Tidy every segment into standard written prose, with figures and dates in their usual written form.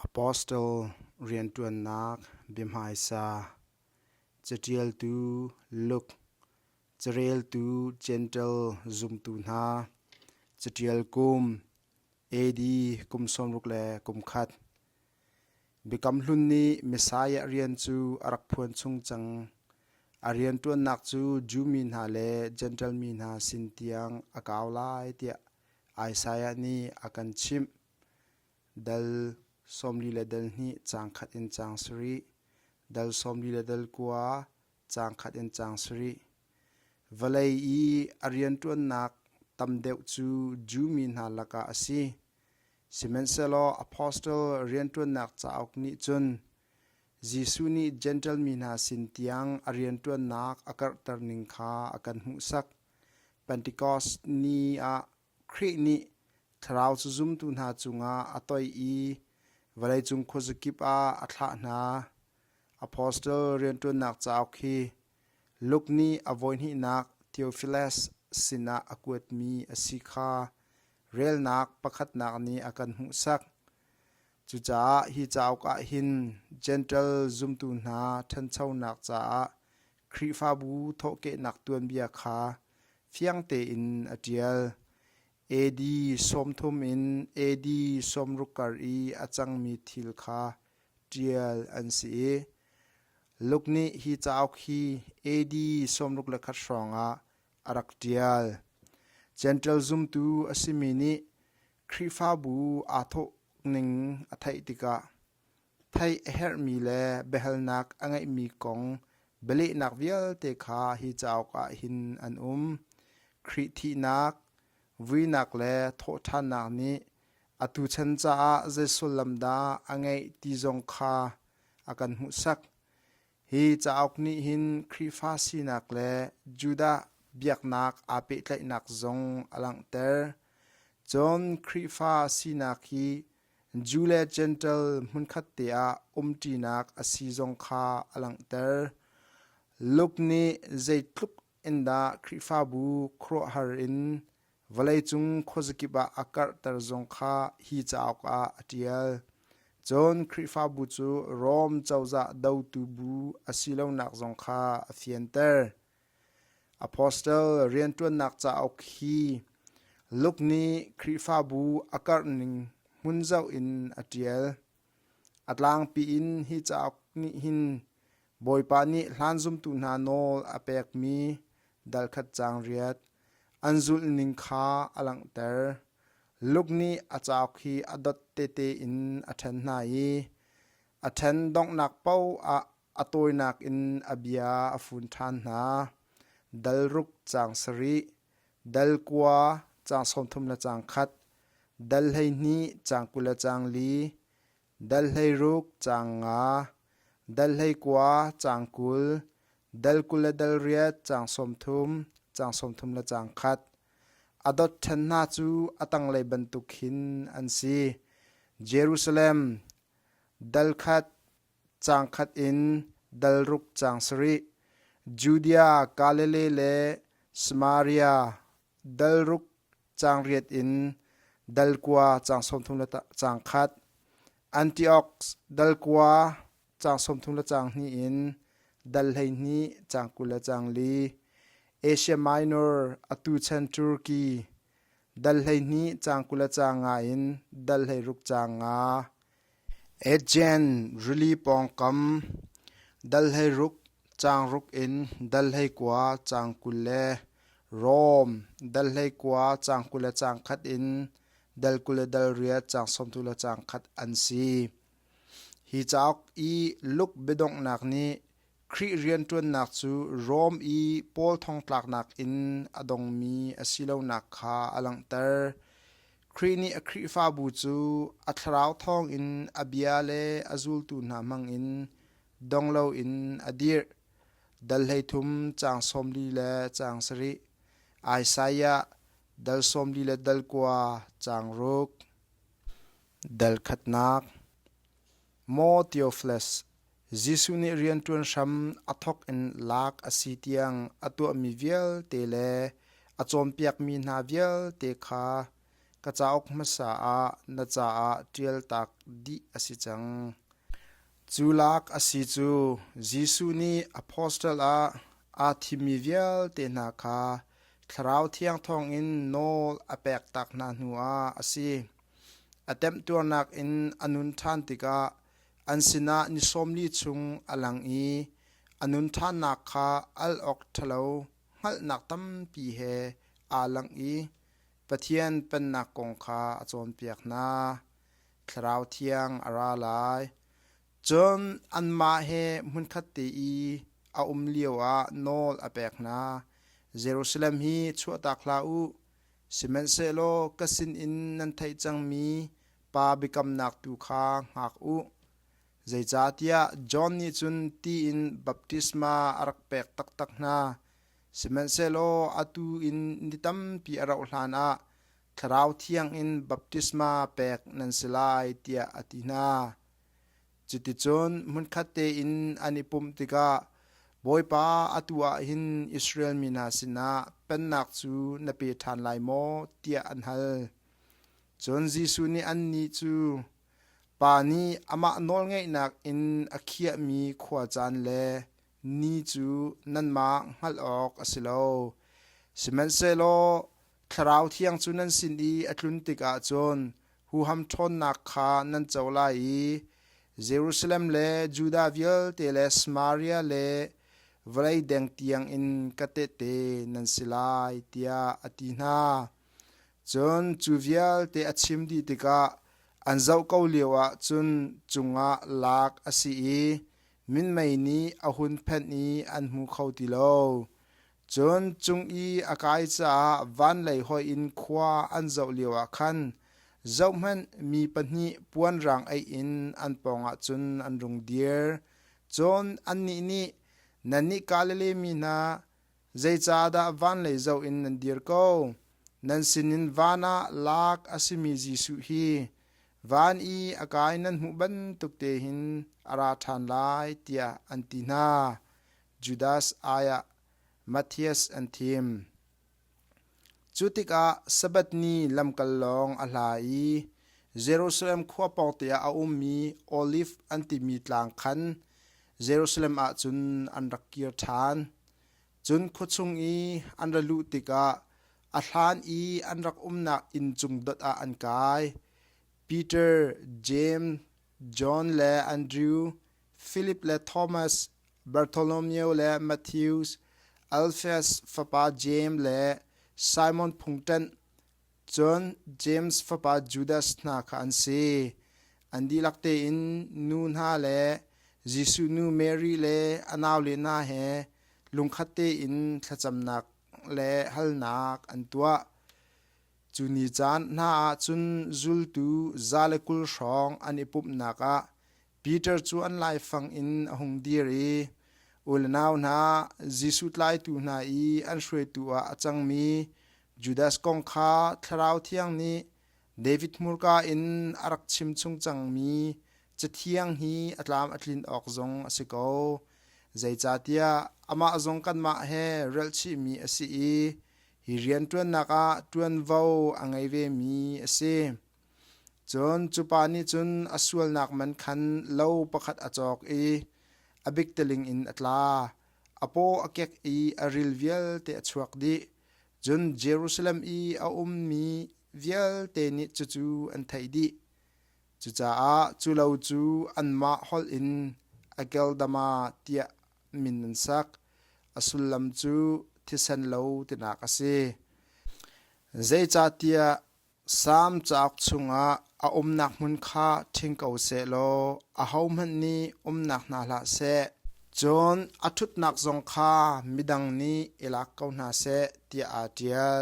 Apostle rianṭuannak biahmaisa, caṭialtu Luke, careltu Gentle zumtu hna, caṭial kum AD kum 61. Biakam Hlun nih Messiah rian cu a rak phuan chung cang. A rianṭuannak cu Jew mi hna le Jentail mi hna sin tiang a kau lai tiah Isaiah nih a kan chimh. Dal sawmli le dal hnih caang khat in caang sarih, dal sawmli le dal kua caang khat in caang sarih. Vawlei i a rianṭuannak tam deuh cu Jew mi hna lakah a si. Sihmanhsehlaw apostle rianṭuannak cauk nih cun Jesuh nih Jentail mi hna sin tiang a rianṭuannak a karhter ning kha a kan hmuhsak. Pentecost ni ah Khrih nih Thlarau cu zumtu hna cungah a toih i vawleicung khuazakip ah a thlah hna. Apostle rianṭuannak cauk hi Luke nih a voihnihnak Theophilus sinah a kuatmi a si kha relnak pakhatnak nih a kan hmuhsak. Cucaah hi cauk ah hin Jentail zumtu hna ṭhanchonak caah Khrihfabu thawhkehnak tuanbia kha fiang tein a ṭial. AD 30 in AD 60 kar i a cangmi thil kha ṭial an si i Luke nih hi cauk hi AD 61 hrawngah a rak ṭial. Jentail zumtu a simi nih Khrihfabu aa thawkning a theih tikah theih a herhmi le biahalnak a ngeihmi kong bialehnak vialte kha hi cauk ah hin an um. Khrih thihnak, vuinak le thawhṭhannak nih atu chan caah zei sullam dah a ngeih ti zong kha a kan hmuhsak. Hi cauk nih hin Khrihfa sinak le Judah biaknak aa pehtlaihnak zong a langhter. Cun Khrihfa sinak hi Jew le Jentail hmunkhat te ah umṭinak a si zong kha a langhter. Luke nih zeitluk in dah Khrihfabu khuaruahhar in vawleicung khuazakip ah a karhter zong kha hi cauk ah a ṭial. Cun Khrihfabu cu Rom cozah dotu bu a si lonak zong kha a fianter. Apostle rianṭuannak cauk hi Luke nih Khrihfabu a karhning hmun zoh in a ṭial. A tlangpi in hi cauk nih hin Bawipa nih hlan zumtu hna nawl a pekmi dal khat caang riat an zulhning kha a langhter. Luke nih a cauk hi a dot tete in a ṭhen hna i a ṭhen donghnak paoh ah a tawinak in a bia a fun ṭhan hna. Dal ruk caang sarih, dal kua caang 30 le caang khat, dal 12 caang 20 le caang li, dal 16 caang nga, dal 19 caang 20, dal 20 le dal riat caang 30, caang 30 le caang khat. A dot ṭhen hna cu a tanglei bantuk hin an si. Jerusalem, dal khat, caang khat in dal ruk caang sarih, Judea, Galilee le Samaria dal ruk caang riat in dal kua caang 30 le caang khat, Antioch dal kua caang 30 le caang hnih in dal 12 caang 20 le caang li, Asia Minor atu chan Turkey dal 12 caang 20 le caang nga in dal 16 caang nga. Aegean rili pawngkam dal 16 caang ruk in dal 19 caang 20 le Rom dal 19 caang 20 le caang khat in dal 20 le dal riat caang 30 le caang khat an si. Hi cauk i Luke biadonghnak nih Khrih rianṭuannak cu Rom i Paul thongtlaknak in a dongmi a si lonak kha a langhter. Khrih nih a Khrihfabu cu a thlarau thawngin a bia le a zultu hna hmangin dong loin a dirh. Dal 13 caang 40 le caang sarih, Isaiah dal 40 le dal kua caang ruk. Dal khatnak Maw Theophilus, Jesuh nih rianṭuan hram a thawk in lak a si tiang a tuahmi vialte le a cawnpiakmi hna vialte kha. Ka cauk hmasa ah na caah ṭialtak dih a si cang. Cu lak a si cu Jesuh nih apostle ah aa thimmi vialte hna kha Thlarau Thiang thawngin nawl a pektak hna hnuah a si. A temhtuarnak in a nun ṭhan tikah an sinah ni 40 chung a lang i a nun ṭhannak kha al awk ṭhalo hngalhnak tampi he aa langh i Pathian Pennak kong kha a cawnpiak hna. Thlarau Thiang a ra lai. Cun anmah he hmunkhat te i a um lioah nawl a pek hna. Jerusalem hi chuahtak hlah u, sihmanhsehlaw ka sinin nan theih cangmi Pa biakamnak tu kha hngak u. Zeicahtiah John nih cun ti in baptisma a rak pek taktak hna. Sihmanhsehlaw atu in ni tampi a rauh hlanah Thlarau Thiang in baptisma pek nan si lai, tiah a ti hna. Cuticun hmunkhat tein an i pumh tikah Bawipa, atu ah hin Israel mi hna sinah pennak cu na pe ṭhan lai maw? tiah an hal. Cun Jesuh nih annih cu, Pa nih amah nawlngeihnak in a khiahmi khuacaan le ni cu nanmah hngalh awk a si lo. Sihmanhsehlaw Thlarau Thiang cu nan sin i a tlun tikah cun huham ṭhawnnak kha nan co lai i Jerusalem le Judah vialte le Samaria le vawlei deng tiangin ka tehte nan si lai, tiah a ti hna. Cun cu vialte a chim dih tikah an zoh ko lioah cun cungah lak a si i minmei nih a hun phenh i an hmu kho ti lo. Cun cung i a kai caah vanlei hoih in khua an zoh lioah khan zohhmanh mi pahnih puanrang aih in an pawngah cun an rung dir. Cun annih nih, Nannih Galilee mi hna, zeicahdah vanlei zoh in nan dir ko? Nan sinin van ah lak a simi Jesuh hi van i a kai nan hmuh bantuk te hin a ra ṭhan lai, tiah an ti hna. Judas aiah Matthias an thim. Cu tikah Sabbath ni lamkal lawng a hla i Jerusalem khua pawngte ah a ummi Oliv an timi tlang khan Jerusalem ah cun an rak kir ṭhan. Cun khuachung i an ra luh tikah a hlan i an rak umnak inn cung dot ah an kai. Peter, Jeim, John le Andrew, Filip le Thomas, Bartholomew le Matthew, Alfeus fapa Jeim le Simon phungṭenh, cun James fapa Judas hna kha an si. An dihlak tein nu hna le Jesuh nu Mary le a naule hna he lungkhat tein thlacamnak le halnak an tuah. Cu ni caan hna ah cun zultu 120 hrawng an i pumhnak ah Peter cu an laifang in a hung dir i u le nau hna, Jesuh tlaitu hna i an hruaitu ah a cangmi Judas kong kha Thlarau Thiang nih David hmurka in a rak chim chung cangmi Cathiang hi a tlam a tlin awk zong a si ko. Zeicahtiah amah zong kanmah he relhchihmi a si i hi rianṭuannak ah ṭuanvo a ngei vemi a si. Cun cu pa nih cun a sualnak man khan lo pakhat a cawk i a biktaling in a tla. A paw a kek i a ril vialte a chuak dih. Cun Jerusalem i a ummi vialte nih cucu an theih dih. Cucaah cu lo cu anmah holh in Akeldama tiah min an sak. A sullam cu thisen lo tinak a si. Zeicahtiah Salm cauk chungah a umnak hmun kha ṭhing ko sehlaw ahohmanh nih umnak hna hlah seh. Cun a ṭhutnak zong kha midang nih i lak ko hna seh tiah aa ṭial.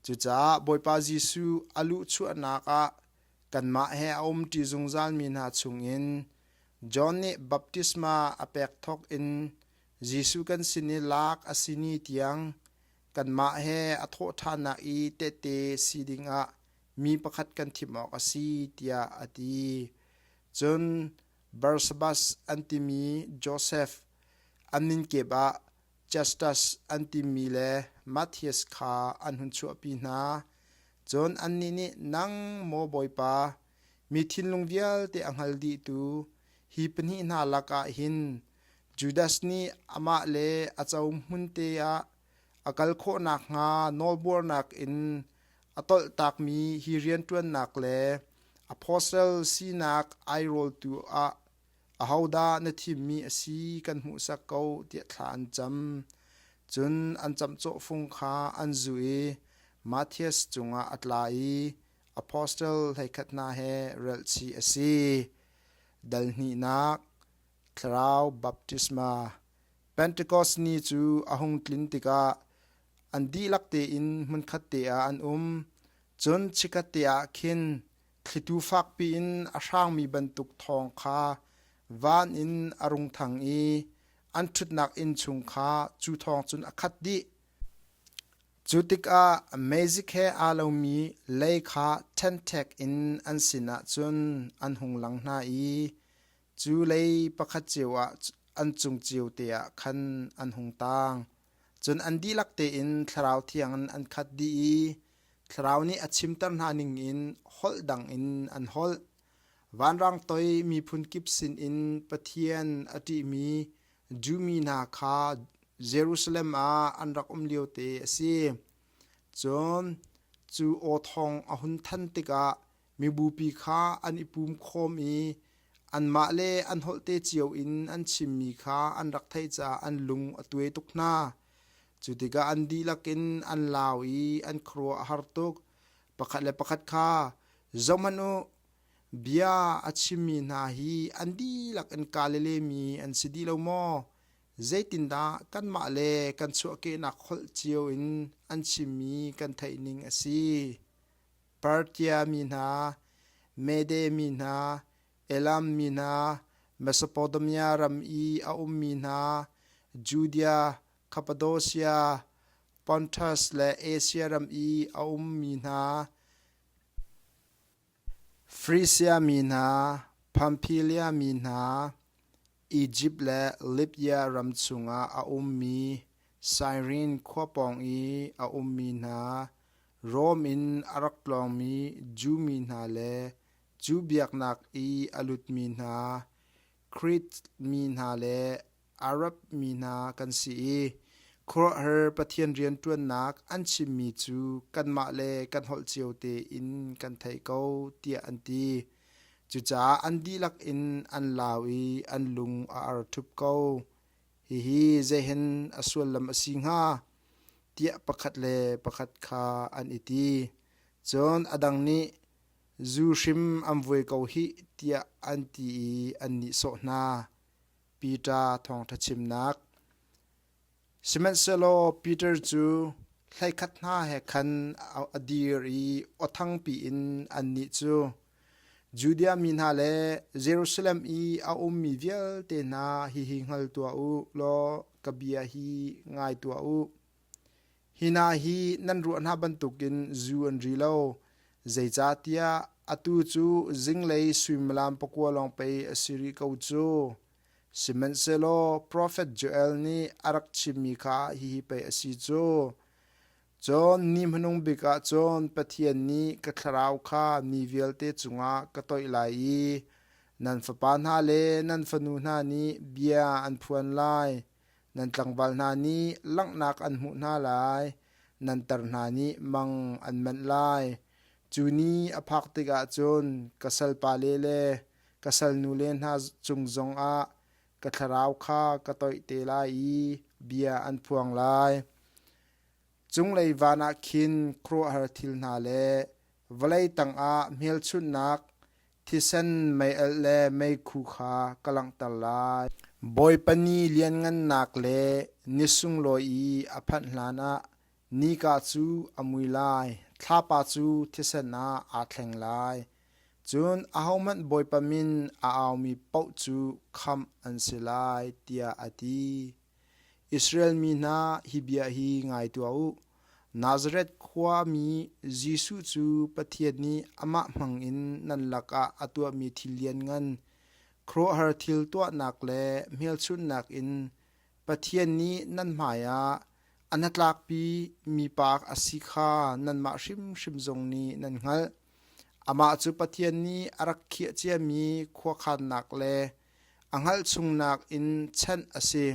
Cucaah Bawipa Jesuh a luhchuahnak ah kanmah he a umṭi zungzalmi hna chungin John nih baptisma a pek thawk in Jesuh kan sin i lak a si ni tiang kanmah he a thawhṭhannak i tehte si dingah mi pakhat kan thim awk a si tiah a ti. Cun Barsabbas an timi Josef, an min kep ah Justus an timi le Matthias kha an hun chuahpi hna. Cun annih nih, Nang, maw Bawipa, mi thinlung vialte a hngal dihtu, hi pahnih hna lakah hin Judas nih amah le a co hmunte ah a kal khawh nakhnga nawlbuarnak in a tolhtakmi hi rianṭuannak le apostle sinak airawltu ah ahodah na thimmi a si kan hmuhsak ko tiah thla an cam. Cun an camcawh fung kha an zuh i Matthias cungah a tla i apostle 11 hna he relhchih a si. Dal hnihnak Thlarau Baptisma Pentekos ni cu a hung tlin tikah an dihlak tein hmunkhat te ah an um. Cun chikkhat te ah khin thlitu fakpi in a hrangmi bantuk thawng kha van in a rung thang i an ṭhutnak inn chung kha cu thawng cun a khat dih. Cu tikah meizik he aa lomi lei kha ṭhenṭhek in an sinah cun an hung lang hna i cu lei pakhat cio ah an cung cio te ah khan an hung taang. Cun an dihlak tein Thlarau Thiang in an khat dih i Thlarau nih a chimter hna ningin holh dang in an holh. Vanrang toi miphun kip sinin Pathian a ṭihmi Jew mi hna kha Jerusalem ah an rak um liote a si. Cun cu aw thawng a hun than tikah mibupi kha an i pum khawm i anmah le an holhte cio in an chimmi kha an rak theih caah an lung a tuai tuk hna. Cu tikah an dihlak in an lau i an khuaruah a har tuk. Pakhat le pakhat kha, Zohhmanh u, bia a chimmi hna hi an dihlak in Galilee mi an si dih lo maw? Zeitindah kanmah le kan chuahkehnak holh cio in an chimmi kan theih ning a si? Parthia mi hna, Mede mi hna, Elam mi hna, Mesopotamia ram i a ummi hna, Judea, Cappadocia, Pontus le Asia ram i a ummi hna, Frisia mi hna, Pamphylia mi hna, Izipt le Libya ram chungah a ummi Sairin khua pawng i a ummi hna, Rom in a rak tlawngmi Jew mi hna le Jew biaknak i a lutmi hna, Krit mi hna le Arab mi hna kan si i khuaruahhar Pathian rianṭuannak an chimmi cu kanmah le kan holh cio tein kan theih ko tiah an ti. Cucaah an dihlak in an lau i an lung a ar ṭhup ko. Hihi zeihen a sullam a si hnga? tiah pakhat le pakhat kha an i ti. Cun a dang nih, Zu hrim an vuai ko hih tiah an ti i an nihsawh hna. Peter thawngṭha chimnak. Sihmanhsehlaw Peter cu hleikhat hna he khan a dir i aw thangpi in annih cu, Judea mi hna le Jerusalem i a ummi vialte hna hihi hngal tuah u law ka bia hi ngai tuah u. Hi hna hi nan ruah hna bantukin zu an ri lo, zeicahtiah atu cu zinglei suimilam pakua lawng pei a si rih ko cu. Sihmanhsehlaw profet Joel nih a rak chimmi kha hihi pei a si cu. Cun ni hmanung bik ah cun Pathian nih ka thlarau kha mi vialte cungah ka toih lai i nan fapa hna le nan fanu hna nih bia an phuan lai, nan tlangval hna nih langhnak an hmuh hna lai, nan tar hna nih mang an manh lai. Cu ni a phak tikah cun ka salpale le ka salnule hna cung zongah ka thlarau kha ka toih te lai i bia an phuang lai. Cunglei van ah khin khuaruahhar thil hna le vawlei tangah hmelchunhnak thisen meialh le meikhu kha ka langhter lai. Bawipa ni lianngannak le ni sunglawi i a phanh hlanah nika cu a mui lai, thlapa cu thisen ah aa thleng lai. Cun ahohmanh Bawipa min a aumi paoh cu khamh an si lai, tiah a ti. Israel mi hna, hi bia hi ngai tuah u. Nazareth khuami Jesuh cu Pathian nih amah hmangin nan lakah a tuahmi thil lianngan, khuaruahhar thil tuahnak le hmelchunhnak in Pathian nih nan hmaiah A hnatlakpi mipa a si kha nanmah hrimhrim zong nih nan hngalh. Amah cu Pathian nih a rak khiah ciami khuakhannak le a hngalh chungnak in chanh a si.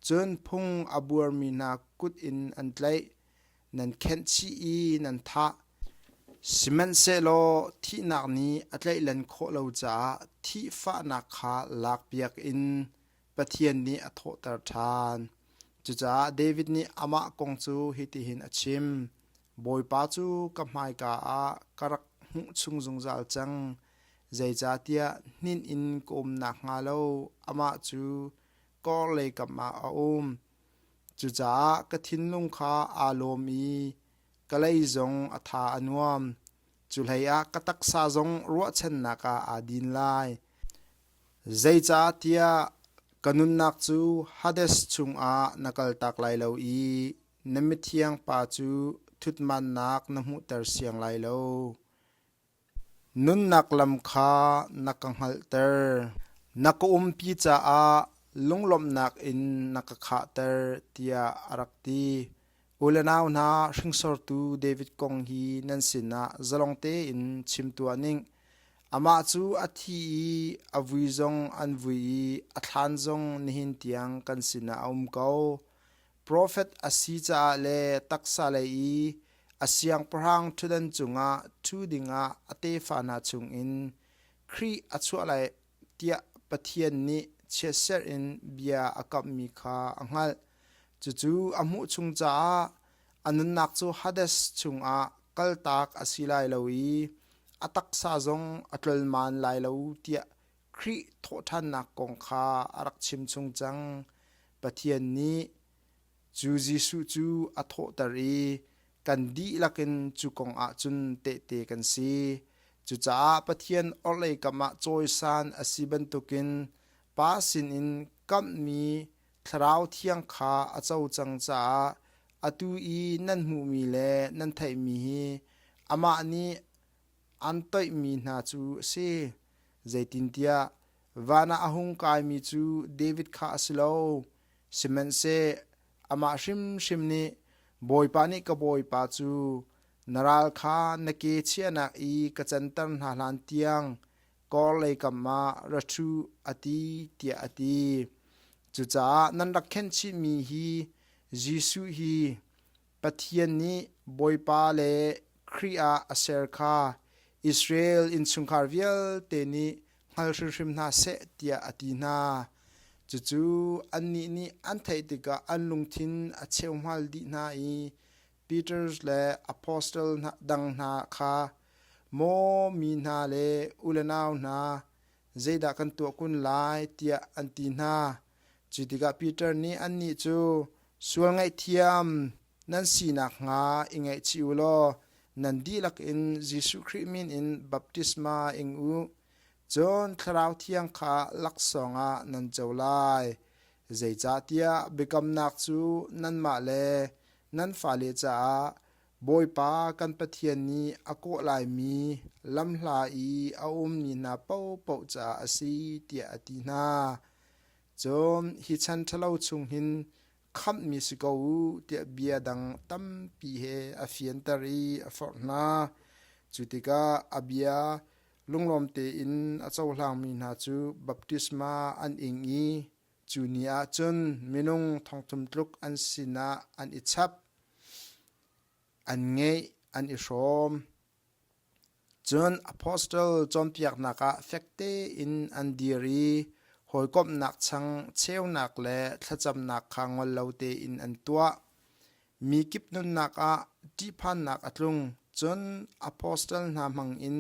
Cun phung a buarmi hna kut in an tlaih, nan khenh chih i nan thah. Sihmanhsehlaw thihnak nih a tlaihlan khawh lo caah thihfahnak kha lakpiak in Pathian nih a thawhter ṭhan. Cucaah David nih amah kong cu hitihin a chim: Bawipa cu ka hmaika ah ka rak hmuh chung zungzal cang, zeicahtiah hninh in ka um nakhnga lo amah cu ka orhlei kam ah a um. Cucaah ka thinlung kha aa lawm i ka lei zong a tha a nuam. Cu hleiah ka taksa zong ruahchannak ah aa din lai. Zeicahtiah ka nunnak cu Hades chungah na kaltak lai lo i na mithiang pa cu ṭhutmannak na hmuhter siang lai lo. Nunnak lam kha na ka hngalhter. Na ka umpi caah lunglawmhnak in na ka khahter, tiah a rak ti. U le nau hna, hringsortu David kong hi nan sinah zalong tein chim tuah ning. Amah cu a thi i a vui zong an vui i a thlan zong nihin tiang kan sinah a um ko. Profet a si caah le taksa lei i a siangpahrang ṭhutdan cungah ṭhu dingah a tefa hna chungin Khrih a chuah lai tiah Pathian nih chiatserh in bia a kamhmi kha a hngalh. Cucu a hmuh chung caah a nunnak cu Hades chungah kaltak a si lai lo i a taksa zong a tlolman lai lo tiah Khrih thawhṭhannak kong kha a rak chimchung cang. Pathian nih cu Jesuh cu a thawhter i kan dihlak in cu kong ah cun tehte kan si. Cucaah Pathian orhlei kam ah cawisan a si bantukin Pa sinin kamhmi Thlarau Thiang kha a co cang caah atu i nan hmuhmi le nan theihmi hi amah nih an toihmi hna cu a si. Zeitintiah van ah a hung kaimi cu David kha a si lo, sihmanhseh amah hrimhrim nih Bawipa nih ka Bawipa cu na ral kha na ke chiahnak i ka canter hna hlan tiang kawrlei kam ah ra ṭhu a ti tiah a ti. Cucaah nan rak khenh chihmi hi Jesuh hi Pathian nih Bawipa le Khrih ah a ser kha Israel innchungkhar vialte nih hngal hrimhrim hna seh tiah a ti hna. Cucu annih nih an theih tikah an lungthin a cheuhmal dih hna i Peter le apostle dang hna kha, Maw mi hna le u le nau hna, zeidah kan tuah kun lai tiah an ti hna. Cu tikah Peter nih annih cu, Sual ngaihthiam nan si nakhnga i ngaihchih u law nan dihlak in Jesuh Khrih min in baptisma ing u, cun Thlarau Thiang kha laksawng ah nan co lai. Zeicahtiah biakamnak cu nanmah le nan fale caah Bawipa kan Pathian nih a kawh laimi lamhla i a ummi hna paohpaoh caah a si, tiah a ti hna. Cun hi chan ṭhalo chung hin khamhmi si ko u tiah bia dang tampi he a fianter i a forh hna. Cu tikah a bia lunglawm tein a cohlangmi hna cu baptisma an ing i cu ni ah cun minung 3,000 tluk an sinah an i chap, an ngeih, an i hrawm. Cun apostle cawnpiaknak ah fek tein an dir i hawikomhnak chang cheunak le thlacamnak kha ngol lo tein an tuah. Mi kip nunnak ah ṭihphannak a tlung, cun apostle hna hmangin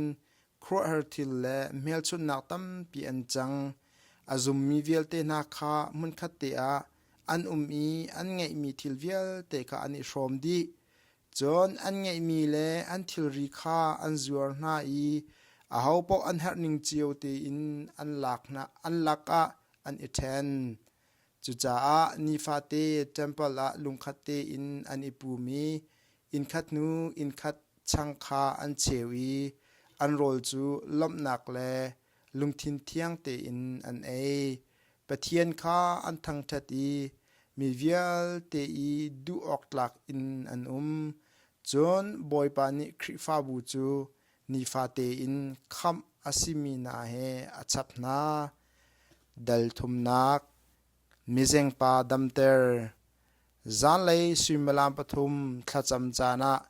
khuaruahhar thil le hmelchunhnak tampi an cang. A zummi vialte hna kha hmunkhat te ah an um i an ngeihmi thil vialte kha an i hrawm dih. Cun an ngeihmi le an thilri kha an zuar hna i ahopaoh an herhning cio tein an lak hna, an lakah an i ṭhen. Cucaah nifate ṭempal ah lungkhat tein an i pum i innkhat hnu innkhat chang kha an cheu i an rawl cu lawmhnak le lungthin thiang tein an ei. Pathian kha an thangṭhat i. mi vialte i duh awk tlak in an um. Cun Bawipa nih Khrihfabu cu nifate in khamh a simi hna he a chap hna. Dal thumnak Mizengpa damter Zanlei suimilam pathum thlacam caan ah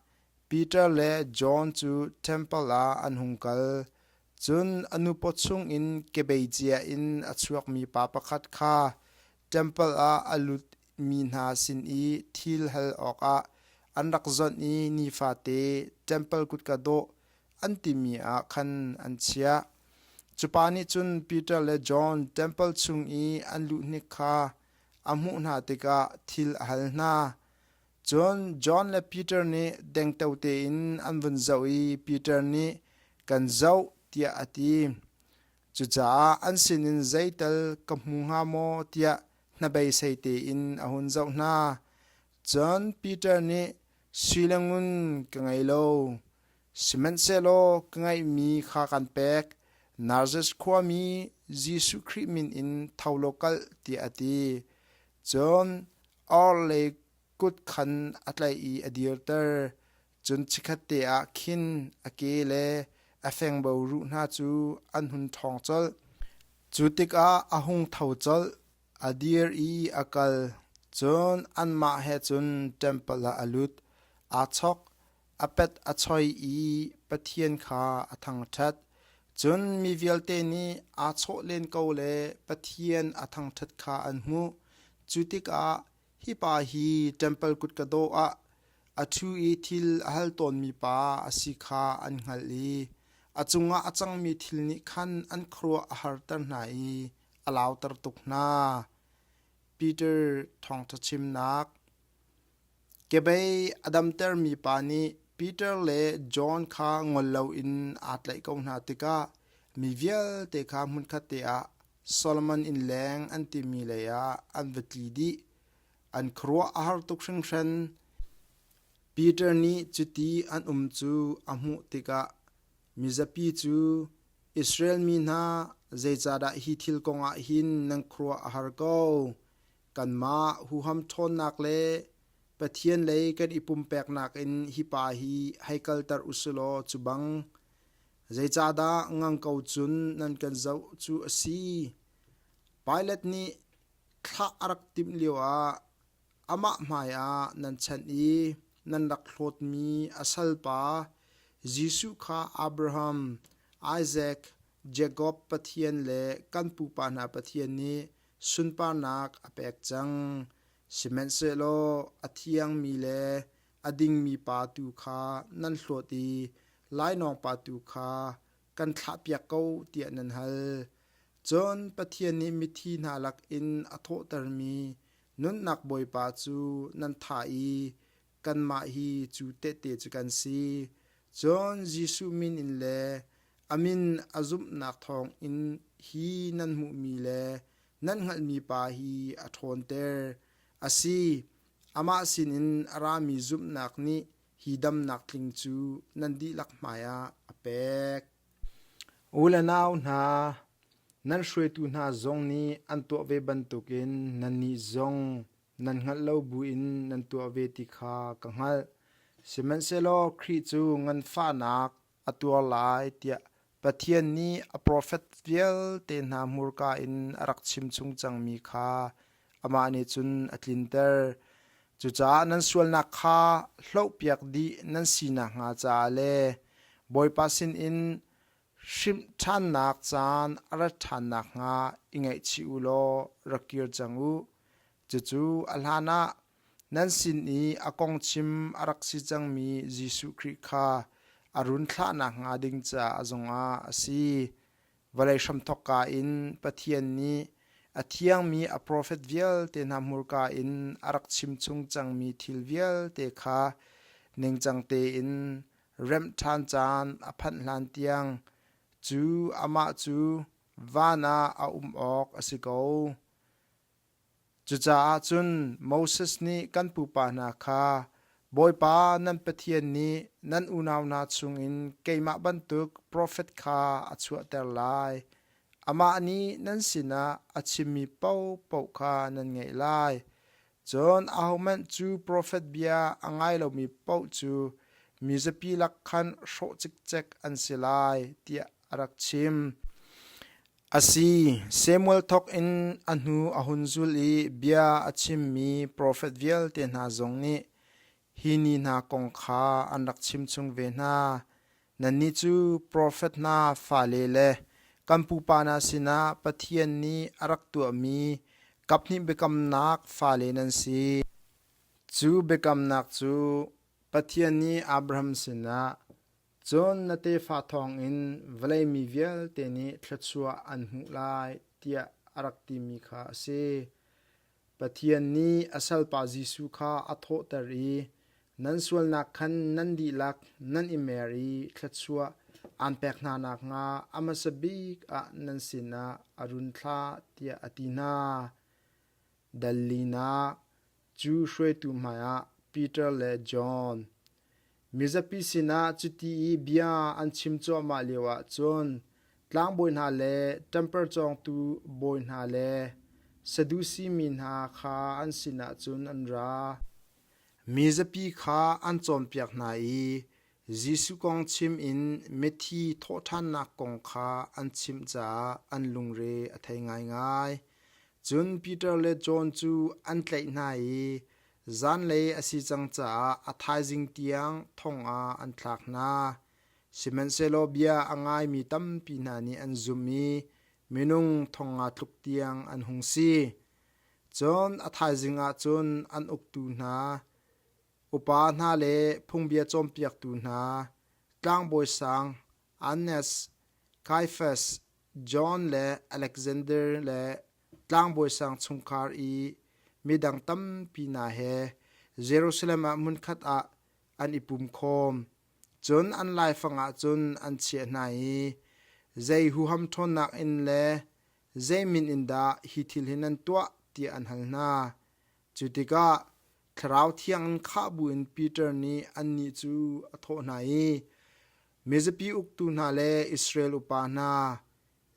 Peter le John cu ṭempal ah an hung kal. Cun a nupaw chungin kebei cia in a chuakmi pa pakhat kha ṭempal ah a lutmi hna sin i thil hal awkah an rak zawnh i nifate ṭempal kutka dawh an timi ah khan an chiah. Cu pa nih cun Peter le John ṭempal chung i an luh hnik kha a hmuh hna tikah thil a hal hna. Cun John le Peter nih dengteo tein an vun zoh i Peter nih, Kan zoh, tiah a ti. Cucaah an sinin zeital ka hmu hnga maw tiah hnabeisei tein a hun zoh hna. Cun Peter nih, Sui le ngun ka ngei lo, sihmanhsehlaw ka ngeihmi kha kan pek. Nazareth khuami Jesuh Khrih min in tho law kal, tiah a ti. Cun orhlei kut khan a tlaih i a dirter. Cun chikkhatte ah khin a ke le a fengbo ruh hna cu an hun ṭhawng colh. Cu tikah a hung tho colh, a dir i a kal. Cun anmah he cun ṭempal ah a lut, aa chok, a pet a choi i Pathian kha a thangṭhat. Cun mi vialte nih aa chawh len ko le Pathian a thangṭhat kha an hmuh. Cu tikah hi pa hi ṭempal kutka dawh ah a ṭhu i thil a hal tawnmi pa a si kha an hngalh i a cungah a cangmi thil nih khan an khuaruah a harter hna i a lauter tuk hna. Peter thawngṭha chimnak Kebei a damtermi pa nih Peter le John kha ngol loin aa tlaih ko hna tikah mi vialte kha hmunkhat te ah Solomon innleng an timi leiah an va tli dih. An khuaruah a har tuk hringhran. Peter nih cuti an um cu a hmuh tikah mizapi cu Israel mi hna, zeicahdah hi thil kongah hin nan khuaruah a har ko? Kanmah huham ṭhawnnak le Pathian lei kan i pumpeknak in hi pa hi hei kalter u si law cu bang, zeicahdah ngang ko cun nan kan zoh cu a si? Pilat nih thlah a rak timh lioah amah hmaiah nan chanh i nan rak hlawtmi a salpa Jesuh kha Abraham, Isaac, Jakob Pathian le kan pupa hna Pathian nih sunparnak a pek cang. Sihmanhsehlaw a thiangmi le a dingmi pa tu kha nan hlawt i lainawng pa tu kha kan thlahpiak ko tiah nan hal. Cun Pathian nih mithi hna lakin a thawhtermi nunnak Bawipa cu nan thah i kanmah hi cu tehte cu kan si. Cun Jesuh min in le a min a zumhnak thawngin hi nan hmuhmi le nan hngalhmi pa hi a ṭhawnter. A si, amah sinin a rami zumhnak nih hi damnak tling cu nan dihlak hmaiah a pek. U le nau hna, nan hruaitu hna zong nih an tuah ve bantukin nannih zong nan hngalh lo buin nan tuah ve ti kha ka hngalh. Sihmanhsehlaw Khrih cu nganfahnak a tuar lai tiah Pathian nih a profet vialte hna hmurka in a rak chimchung cangmi kha amah nih cun a tlinter. Cucaah nan sualnak kha hlohpiak dih nan si nakhnga caah le Bawipa sinin hrimh ṭhannak caan a rat ṭhan nakhnga i ngaihchih u law rak kir cang u. Cucu a hlanah nan sin i a kong chim a rak si cangmi Jesuh Khrih kha a run thlah nakhnga ding caah zongah a si. Vawlei hramthawkka in Pathian nih a thiangmi a profet vialte hna hmurka in a rak chimchung cangmi thil vialte kha ningcang tein remh ṭhan caan a phanh hlan tiang cu amah cu van ah a um awk a si ko. Cucaah cun Moses nih kan pupa hna kha, Bawipa nan Pathian nih nan unau hna chungin keimah bantuk profet kha a chuahter lai. Amah nih nan sinah a chimmi paohpaoh kha nan ngaih lai. Cun ahohmanh cu profet bia a ngai lomi paoh cu mizapi lak khan hrawh cikcek an si lai, tiah a rak chim. A si, Samuel thawk in a hnu a hun zul i bia a chimmi profet vialte hna zong nih hi ni hna kong kha an rak chimchung ve hna. Nannih cu profet hna fale le kan pupa hna sinah Pathian nih a rak tuahmi kaphnih biakamnak fale nan si. Cu biakamnak cu Pathian nih Abraham sinah, Cun na tefa thawngin vawlei mi vialte nih thluachuah an hmuh lai, tiah a rak timi kha a si. Pathian nih a salpa Jesuh kha a thawhter i nan sualnak khan nan dihlak nan i mer i thluachuah aan pek hna nakhnga a hmasa bik ah nan sinah a run thlah tiah a ti hna. Dal linak cu hruaitu hmaiah Peter le John Mizapi sinah cuti i bia an chim cuahmah lioah cun tlangbawi hna le ṭemper cawngtu bawi hna le Sadusi mi hna kha an sinah cun an ra. Mizapi kha an cawnpiak hna i Jesuh kong chim in mithi thawhṭhannak kong kha an chimh caah an lungre a thei ngaingai. Cun Peter le John cu an tlaih hna i Zanlei a si cang caah a thaizing tiang thong ah an thlak hna. Sihmanhsehlaw bia a ngaimi tampi hna nih an zumh i minung thong nga tluk tiang an hung si. Cun a thaizing ah cun an uktu hna, upa hna le phungbia cawnpiaktu hna, tlangbawi sang Annas, Kaiafas, John le Alexander le tlangbawi sang chungkhar i midang tampi hna he Jerusalem ah hmunkhat ah an i pum khawm. Cun an laifang ah cun an chiah hna i zei huham ṭhawnnak in le zei min in dah hi thil hi nan tuah tiah an hal hna. Cu tikah Thlarau Thiang in khah buin Peter nih annih cu a thawh hna i, Mizapi uktu hna le Israel upa hna,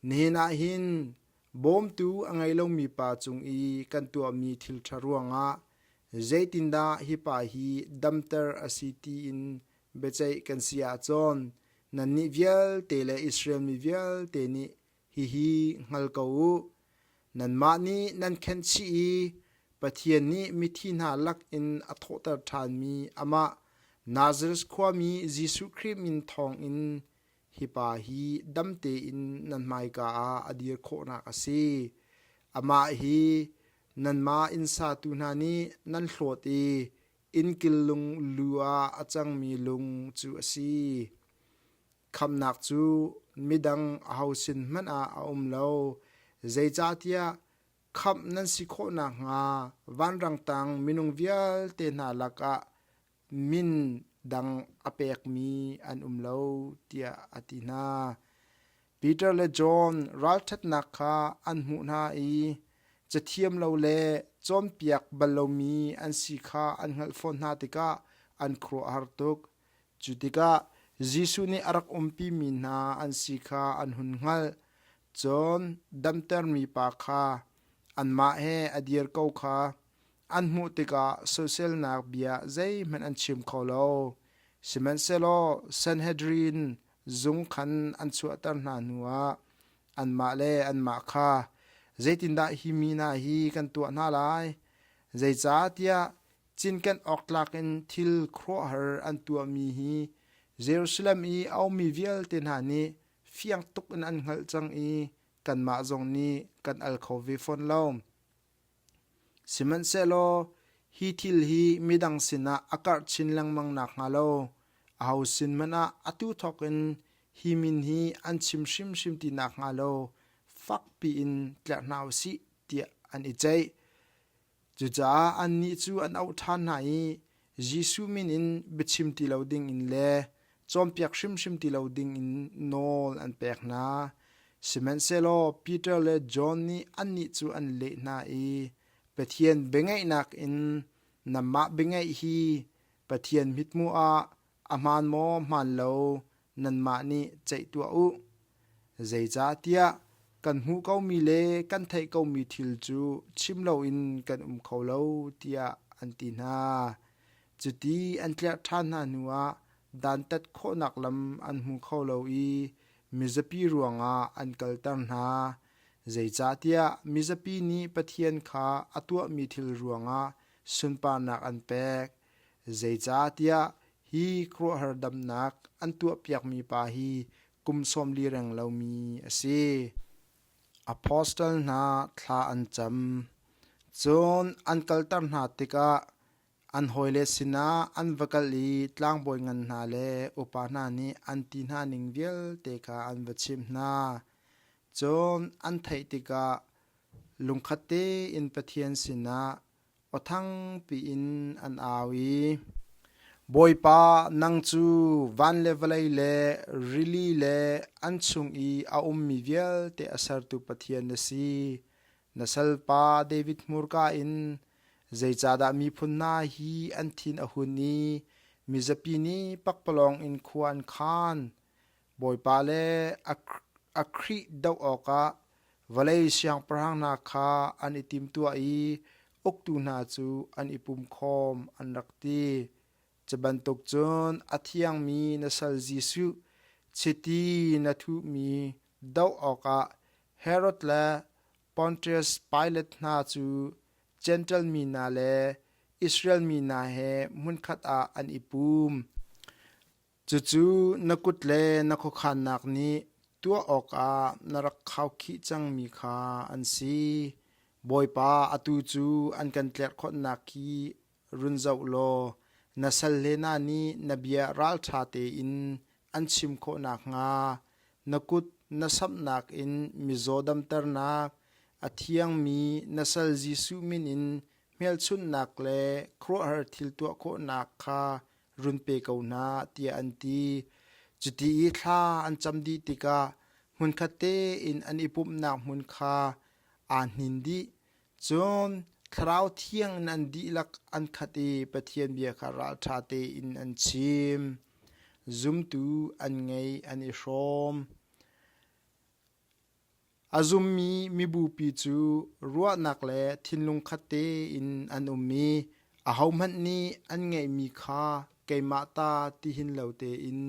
Nihin ah hin bawmtu a ngei lomi pa cung i kan tuahmi thil ṭha ruangah zeitindah hi pa hi damter a si tiin biaceih kan si ahcun nannih vialte le Israel mi vialte nih hihi hngal ko u. Nanmah nih nan khenhchih i Pathian nih mithi hna lakin a thawhter ṭhanmi amah Nazareth khuami Jesuh Khrih min thawngin Hi pa hi dam tein nan hmaika ah a dir khawhnak a si. Amah hi nanmah inn satu hna nih nan hlawt i innkil lung lu ah a cangmi lung cu a si. Khamhnak cu midang aho sin hmanh ah a um lo, zeicahtiah khamh nan si khawh nakhnga vanrang tang minung vialte hna lakah min dang a pekmi an um lo tiah a ti hna. Peter le John ralṭhatnak kha an hmuh hna i cathiam lo le cawnpiak bal lomi an si kha an hngalh fawn hna tikah an khuaruah a har tuk. Cu tikah Jesuh nih a rak umpimi hna an si kha an hun hngalh. Cun damtermi pa kha anmah he a dir ko kha An hmuh tikah soiselnak bia zeihmanh an chim kho lo. Sihmanhsehlaw Sanhedrin zung khan an chuahter hna hnuah anmah le anmah kha, Zeitindah hi mi hna hi kan tuah hna lai? Zeicahtiah cinken awk tlak in thil khuaruahhar an tuahmi hi Jerusalem i a ummi vialte hna nih fiang tuk in an hngalh cang i kanmah zong nih kan al kho ve fawn lo. Sihmanhsehlaw hi thil hi midang sinah a karh chin lengmang nakhnga lo aho sin hmanh ah atu thawk in hi min hi an chim hrimhrim ti nakhnga lo fakpi in tlerh hna u sih tiah an i ceih. Cucaah annih cu an auh ṭhan hna i Jesuh min in biachim ti lo dingin le cawnpiak hrimhrim ti lo dingin nawl an pek hna. Sihmanhsehlaw Peter le John nih annih cu an leh hna i Pathian biangeihnak in nanmah biangeih hi Pathian mithmuh ah a hmaan maw hmaan lo nanmah nih ceih tuah u. Zeicahtiah Kan hmuh komi le kan theih komi thil cu chim loin kan um kho lo, tiah an ti hna. Cuti an tlerh ṭhan hna hnuah dantat khawhnak lam an hmu kho lo i mizapi ruangah an kalter hna. Zeicahtiah mizapi nih Pathian kha a tuahmi thil ruangah sunparnak an pek. Zeicahtiah hi khuaruahhar damnak an tuahpiakmi pa hi kum 40 reng lomi a si. Apostle hna thla an cam. Cun an kalter hna tikah an hawile sinah an va kal i tlangbawi ngan hna le upa hna nih an ti hna ning vialte kha an va chimh hna. Cun an theih tikah lungkhat tein Pathian sinah aw thangpi in an au i, Bawipa, nang cu van le vawlei le rili le an chung i a ummi vialte a sertu Pathian na si. Na salpa David hmurka in zeicahdah miphun hna hi an thin a hun i mizapi nih pakpalawng in khua an khan? Bawipa le a Khrih doh awkah vawlei siangpahrang hna kha an i timtuah i uktu hna cu an i pumkhawm an rak ti. Cu bantuk cun a thiangmi na sal Jesuh chiti na thuhmi doh awkah Herod le Pontius Pilat hna cu Jentail mi hna le Israel mi hna he hmunkhat ah an i pum. Cucu na kut le na khuakhannak nih tuah awkah na rak khaukhih cangmi kha an si. Bawipa, atu cu an kan tlerhkhonhnak hi run zoh law na salle hna nih na bia ralṭha tein an chim khawh nakhnga na kut na samhnak in mizaw damternak, a thiangmi na sal Jesuh min in hmelchunhnak le khuaruahhar thil tuah khawhnak kha run pe ko hna, tiah an ti. Cuti i thla an cam dih tikah hmunkhat tein an i pumhnak hmun kha aa hnin dih. Cun Thlarau Thiang in an dihlak an khat i Pathian bia kha ralṭha tein an chim. Zumtu an ngei an i hrawm. A zummi mibupi cu ruahnak le thinlung khat tein an um i ahohmanh nih an ngeihmi kha keimah ta ti hin lo tein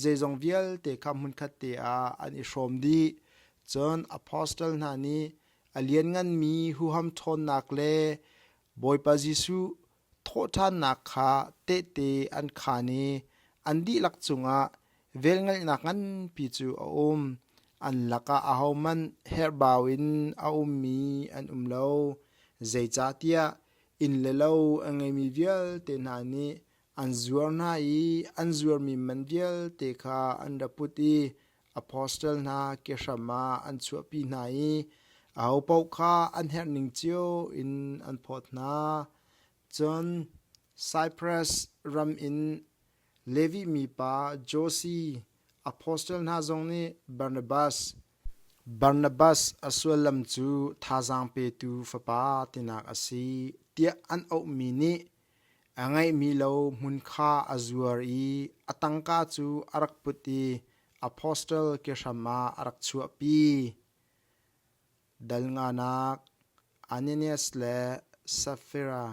zeizong vialte kha hmunkhat te ah an i hrawm dih. Cun apostle hna nih a liannganmi huham ṭhawnnak le Bawipa Jesuh thawhṭhannak kha tehte an khaan i an dihlak cungah velngeihnak nganpi cu a um. An lakah ahohmanh herhbau in a ummi an um lo, zeicahtiah inn le lo a ngeimi vialte hna nih an zuar hna i an zuarmi man vialte kha an ra put i apostle hna kehram ah an chuahpi hna i ahopaoh kha an herhning cio in an phawt hna. Cun Saipras ram in Levi mipa Josi, apostle hna zong nih Barnabas, Barnabas a sullam cu thazaang petu fapa tinak a si, tiah an auhmi nih A ngeihmi lo hmun kha a zuar i a tangka cu a rak put i apostle kehram ah a rak chuahpi. Dal nganak Ananias le Sapphira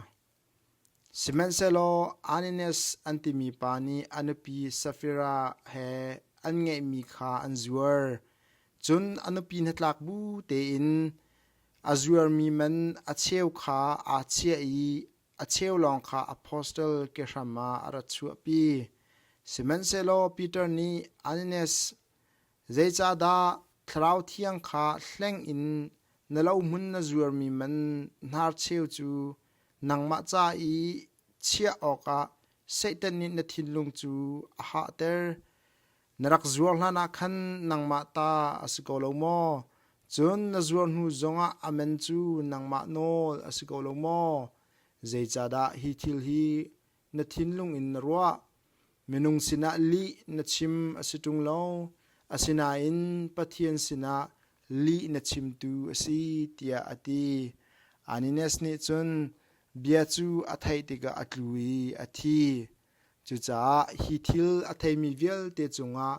Sihmanhsehlaw Ananias an timi pa nih a nupi Sapphira he an ngeihmi kha an zuar. Cun a nupi hnatlak bu tein a zuarmi man a cheu kha aa chiah i a cheu lawng kha apostle kehram ah a rat chuahpi. Sihmanhsehlaw Peter nih Ananias, zeicahdah Thlarau Thiang kha hleng in na lohmun na zuarmi man hnarcheu cu nangmah ca i chiah awkah Satan nih na thinlung cu a hahter? Na rak zuar hlanah khan nangmah ta a si ko lo maw? Cun na zuar hnu zongah a man cu nangmah nawl a si ko lo maw? Zeicahdah hi thil hi na thinlung in na ruah? Minung sinah lih na chim a si ṭung lo, asinain Pathian sinah lih na chimtu a si, tiah a ti. Ananias nih cun bia cu a theih tikah a tlu i a thi. Cucaah hi thil a theimi vialte cungah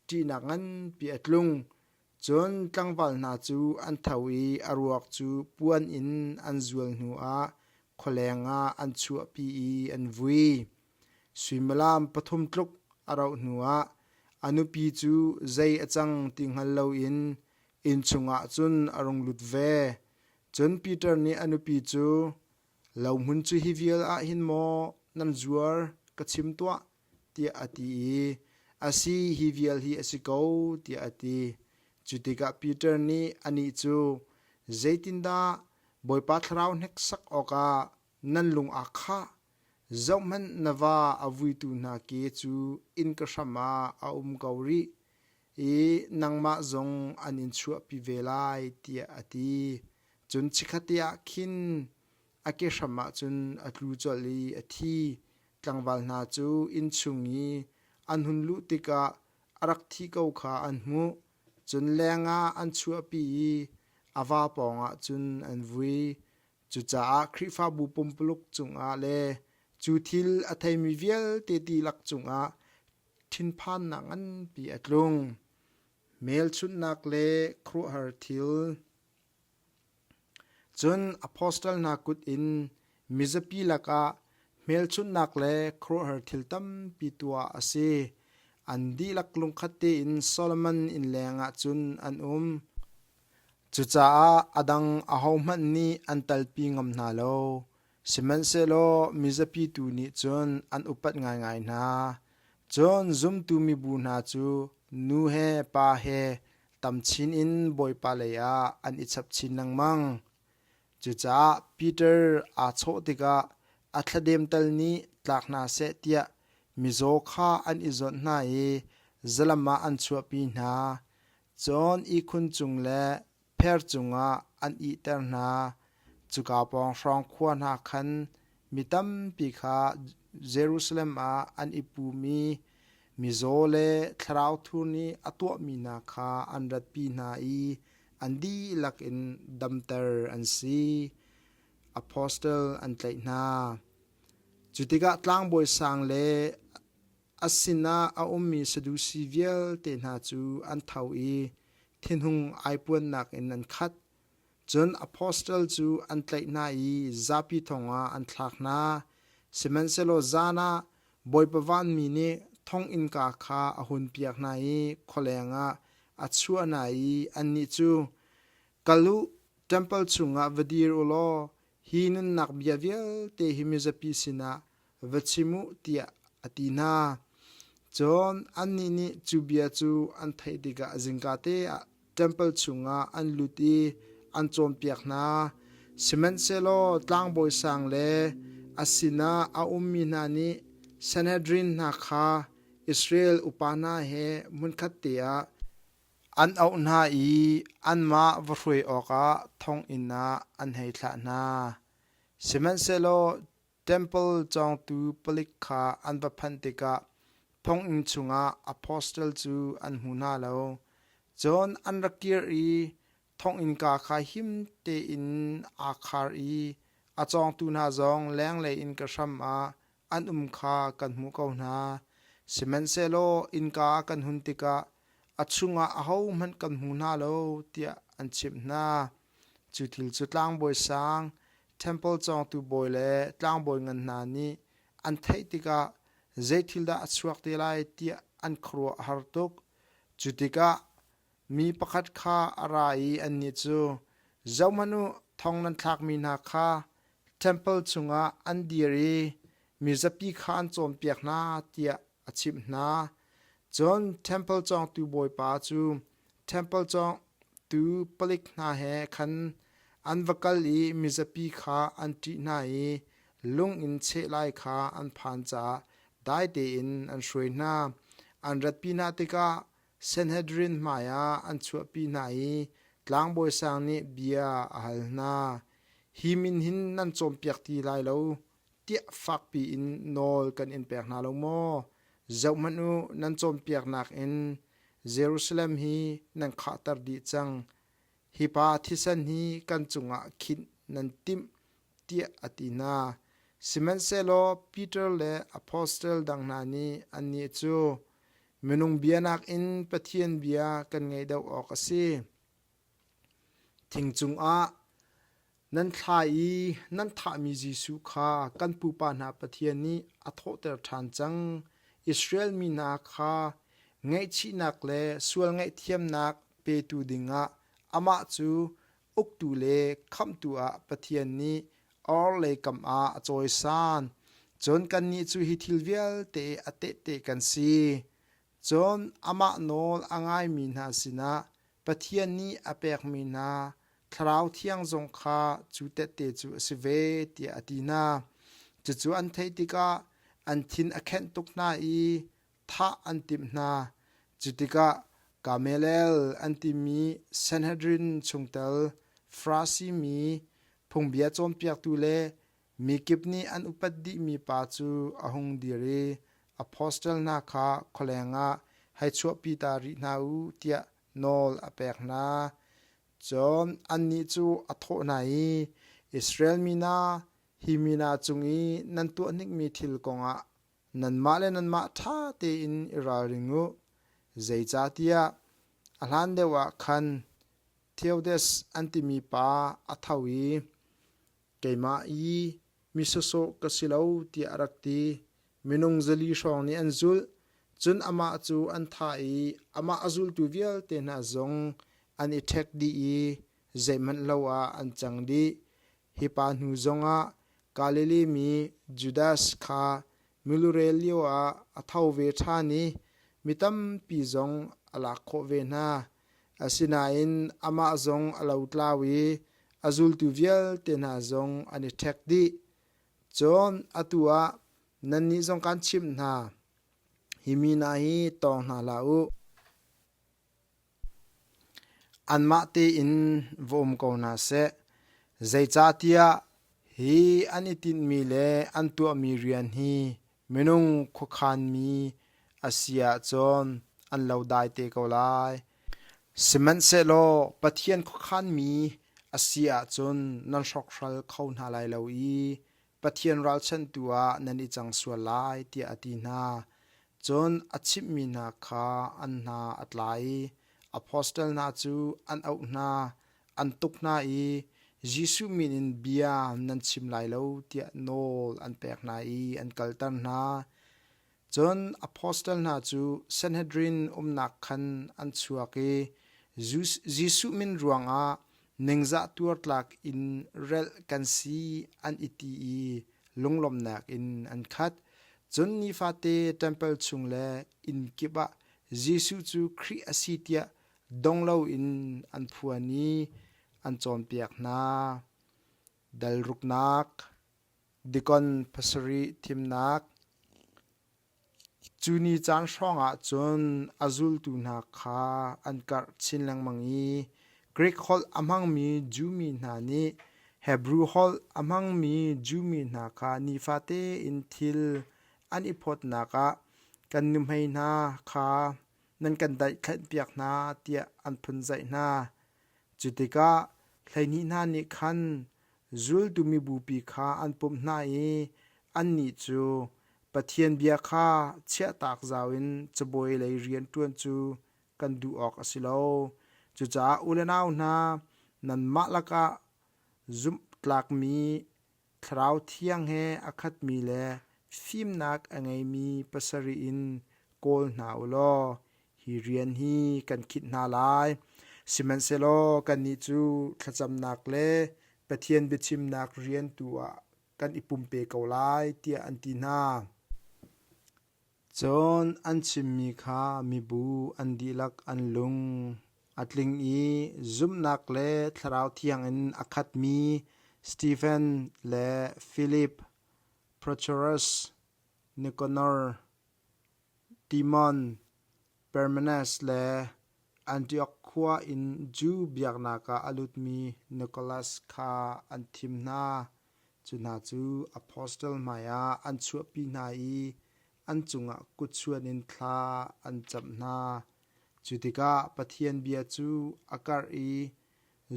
ṭihnak nganpi a tlung. Cun tlangval hna cu an tho i a ruak cu puan in an zual hnuah khualeng ah an chuahpi i an vui. Suimilam pathum tluk a rauh hnuah a nupi cu zei a cang ti hngal loin inn chungah cun a rung lut ve. Cun Peter nih a nupi cu, Lohmun cu hi vial ah hin maw nan zuar ka chim tuah, tiah a ti i, A si, hi vial hi a si ko, tiah a ti. Cu tikah Peter nih anih cu, Zeitindah Bawipa Thlarau hneksak awkah nan lung aa khah? Zohhmanh na va a vuitu hna ke cu innka hram ah a um ko rih i nangmah zong an in chuahpi ve lai, tiah a ti. Cun chikkhatte ah khin a ke hram ah cun a tlu colh i a thi. Tlangval hna cu inn chung i an hun luh tikah a rak thi ko kha an hmuh. Cun leng ah an chuahpi i a va pawngah cun an vui. Cucaah Khrihfabu pumpuluk cungah le cu thil a theimi vialte dihlak cungah thinphannak nganpi a tlung. Hmelchunhnak le khuaruahhar thil. Cun apostle hna kut in mizapi lakah hmelchunhnak le khuaruahhar thil tampi tuah a si. An dihlak lungkhat tein Solomon inn lengah cun an um. Cucaah a dang ahohmanh nih an talpi ngam hna lo. Sihmanhsehlaw mizapi tu nih cun an upat ngaingai hna. Cun zumtu mibu hna cu nu he pa he tam chin in Bawipa lei ah an i chap chin lengmang. Cucaah Peter aa chawh tikah a thladem tal nih tlak hna seh tiah mizaw kha an i zawnh hna i zalam ah an chuahpi hna. Cun ihkhun cung le pher cungah an ihter hna. Cuka pawng hrawng khua hna khan mi tampi kha Jerusalem ah an i pum i mizaw le thlarau thur nih a tuahmi hna kha an ratpi hna i an dihlak in damter an si. Apostle an tlaih hna. Cu tikah tlangbawi sang le A sinah a ummi Sadusi vialte hna cu an tho i thinhung aipuannak in an khat. Cun apostle cu an tlaih hna i zapi thong ah an thlak hna. Sihmanhsehlaw zan ah Bawipa vanmi nih thong innka kha a hunpiak hna i khualeng ah a chuah hna i annih cu, Kal u, ṭempal chungah va dir u law hi nunnak bia vialte hi mizapi sinah va chim u tiah a ti hna. Cun annih nih cu bia cu an theih tikah zingkate ah ṭempal chungah an lut i an cawnpiak hna. Sihmanhsehlaw tlangbawi sang le a sinah a ummi hna nih Sanhedrin hna kha Israel upa hna he hmunkhat te ah an auh hna i anmah va hruai awkah thonginn ah an hei thlah hna. Sihmanhsehlaw Ṭempal cawngtu palik kha an va phanh tikah thonginn chungah apostle cu an hmu hna lo. Cun an rak kir i thonginnka kha him tein aa khar i a cawngtu hna zong lenglei innka hram ah an um kha kan hmuh ko hna. Sihmanhsehlaw innka kan hun tikah a chungah ahohmanh kan hmu hna lo, tiah an chimh hna. Cu thil cu tlangbawi sang, ṭempal cawngtu bawi le tlangbawi ngan hna nih an theih tikah zei thil dah a chuak te lai tiah an khuaruah a har tuk. Cu tikah mi pakhat kha a ra i annih cu, Zohhmanh u, thong nan thlakmi hna kha ṭempal chungah an dir i mizapi kha an cawnpiak hna, tiah a chimh hna. Cun ṭempal cawngtu bawipa cu ṭempal cawngtu palik hna he khan an va kal i mizapi kha an ṭih hna i lung in cheh lai kha an phan caah dai tein an hruai hna. An ratpi hna tikah Sanhedrin hmaiah an chuahpi hna i tlangbawi sang nih bia a hal hna. Hi min hin nan cawnpiak ti lai lo tiah fakpi in nawl kan in pek hna lo maw? Zohhmanh u, nan cawnpiaknak in Jerusalem hi nan khahter dih cang. Hi pa thisen hi kan cungah khinh nan timh tiah a ti hna. Sihmanhsehlaw Peter le apostle dang hna nih annih cu. Minung bia nakin Pathian bia kan ngaih deuh awk a si. Thing cungah nan thla i nan thahmi Jesuh kha kan pupa hna Pathian nih a thawhter ṭhan cang. Israel mi hna kha ngaihchihnak le sual ngaihthiamnak petu dingah amah cu uktu le khamhtu ah Pathian nih orhlei kam ah a cawisan. Cun kannih cu hi thil vialte a tehte kan si. Cun amah nawl a ngaimi hna sinah Pathian nih a pekmi hna Thlarau Thiang zong kha cu tehte cu a si ve, tiah a ti hna. Cucu an theih tikah an thin a khenh tuk hna i thah an timh hna. Cu tikah Gamaliel an timi Sanhedrin chungtel Farasi mi phungbia cawnpiaktu le mikip nih an upat dihmi pa cu a hung dir i apostle hna kha khualeng ah hei chuahpi ta rih hna u tiah nawl a pek hna. Cun annih cu a thawh hna i, Israel mi hna, hi mi hna cung i nan tuah hnikmi thil kongah nanmah le nanmah ṭha tein i ralring u. Zeicahtiah a hlan deuh ah khan Theodas an timi pa a tho i keimah i mi sawsawh ka si lo tiah a rak ti. Minung 400 hrawng nih an zulh, cun amah cu an thah i amah a zultu vialte hna zong an i ṭhek dih i zeihmanh lo ah an cang dih. Hi pa hnu zongah Galilee mi Judas kha milurel lioah a tho ve ṭhan i mi tampi zong a lak khawh ve hna. Asinain amah zong a lotlau i a zultu vialte hna zong an i ṭhek dih. Cun atu ah nannih zong kaan chimh hna, hi mi hna hi tawng hna hlah u. Anmah tein va um ko hna seh. Zeicahtiah hi an i tinhmi le an tuahmi rian hi minung khuakhanmi a si ahcun an lo dai te ko lai. Sihmanhsehlaw Pathian khuakhanmi a si ahcun nan hrokhral kho hna lai lo i Pathian ralchanhtu ah nan i cang sual lai, tiah a ti hna. Cun a chimhmi hna kha an hna a tla i apostle hna cu an auh hna, an tuk hna i Jesuh min in bia nan chim lai lo tiah nawl an pek hna i an kalter hna. Cun apostle hna cu Sanhedrin umnak khan an chuak i Jesuh min ruangah ningzah tuar tlak in relh kan si an i ti i lunglawmhnak in an khat. Cun nifate ṭempal chung le inn kip ah Jesuh cu Khrih a si tiah dong loin an phuan i an cawnpiak hna. Dal ruknak, dikon pasarih thimnak, Cu ni caan hrawngah cun a zultu hna kha an karh chin lengmang i Grik holh a hmangmi Jew mi hna nih Hebru holh a hmangmi Jew mi hna kha nifate in thil an i phawtnak ah kan nuhmei hna kha nan kan daithlanhpiak hna tiah an phunzaih hna. Cu tikah 12 hna nih khan zultu mibupi kha an pumh hna i annih cu Pathian bia kha chiahtak zau in cabuai lei rian ṭuan cu kan duh awk a si lo. Cucaah u le nau hna, nanmah lakah zumhtlakmi Thlarau Thiang he a khatmi le fimnak a ngeimi pasarih in kawl hna u law hi rian hi kan khinh hna lai. Sihmanhsehlaw kannih cu thlacamnak le Pathian biachimnak rian tu ah kan i pumpe ko lai, tiah an ti hna. Cun an chimmi kha mibu an dihlak an lung a tling i zumhnak le Thlarau Thiang in a khatmi Stefen le Filip, Prochorus, Nikanor, Timon, Parmenas le Antioch khua in Jew biaknak ah a lutmi Nicholas kha an thim hna. Cu hna cu apostle hmaiah an chuahpi hna i an cungah kutchuan in thla an camh hna. Cu tikah Pathian bia cu a karh i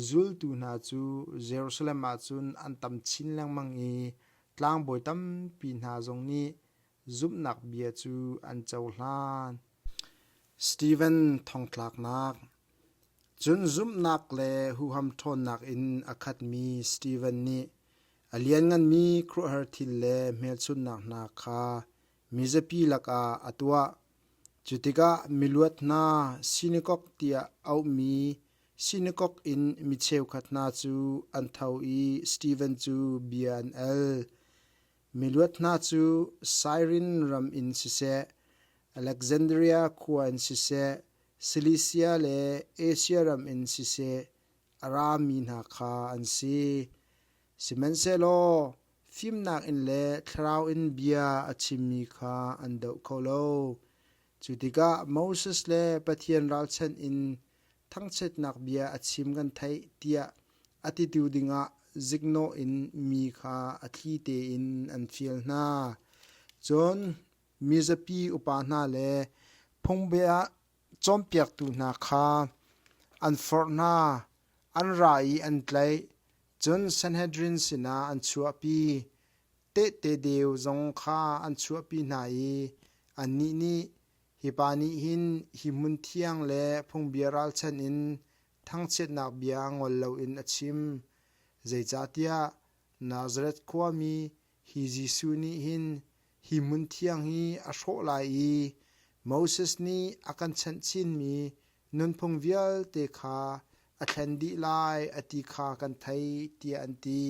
zultu hna cu Jerusalem ah cun an tam chin lengmang i tlangbawi tampi hna zong nih zumhnak bia cu an cohlan. Steven thongtlaknak. Cun zumhnak le huham ṭhawnnak in a khatmi Steven nih a liannganmi khuaruahhar thil le hmelchunhnak hna kha mizapi lakah a tuah. Cu tikah miluat hna sinakok tiah auhmi sinakok in mi cheukhat hna cu an tho i Steven cu bia an al. Miluat hna cu Sairin ram in siseh, Alexandria khua in siseh, Silisia le Asia ram in siseh a rami hna kha an si. Sihmanhsehlaw fimnak in le thlarau in bia a chimmi kha an doh kho lo. Cu tikah Moses le Pathian ralchanh in thangchiatnak bia a chim kan theih tiah a titu dingah ziknawh in mi kha a thli tein an fial hna. Cun mizapi upa hna le phungbia cawnpiaktu hna kha an forh hna, an ra i an tlaih. Cun Sanhedrin sinah an chuahpi. Tehte deu zong kha an chuahpi hna i annih nih, Hi pa nih hin hi hmun thiang le phungbia ralchanh in thangchiatnak bia ngol loin a chim. Zeicahtiah Nazareth khuami hi Jesuh nih hin hi hmun thiang hi a hrawh lai i Moses nih a kan chanh chinmi nunphung vialte kha a thlen dih lai a ti kha kan theih, tiah an ti.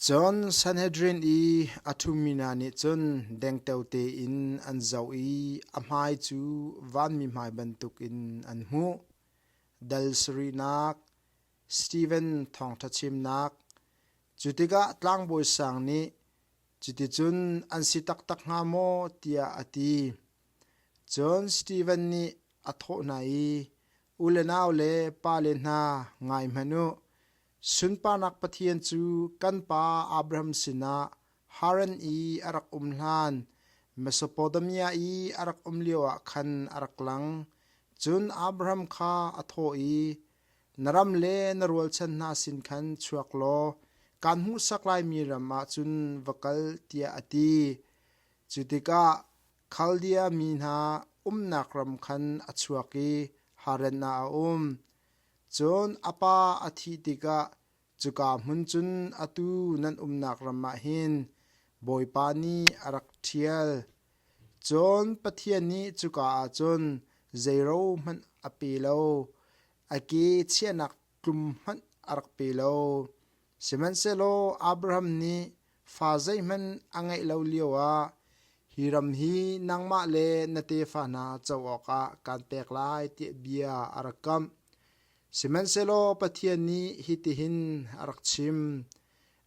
Cun Sanhedrin i a ṭhumi hna nih cun dengteo tein an zoh i a hmai cu vanmi hmai bantukin an hmuh. Dal sarihnak, Steven thawngṭha chimnak. Cu tikah tlangbawi sang nih, Cuticun an si taktak hnga maw? tiah a ti. Cun Steven nih a thawh hna i, U le nau le pale hna, ngai hmanh u. Sunparnak Pathian cu kan pa Abraham sinah Haran i a rak um hlan, Mesopotamia i a rak um lioah khan a rak lang. Cun Abraham kha a thawh i, Na ram le na rualchan hna sin khan chuak law kaan hmuhsak laimi ram ah cun va kal, tiah a ti. Cu tikah Khaldia mi hna umnak ram khan a chuak i Haran ah a um. Cun a pa a thih tikah cuka hmun cun atu nan umnak ram ah hin Bawipa nih a rak ṭhial. Cun Pathian nih cuka ah cun zei ro hmanh a pe lo, a ke chiahnak tlum hmanh a rak pe lo. Sihmanhsehlaw Abraham nih fa zeihmanh a ngeih lo lioah hi ram hi nangmah le na tefa hna co awkah kaan pek lai tiah bia a rak kamh. Sihmanhsehlaw Pathian nih hitihin a rak chim: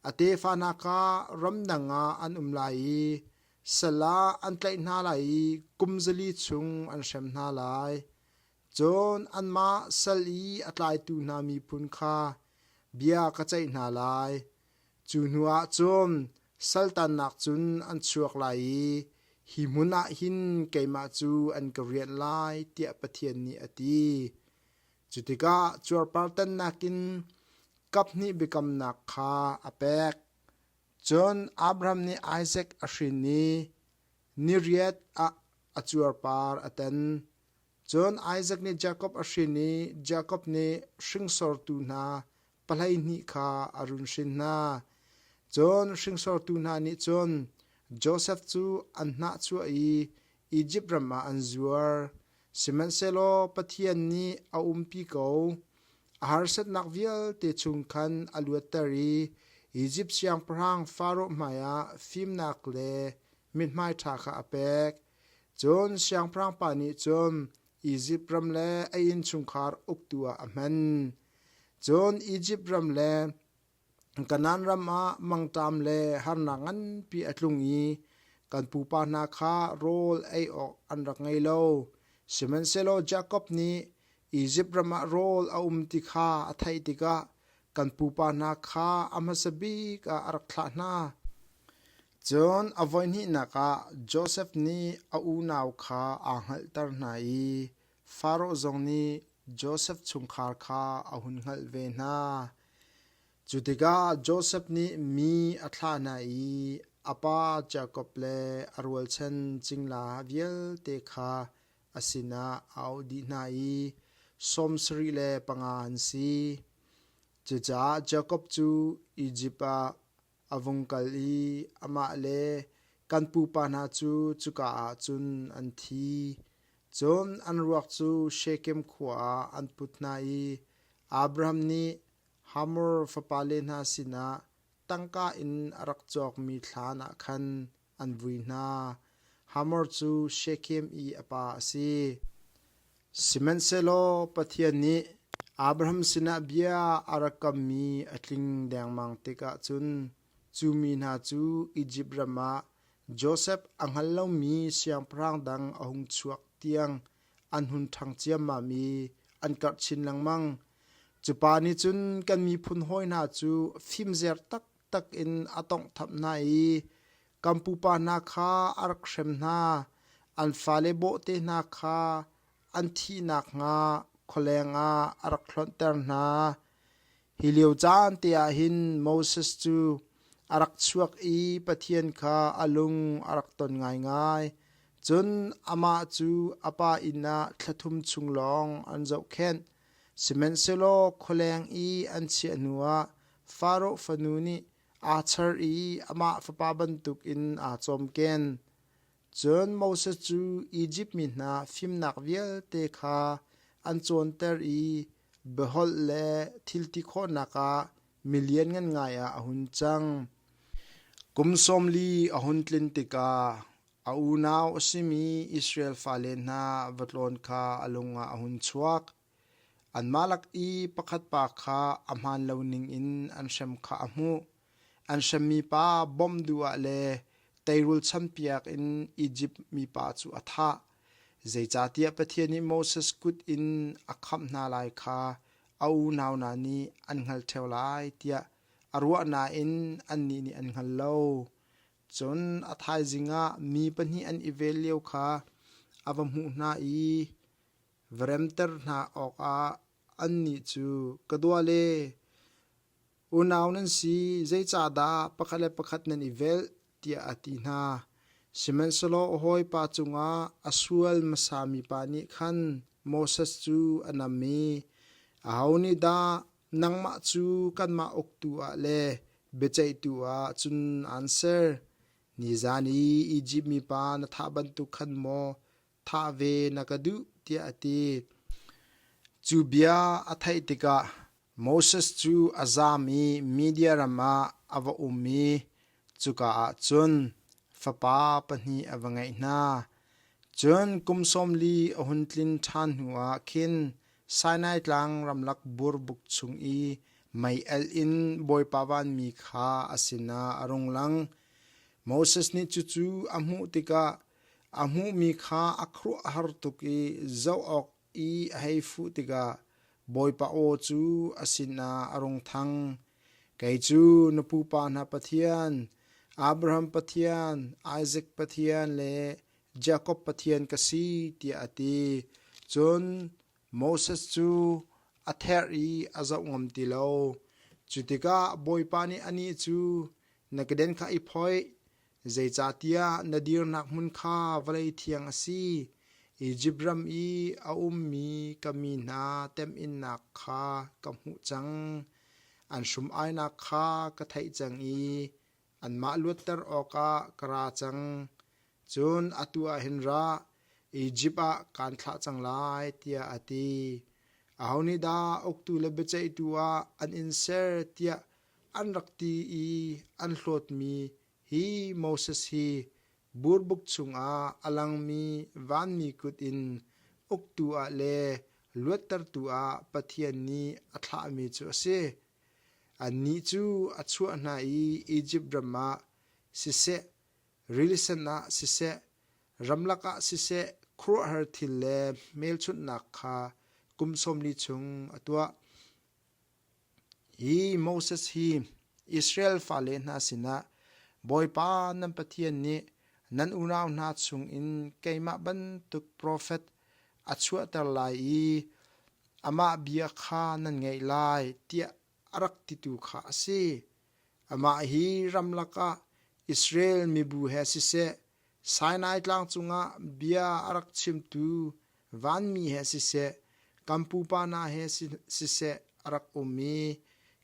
A tefa hna kha ramdang ah an um lai i sal ah an tlaih hna lai i kum zali chung an hrem hna lai. Cun anmah sal i a tlaitu hna miphun kha bia ka ceih hna lai. Cu hnuah cun saltannak cun an chuak lai i hi hmun ah hin keimah cu an ka rianh lai, tiah Pathian nih a ti. Cu tikah cuarpartannak in kaphnih biakamnak kha a pek. Cun Abraham nih Isaac a hrin i ni riat ah a cuarpar a tan. Cun Isaac nih Jakob a hrin i Jakob nih hringsortu hna pahleihnih kha a run hrin hna. Cun hringsortu hna nih cun Josef cu an hnahchuah i Izipt ram ah an zuar. Sihmanhsehlaw Pathian nih a umpi ko. A harsatnak vialte chung khan a luatter i Izipt siangpahrang Faraoh hmaiah fimnak le mithmai ṭha kha a pek. Cun siangpahrang pa nih cun Izipt ram le a innchungkhar uktu ah a hman. Cun Izipt ram le Kanaan ram ah mangṭam le harnak nganpi a tlung i kan pupa hna kha rawl ei awk an rak ngei lo. Sihmanhsehlaw Jakob nih Izipt ram ah rawl a um ti kha a theih tikah kan pupa hna kha a hmasa bik ah a rak thlah hna. Cun a voihnihnak ah Josef nih a unau kha aa hngalhter hna i Faraoh zong nih Josef chungkhar kha a hun hngalh ve hna. Cu tikah Josef nih mi a thlah hna i a pa Jakob le a rualchan cingla vialte kha a sinah a auh dih hna i 75 an si. Cucaah Jakob cu Izipt ah a vung kal i amah le kan pupa hna cu cuka ah cun an thi. Cun an ruak cu Shekem khua ah an put hna i Abraham nih Hamor fapale hna sinah tangka in a rak cawkmi thlan ah khan an vui hna. Hamor cu Shekem i a pa a si. Sihmanhsehlaw Pathian nih Abraham sinah bia a rak kammi a tling dengmang tikah cun cu mi hna cu Izipt ram ah Josef a hngal lomi siangpahrang dang a hung chuak tiang an hun ṭhang ciammam i an karh chin lengmang. Cu pa nih cun kan miphun hawi hna cu fimzer taktak in a tawnghtham hna i kan pupa hna kha a rak hrem hna. An fale bawhte hna kha an thih nakhnga khualeng ah a rak hlonhter hna. Hi lio caan te ah hin Moses cu a rak chuak i Pathian kha a lung a rak ton ngaingai. Cun amah cu a pa inn ah thla thum chung lawng an zohkhenh. Sihmanhsehlaw khualeng i an chiah hnuah Faraoh fanu nih aa char i amah fapa bantukin aa cawmken. Cun Moses cu Izipt mi hna fimnak vialte kha an cawnter i biaholh le thil ti khawhnak ah mi lianngan ngai ah a hun cang. Kum 40 a hun tlin tikah a unau a simi Israel fale hna va tlawn kha a lung ah a hun chuak. Anmah lak i pakhat pa kha a hmaan lo ningin an hrem kha a hmuh. An hremmi pa bawmh duh ah le teirul champiak in Izipt mipa cu a thah. Zeicahtiah Pathian nih Moses kut in a khamh hna lai kha a unau hna nih an hngalh ṭheo lai tiah a ruah nain annih nih an hngal lo. Cun a thaizing ah mi pahnih an i vel lio kha a va hmuh hna i va remter hna awkah annih cu, Ka duale, unau nan si, zeicahdah pakhat le pakhat nan i velh? tiah a ti hna. Sihmanhsehlaw a hawipa cungah a sual hmasa mipa nih khan Moses cu a nam i, Aho nih dah nangmah cu kanmah uktu ah le biaceihtu ah cun aan ser? Nizan i Izipt mipa na thah bantuk khan maw thah ve na ka duh tiah a ti. Cu bia a theih tikah Moses cu a zam i Media ram ah a va um i cuka ah cun fapa pahnih a va ngeih hna. Cun kum 40 a hun tlin ṭhan hnuah khin Sinai Tlang ramlak burbuk chung i mei alh in Bawipa vanmi kha a sinah a rung lang. Moses nih cucu a hmuh tikah A hmuhmi kha a khuaruahhar tuk i zoh awk i a hei fuh tikah Bawipa aw cu a sinah a rung thang. Kei cu na pupa hna Pathian, Abraham Pathian, Isaac Pathian le Jakob Pathian ka si, tiah a ti. Cun Moses cu a therh i a zoh ngam ti lo. Cu tikah Bawipa nih anih cu, Na keden kha i phoih, Zeicahtiah na dirnak hmun kha vawlei thiang a si. Izipt ram i a ummi ka mi hna temhinnak kha ka hmuh cang. An hrum-ainak kha ka theih cang i anmah luatter awkah ka ra cang. Cun atu ah hin ra, Izipt ah kaan thlah cang lai, tiah a ti. Aho nih dah uktu le biaceihtu ah an in ser tiah an rak ti i an hlawtmi hi Moses hi burbuk chungah a langmi vanmi kut in uktu ah le luattertu ah Pathian nih a thlahmi cu a si. Annih cu a chuah hna i Izipt ram ah siseh, rili sen ah siseh, ramlak ah siseh khuaruahhar thil le hmelchunhnak kha kum 40 chung a tuah. Hi Moses hi Israel fale hna sinah Bawipa nan Pathian nih nan unau hna chungin keimah bantuk profet a chuahter lai i amah bia kha nan ngaih lai tiah a rak titu kha a si. Amah hi ramlak ah Israel mibu he siseh, Sinai tlang cungah bia a rak chimtu. Vanmi he siseh, kan pupa hna he siseh a rak um i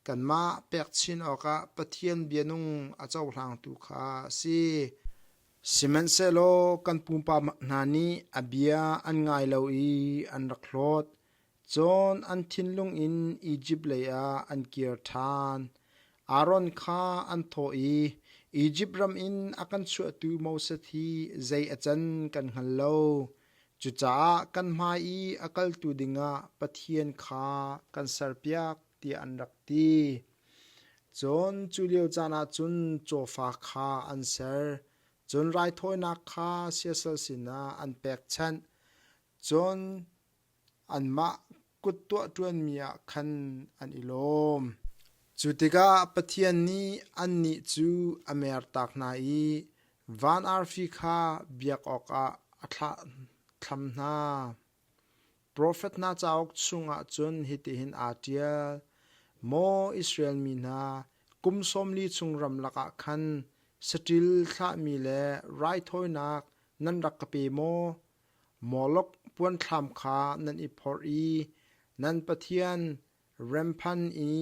kanmah pekchin awkah Pathian bia nung a cohlangtu kha a si. Sihmanhsehlaw kan pupa hna nih a bia an ngai lo i an rak hlawt. Cun an thinlung in Izipt leiah an kir ṭhan. Aaron kha an thawh i, Izipt ram in a kan chuahtu Moses hi zei a can kan hngal lo. Cucaah kan hmai i a kaltu dingah Pathian kha kan serpiak, tiah an rak ti. Cun cu lio caan ah cun cawfa kha an ser, cun raithawinak kha siasal sinah an pekchanh. Cun anmah kut tuah ṭuanmi ah khan an i lawm. Cu tikah Pathian nih annih cu a mertak hna i van arfi kha biak awkah a thlahthlam hna. Profet hna cauk chungah cun hitihin aa ṭial: Maw Israel mi hna, kum 40 chung ramlak ah khan saṭil thlahmi le raithawinak nan rak ka pe maw? Moloch puanthlam kha nan i phorh i nan pathian Remphan i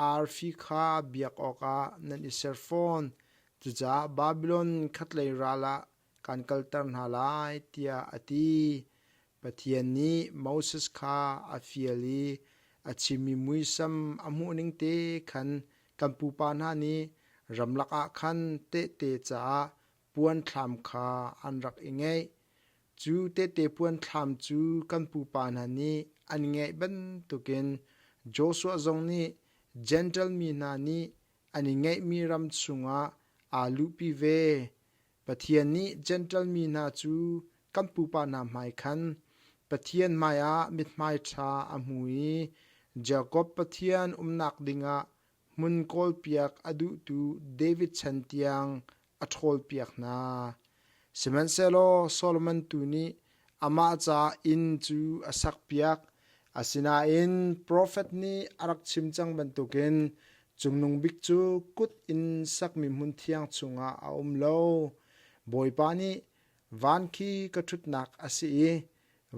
arfi kha biak awkah nan i ser fawn. Cucaah Babilon khatlei ral ah kan kalter hna lai, tiah a ti. Pathian nih Moses kha a fial i a chimmi muisam a hmuhning te khan kan pupa hna nih ramlak ah khan tehte caah puanthlam kha an rak i ngeih. Cu tehte puanthlam cu kan pupa hna nih an ngeih bantukin Joshua zong nih Jentail mi hna nih an i ngeihmi ram chungah aa luhpi ve. Pathian nih Jentail mi hna cu kan pupa hna hmai khan Pathian hmaiah mithmai ṭha a hmu i Jakob Pathian umnak dingah hmun kawlpiak a duhtu David chan tiang a ṭhawlpiak hna. Sihmanhsehlaw Solomon tu nih amah caah inn cu a sakpiak. Asinain profet nih a rak chim cang bantukin Cungnung Bik cu kut in sakmi hmunthiang chungah a um lo. Bawipa nih van khi ka ṭhutnak a si i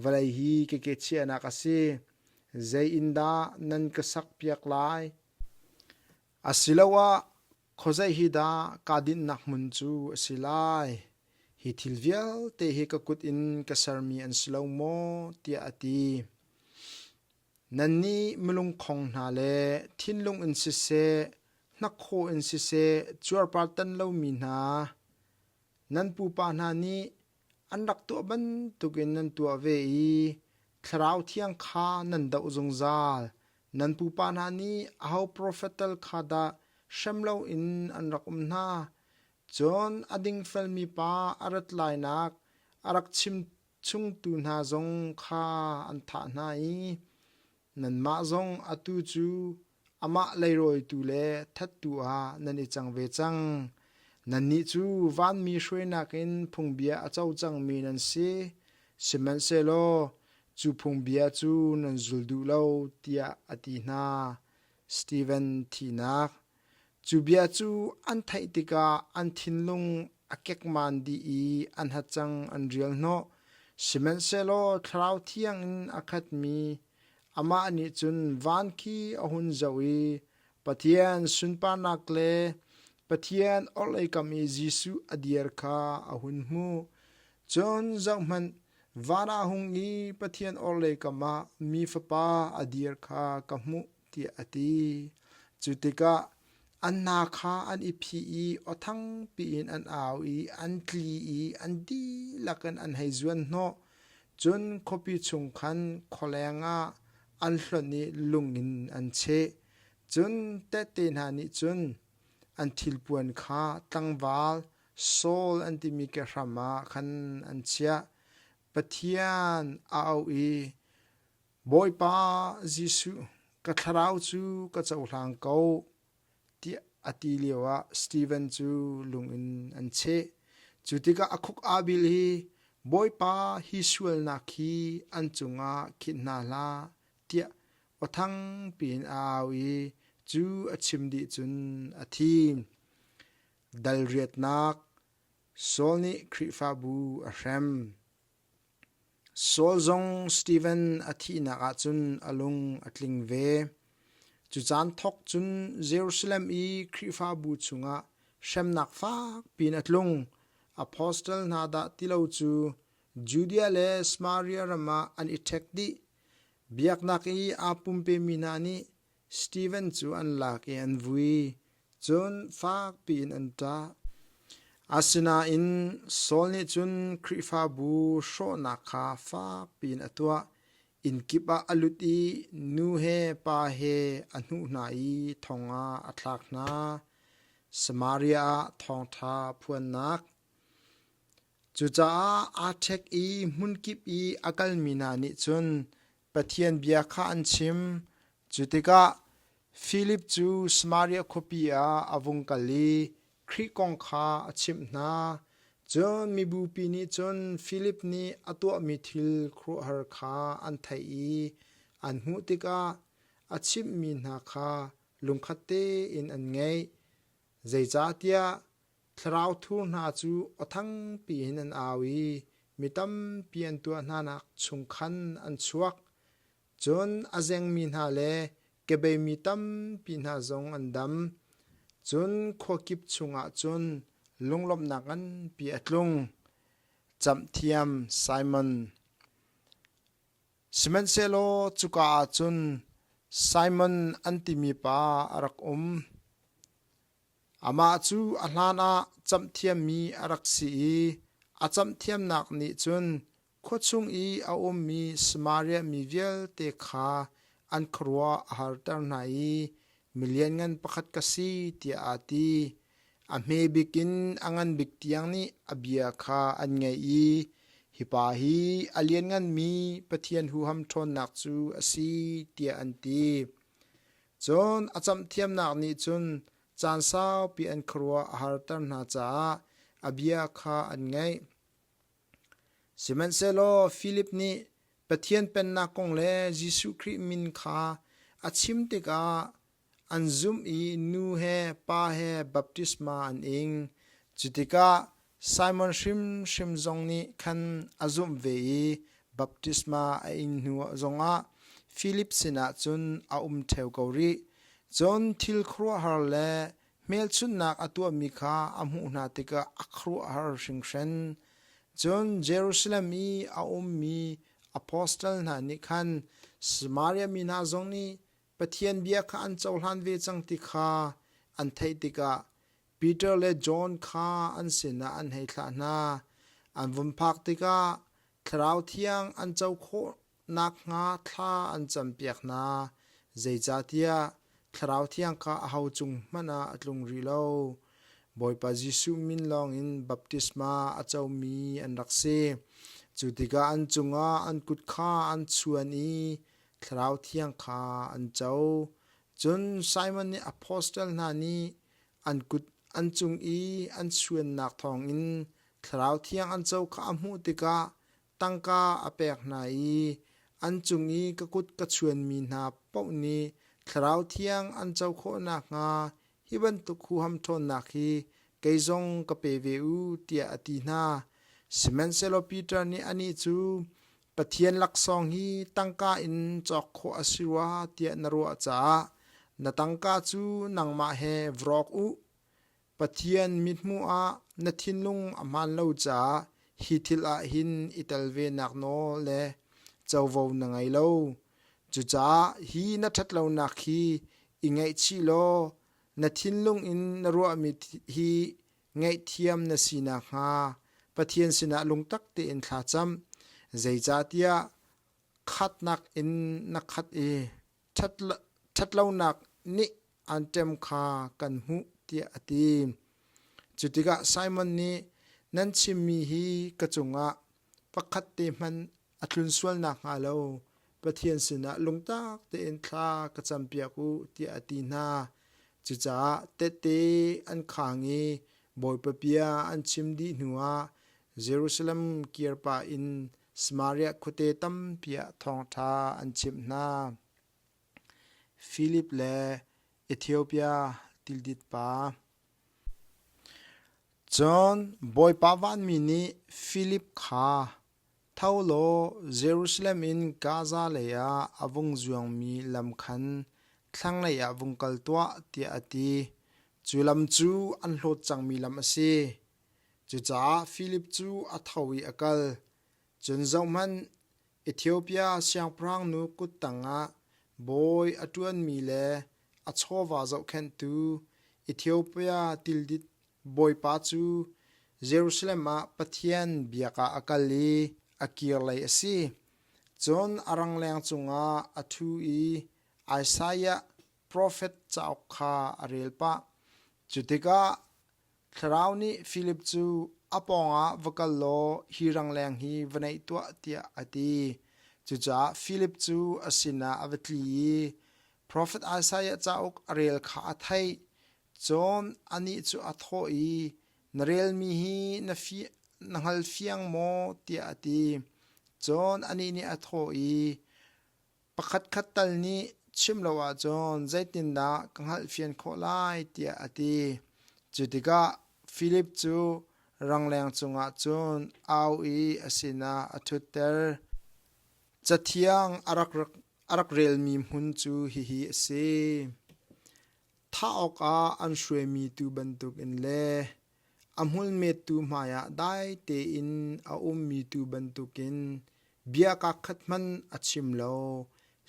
vawlei hi ka ke chiahnak a si. Zei inn dah nan ka sakpiak lai? Asiloah khuazei hi dah kaa dinhnak hmun cu a si lai? Hi thil vialte hi ka kut in ka sermi an si lo maw? tiah a ti. Nannih milungkhong hna le thinlung in siseh, hnakhaw in siseh cuarpar tan lomi hna, nan pupa hna nih An rak tuah bantukin nan tuah ve i Thlarau Thiang kha nan doh zungzal. Nan pupa hna nih aho profet tal kha dah hrem loin an rak um hna? Cun a dingfelmi pa a rat lainak a rak chim chungtu hna zong kha an thah hna i Nanmah zong atu cu amah leirawitu le thattu ah nan i cang ve cang. Nannih cu vanmi hruainak in phungbia a co cangmi nan si, sihmanhsehlaw cu phungbia cu nan zul duh lo, tiah a ti hna. Steven thihnak. Cu bia cu an theih tikah an thinlung a kekman dih i an hacang an rial hnawh. Sihmanhsehlaw Thlarau Thiang in a khatmi amah nih cun van khi a hun zoh i Pathian sunparnak le Pathian orhlei kam i Jesuh a dir kha a hun hmuh. Cun zohhmanh, van ah hung i Pathian orhlei kam ah Mi Fapa a dir kha ka hmuh tiah a ti. Cu tikah an hna kha an i phih i aw thangpi in an au i an tli i an dihlak in an hei zuan hnawh. Cun khuapi chung khan khualeng ah an hlonh i lung in an cheh. Cun tehte hna nih cun an thilpuan kha tlangval Saul an timi kehram ah khan an chiah. Pathian a auh i Bawipa Jesuh, ka thlarau cu ka cohlang ko, tiah a ti lioah Steven cu lung in an cheh. Cu tikah a khuk aa bil i, Bawipa, hi sualnak hi an cungah khinh hna hlah, tiah aw thangpi in a au i cu a chim dih cun a thi. Dal riatnak Saul nih Khrihfabu a hrem. Saul zong Steven a thihnak ah cun a lung a tling ve. Cu caan thawk cun Jerusalem i Khrihfabu chungah hremnak fak piin a tlung. Apostle hna dah ti lo cu Judea le Samaria ram ah an i ṭhek dih. Biaknak i aa pumpemi hna nih Steven cu an lak i an vui, cun fak piin an ṭah. Asinain Saul nih cun Khrihfabu hrawhnak kha fak piin a tuah. Inn kip ah a lut i nu he pa he a hnuh hna i thong ah a thlak hna. Samaria ah thawngṭha phuannak. Cucaah aa ṭhek i hmunkip i a kalmi hna nih cun Pathian bia kha an chim. Cu tikah Filip cu Samaria khuapi ah a vung kal i Khrih kong kha a chimh hna. Cun mibupi nih cun Filip nih a tuahmi thil khuaruahhar kha an theih i an hmuh tikah a chimhmi hna kha lungkhat tein an ngaih. Zeicahtiah Thlarau thur hna cu aw thangpi in an au i mi tampi an tuah hnanak chung khan an chuak. Cun a zengmi hna le kebeimi tampi hna zong an dam. Cun khua kip chungah cun lunglawmhnak nganpi a tlung. Camhthiam Simon. Sihmanhsehlaw cuka ah cun Simon an timi pa a rak um. Amah cu a hlanah camhthiammi a rak si i a camhthiamnak nih cun khuachung i a ummi Samaria mi vialte kha an khuaruah a harter hna i mi lianngan pakhat ka si tiah aa ti. A hme bik in a ngan bik tiang nih a bia kha an ngaih i hi pa hi a liannganmi Pathian huham ṭhawnnak cu a si tiah an ti. Cun a camhthiamnak nih cun caan saupi an khuaruah a harter hna caah a bia kha an ngaih. Sihmanhsehlaw Filip nih Pathian Pennak kong le Jesuh Khrih min kha a chim tikah an zumh i nu he pa he baptisma an ing. Cu tikah Simon hrimhrim zong nih khan a zumh ve i baptisma a ing hnu zongah Filip sinah cun a um ṭheo ko rih. Cun thil khuaruahhar le hmelchunhnak a tuahmi kha a hmuh hna tikah a khuaruahhar hringhran. Cun Jerusalem i a ummi apostle hna nih khan Samaria mi hna zong nih Pathian bia kha an cohlan ve cang ti kha an theih tikah Peter le John kha an sinah an hei thlah hna. An vun phak tikah Thlarau Thiang an co khawh nakhnga thla an campiak hna, zeicahtiah Thlarau Thiang kha aho cung hmanh ah a tlung rih lo. Bawipa Jesuh min lawngin baptisma a comi an rak si. Cu tikah an cungah an kut kha an chuan i Thlarau Thiang kha an co. Cun Simon nih apostle hna nih an kut an cung i an suannak thawngin Thlarau Thiang an co kha a hmuh tikah tangka a pek hna i an cung i ka kut ka chuanmi hna paoh nih Thlarau Thiang an co khawh nakhnga hi bantuk huham ṭhawnnak hi kei zong ka pe ve u tiah a ti hna. Sihmanhsehlaw Peter nih anih cu Pathian laksawng hi tangka in cawk khawh a si rua tiah na ruah caah na tangka cu nangmah he vrawk u. Pathian mithmuh ah na thinlung a hmaan lo caah hi thil ah hin i tel venak nawl le covo na ngei lo. Cucaah hi na ṭhatlonak hi i ngaihchih law na thinlung in na ruahmi hi ngaihthiam na si nakhnga Pathian sinah lungtak tein thla cam. Zeicahtiah khatnak in na khat i ṭhatlonak nih aan ṭem kha kan hmuh tiah a ti. Cu tikah Simon nih nan chimmi hi ka cungah pakhat te hmanh a tlun sual nakhnga lo Pathian sinah lungtak tein thla ka campiak u tiah a ti hna. Cucaah tehte an khaang i Bawipa bia an chim dih hnuah Jerusalem kir pah in Samaria khuate tampi ah thawngṭha an chimh hna. Filip le Ethiopia tildit pa. Cun Bawipa vanmi nih Filip kha. Tho law Jerusalem in Gaza leiah a vung zuangmi lam khan thlanglei ah vung kal tuah, tiah a ti. Cu lam cu an hlawt cangmi lam a si. Cucaah Filip cu a tho i a kal. Cun zohhmanh, Ethiopia siangpahrangnu kut tangah bawi a ṭuanmi le a chawva zohkhenhtu Ethiopia tildit bawipa cu Jerusalem ah Pathian biak ah a kal i a kirlei a si. Cun a rangleng cungah a ṭhu i Isaiah profet cauk kha a rel pah. Cu tikah Thlarau nih Filip cu a pawngah va kal law hi rangleng hi va naih tuah tiah a ti. Cucaah Filip cu a sinah a va tli i profet Isaiah cauk a rel kha a theih. Cun anih cu a thawh i, Na relmi hi na, na hngal fiang maw? tiah a ti. Cun anih nih a thawh i, Pakhatkhat tal nih chim lo ahcun zeitindah ka hngalhfian khawh lai tiah a ti. Cu tikah Filip cu rangleng cungah cun a au i a sinah a ṭhutter. Cathiang a rak, a rak relmi hmun cu hihi a si. Thah awkah an hruaimi tuu bantukin le a hmul mettu hmaiah dai tein a ummi tuu bantukin bia kaakhat hmanh a chim lo.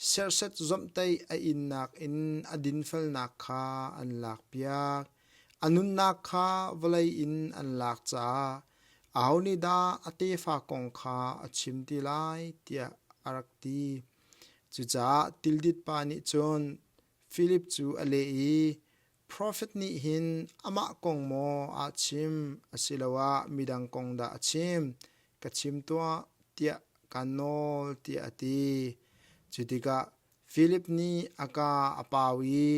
Serhsat zawmhtaih a innak in a dinfelnak kha an lakpiak. A nunnak kha vawlei in an lak caah aho nih dah a tefa kong kha a chim ti lai tiah a rak ti. Cucaah tildit pa nih cun Filip cu a leh i, Profet nih hin amah kong maw aa chim asiloah midang kong dah a chim? Ka chim tuah tiah kaan nawl tiah a ti. Cu tikah Filip nih a kaa a pau i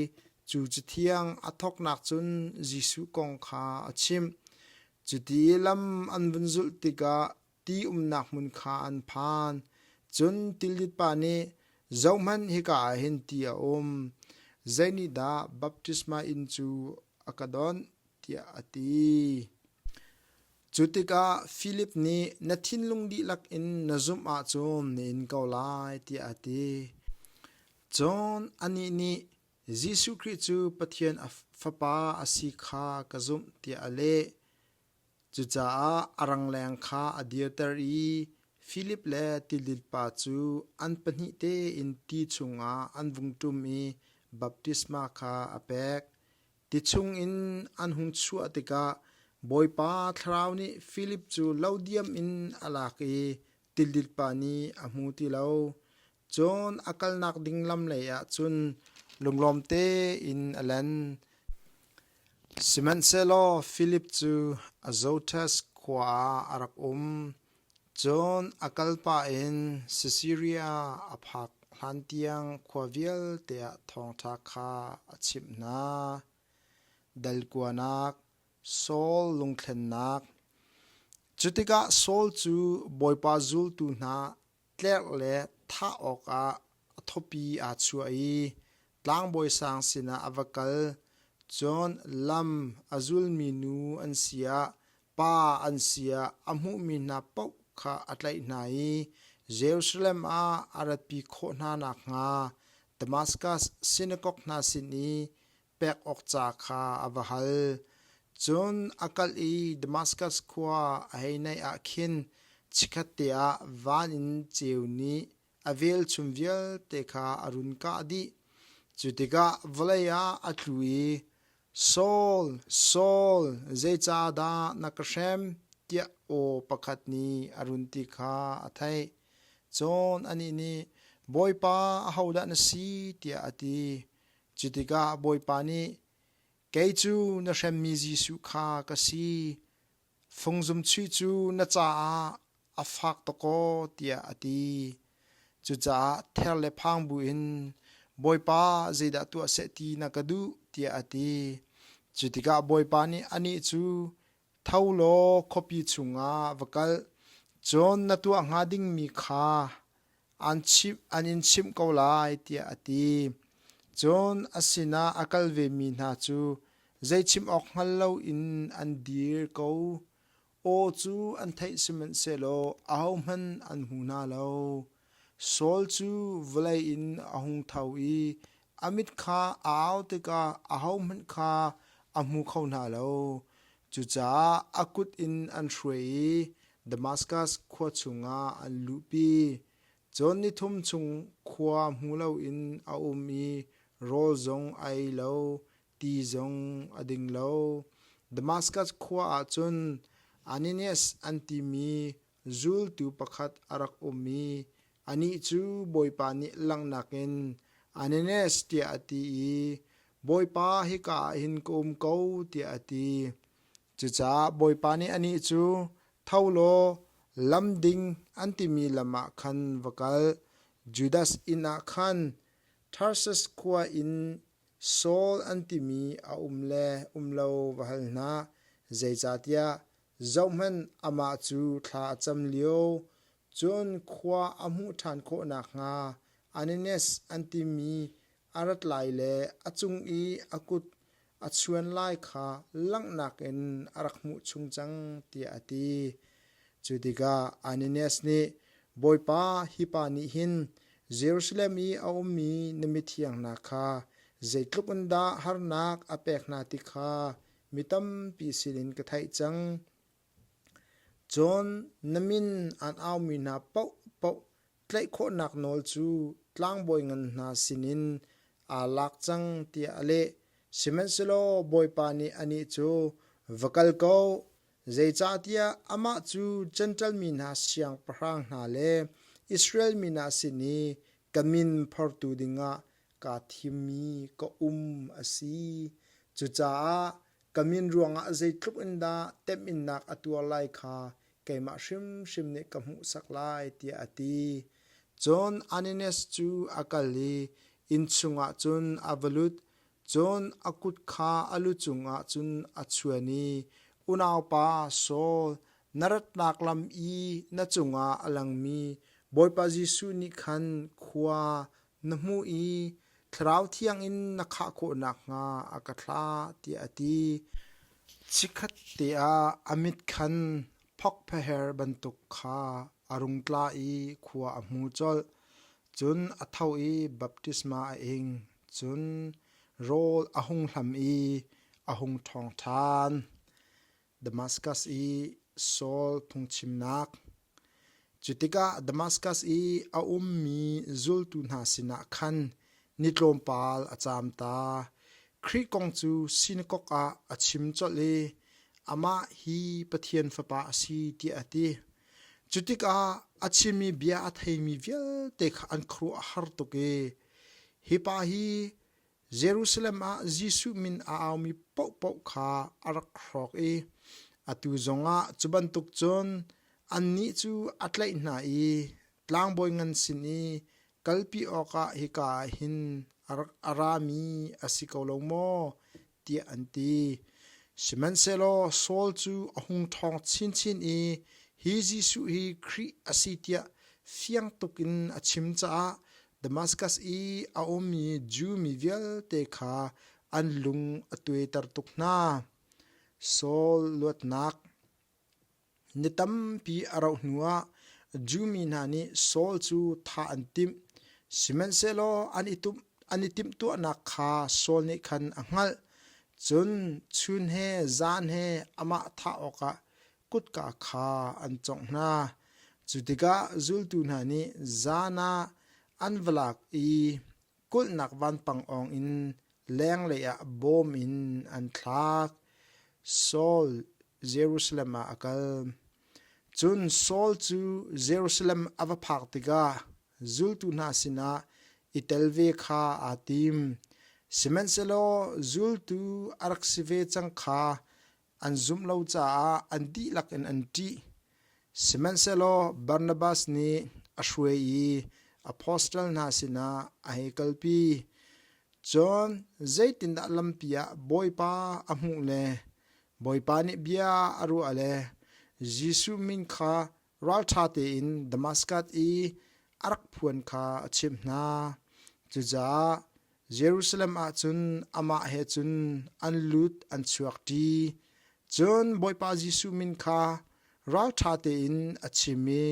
cu cathiang a thawknak cun Jesuh kong kha a chimh. Cuti lam an vun zulh tikah ti umnak hmun kha an phan. Cun tildit pa nih, Zohhmanh, hika ah hin ti a um. Zeinihdah baptisma inn cu a ka donh? tiah a ti. Cu tikah Filip nih, Na thinlung dihlak in na zumh ahcun na in ko lai, tiah a ti. Cun anih nih, Jesuh Khrih cu Pathian a Fapa a si kha ka zumh, tiah a leh. Cucaah a rangleng kha a dirter i Filip le tildit pa cu an pahnih tein ti chungah an vung ṭum i baptisma kha a pek. Ti chungin an hung chuah tikah Bawipa Thlarau nih Filip cu lo diam in a lak i tildit pa nih a hmu ti lo. Cun a kalnak ding lam leiah cun lunglawm tein a lan. Sihmanhsehlaw Filip cu Azotus khua ah a rak um. Cun a kalpah in Sisaria a phak hlantiang khua vialte ah thawngṭha kha a chimh hna. Dalkuanak, Saul lungthlennak. Cu tikah Saul cu Bawipa zultu hna tlerh le thah awkah a thawpi aa chuah i tlangbawi sang sinah a va kal. Cun lam a zulmi nu an si ah, pa an si ah a hmuhmi hna paoh kha a tlaih hna i Jerusalem ah a ratpi khawh hna nakhnga Damaskas sinakok hna sin i pek awk ca kha a va hal. Cun a kal i Damaskas khua a hei naih ah khin chikkhatte ah van in ceu nih a velchum vialte kha a run kah dih. Cu tikah vawlei ah a tlu i, Saul, Saul, zeicahdah na ka hrem? tiah aw pakhat nih a run ti kha a theih. Cun anih nih, Bawipa, ahodah na si? tiah a ti. Cu tikah Bawipa nih, Kei cu na hremmi Jesuh kha ka si. Fungzum chuih cu na caah a fak dawkaw tiah a ti. Cucaah ther le phang buin, Bawipa, zeidah tuah seh ti na ka duh? tiah a ti. Cu tikah Bawipa nih anih cu, Tho law khuapi chungah va kal, cun na tuah hnga dingmi kha an chimh an in chimh ko lai tiah a ti. Cun a sinah a kal vemi hna cu zei chim awk hngal loin an dir ko. Aw cu an theih sihmanhsehlaw ahohmanh an hmu hna lo. Saul cu vawlei in a hung tho i a mit kha a au tikah ahohmanh kha a hmu kho hna lo. Cucaah a kut in an hruai i Damaskas khua chungah an luhpi. Cun nithum chung khua hmu loin a um i rawl zong a ei lo, ti zong a ding lo. Damaskas khua ah cun Ananias an timi zultu pakhat a rak um i anih cu Bawipa nih langhnak in Ananias tiah a ti i Bawipa hika ah hin ka um ko tiah a ti. Cucaah Bawipa nih anih cu tho law lam ding an timi lam ah khan va kal. Judas inn ah khan Tarsus khua in Saul an timi a um le um lo va hal hna, zeicahtiah zohhmanh amah cu thla a cam lio, cun khua a hmuh ṭhan khawh nakhnga Ananias an timi a rat lai le a cung i a kut a chuan lai kha langhnak in a rak hmuh chung cang tiah a ti. Cu tikah Ananias nih, Bawipa, hi pa nih hin Jerusalem i a ummi na mithiang hna kha zeitluk in dah harnak a pek hna ti kha mi tampi sinin ka theih cang. Cun na min aan aumi hna paohpaoh tlaih khawhnak nawl cu tlangbawi ngan hna sinin aa lak cang tiah a leh. Sihmanhsehlaw Bawipa nih anih cu, Va kal ko, zeicahtiah amah cu Jentail mi hna siangpahrang hna le Israel mi hna sin i ka min phortu dingah kaa thimmi ka um a si. Cucaah ka min ruangah zeitluk in dah temhinnak a tuar lai kha keimah hrimhrim nih ka hmuhsak lai tiah a ti. Cun Ananias cu a kal i inn chungah cun a va lut. Cun a kut kha a lu cungah cun a chuan i, Unaupa Saul, na ratnak lam i na cungah a langmi Bawipa Jesuh nih khan khua na hmuh i Thlarau Thiang in na khah khawh nakhnga a ka thlah, tiah a ti. Chikkhat te ah a mit khan phokpheher bantuk kha a rung tla i khua a hmu colh. Cun a tho i baptisma a ing. Cun rawl a hung hlam i a hung ṭhawng ṭhan. Damaskas i Saul phungchimnak. Cu tikah Damaskas i a ummi zultu hna sinah khan ni tlawmpal a caam ta. Khrih kong cu sinakok ah a chim colh i amah hi Pathian Fapa a si tiah a ti. Cu tikah a chimmi bia a theimi vialte kha an khuaruah a har tuk i hi pa hi Jerusalem ah Jesuh min a aumi paohpaoh kha a rak hrawk i atu zongah cu bantuk cun annih cu a tlaih hna i tlangbawi ngan sin i kalpi awkah hika ah hin a rami a si ko lo maw? tiah an ti. Sihmanhsehlaw Saul cu a hung ṭhawng chinchin i hi Jesuh hi Khrih a si tiah fiang tuk in a chim caah Damaskas i a ummi Jew mi vialte kha an lung a tuaiter tuk hna. Saul luatnak Ni tampi a rauh hnuah Jew mi hna nih Saul cu thah an timh. Sihmanhsehlaw an i timhtuahnak kha Saul nih khan a hngalh. Cun chun he zan he amah thah awkah kutka kha an cawngh hna. Cu tikah zultu hna nih zan ah an va lak i kulhnak vanpang awng in lenglei ah bawm in an thlak. Saul Jerusalem ah a kal. Cun Saul cu Jerusalem a va phak tikah zultu hna sinah i tel ve kha aa tim. Sihmanhsehlaw zultu a rak si ve cang kha an zumh lo caah an dihlak in an ṭih. Sihmanhsehlaw Barnabas nih a hruai i apostle hna sinah a hei kalpi. Cun zeitindah lampi ah Bawipa a hmuh le Bawipa nih bia a ruah le Jesuh min kha ralṭha tein Damaskas i a rak phuan kha a chimh hna. Cucaah Jerusalem ah cun amah he cun an lut an chuak ṭi. Cun Bawipa Jesuh min kha. Ralṭha tein a chim i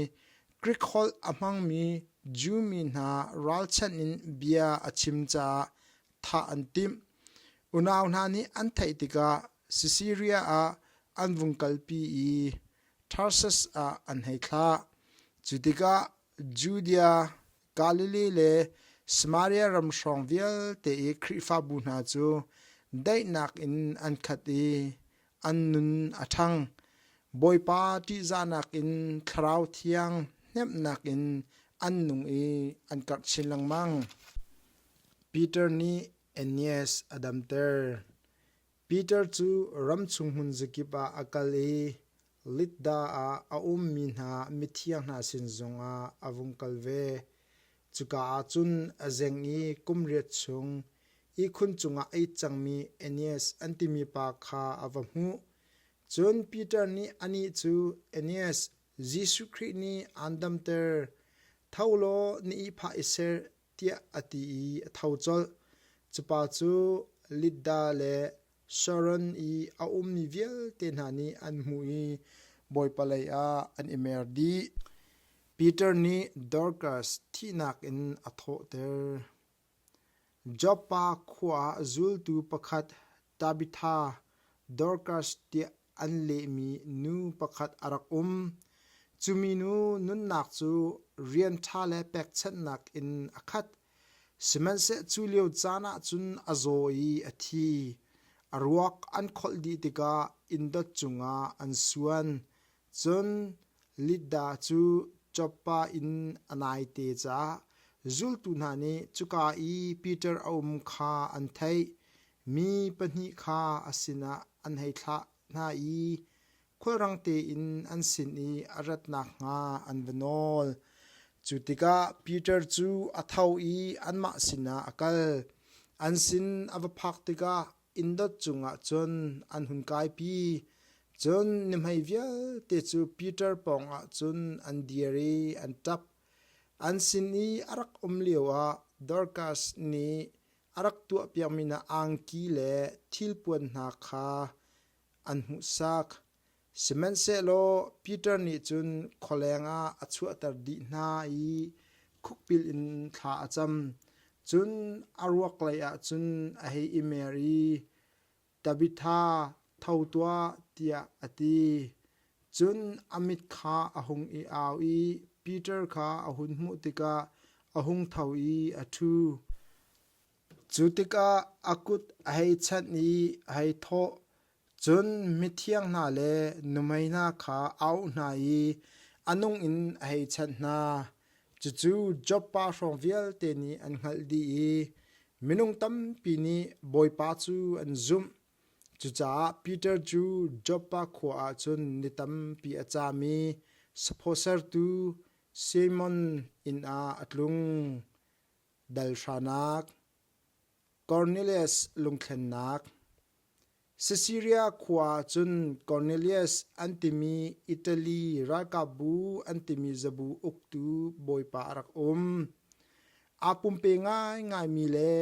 Grik holh a hmangmi Jew mi hna ralchanh in bia a chim caah thah an timh. Unau hna nih an theih tikah Sisaria ah an vung kalpi i Tarsus ah an hei thlah. Cu tikah Judea, Galilee le Samaria ram hrawng vialte i Khrihfabu hna cu daihnak in an khat i an nun a ṭhang. Bawipa ṭihzahnak in Thlarau Thiang hnemhnak in an nung i an karh chin lengmang. Peter nih Aeneas a damter. Peter cu ramchung hmun zakip ah a kal i Lidda ah a ummi hna mithiang hna sin zongah a vung kal ve. Cuka ah cun a zeng i kum riat chung ihkhun cungah a it cangmi Aeneas an timi pa kha a va hmuh. Cun Peter nih anih cu, Aeneas, Jesuh Khrih nih aan damter. Tho law na ihphah i ser tiah a ti i a tho colh. Cu pa cu Lidda le Sharon i a ummi vialte hna nih an hmuh i Bawipa lei ah an i mer dih. Peter nih Dorkas thihnak in a thawhter. Joppa khua ah zultu pakhat Tabitha Dorkas tiah an lehmi nu pakhat a rak um. Cu minu nunnak cu rian ṭha le pekchanhnak in a khat. Sihmanhseh cu lio caan ah cun a zaw i a thi. A ruak an kholh dih tikah inndot cungah an suan. Cun Lidda cu Joppa in a naite caah zultu hna nih cuka i Peter a um kha an theih. Mi pahnih kha a sinah an hei thlah hna i khulrang tein an sin i a rat nakhnga an va nawl. Cu tikah Peter cu a tho i anmah sinah a kal. An sin a va phak tikah inndot cungah cun an hun kaipi. Cun nuhmei vialte cu Peter pawngah cun an dir i an ṭap. An sin i a rak um lioah Dorkas nih a rak tuahpiakmi hna angki le thilpuan hna kha an hmuhsak. Sihmanhsehlaw Peter nih cun khualeng ah a chuahter dih hna i khukbil in thla a cam. Cun a ruak leiah cun a hei i mer i, Tabitha, tho tuah, tiah a ti. Cun a mit kha a hung i au i Peter kha a hun hmuh tikah a hung tho i a ṭhu. Cu tikah a kut a hei chanh i a hei thawh. Cun mithiang hna le nuhmei hna kha a auh hna i a nung in a hei chanh hna. Cucu Joppa hrawng vialte nih an hngalh dih i minung tampi nih Bawipa cu an zumh. Cucaah Peter cu Joppa khua ah cun ni tampi a caam i saphaw sertu Simon inn ah a tlung. Dal hranak Kornelias lungthlennak Sisaria khua ah cun Kornelias an timi Italy ralkapbu an timi zabu uktu bawipa a rak um. Aa pumpe ngaingaimi le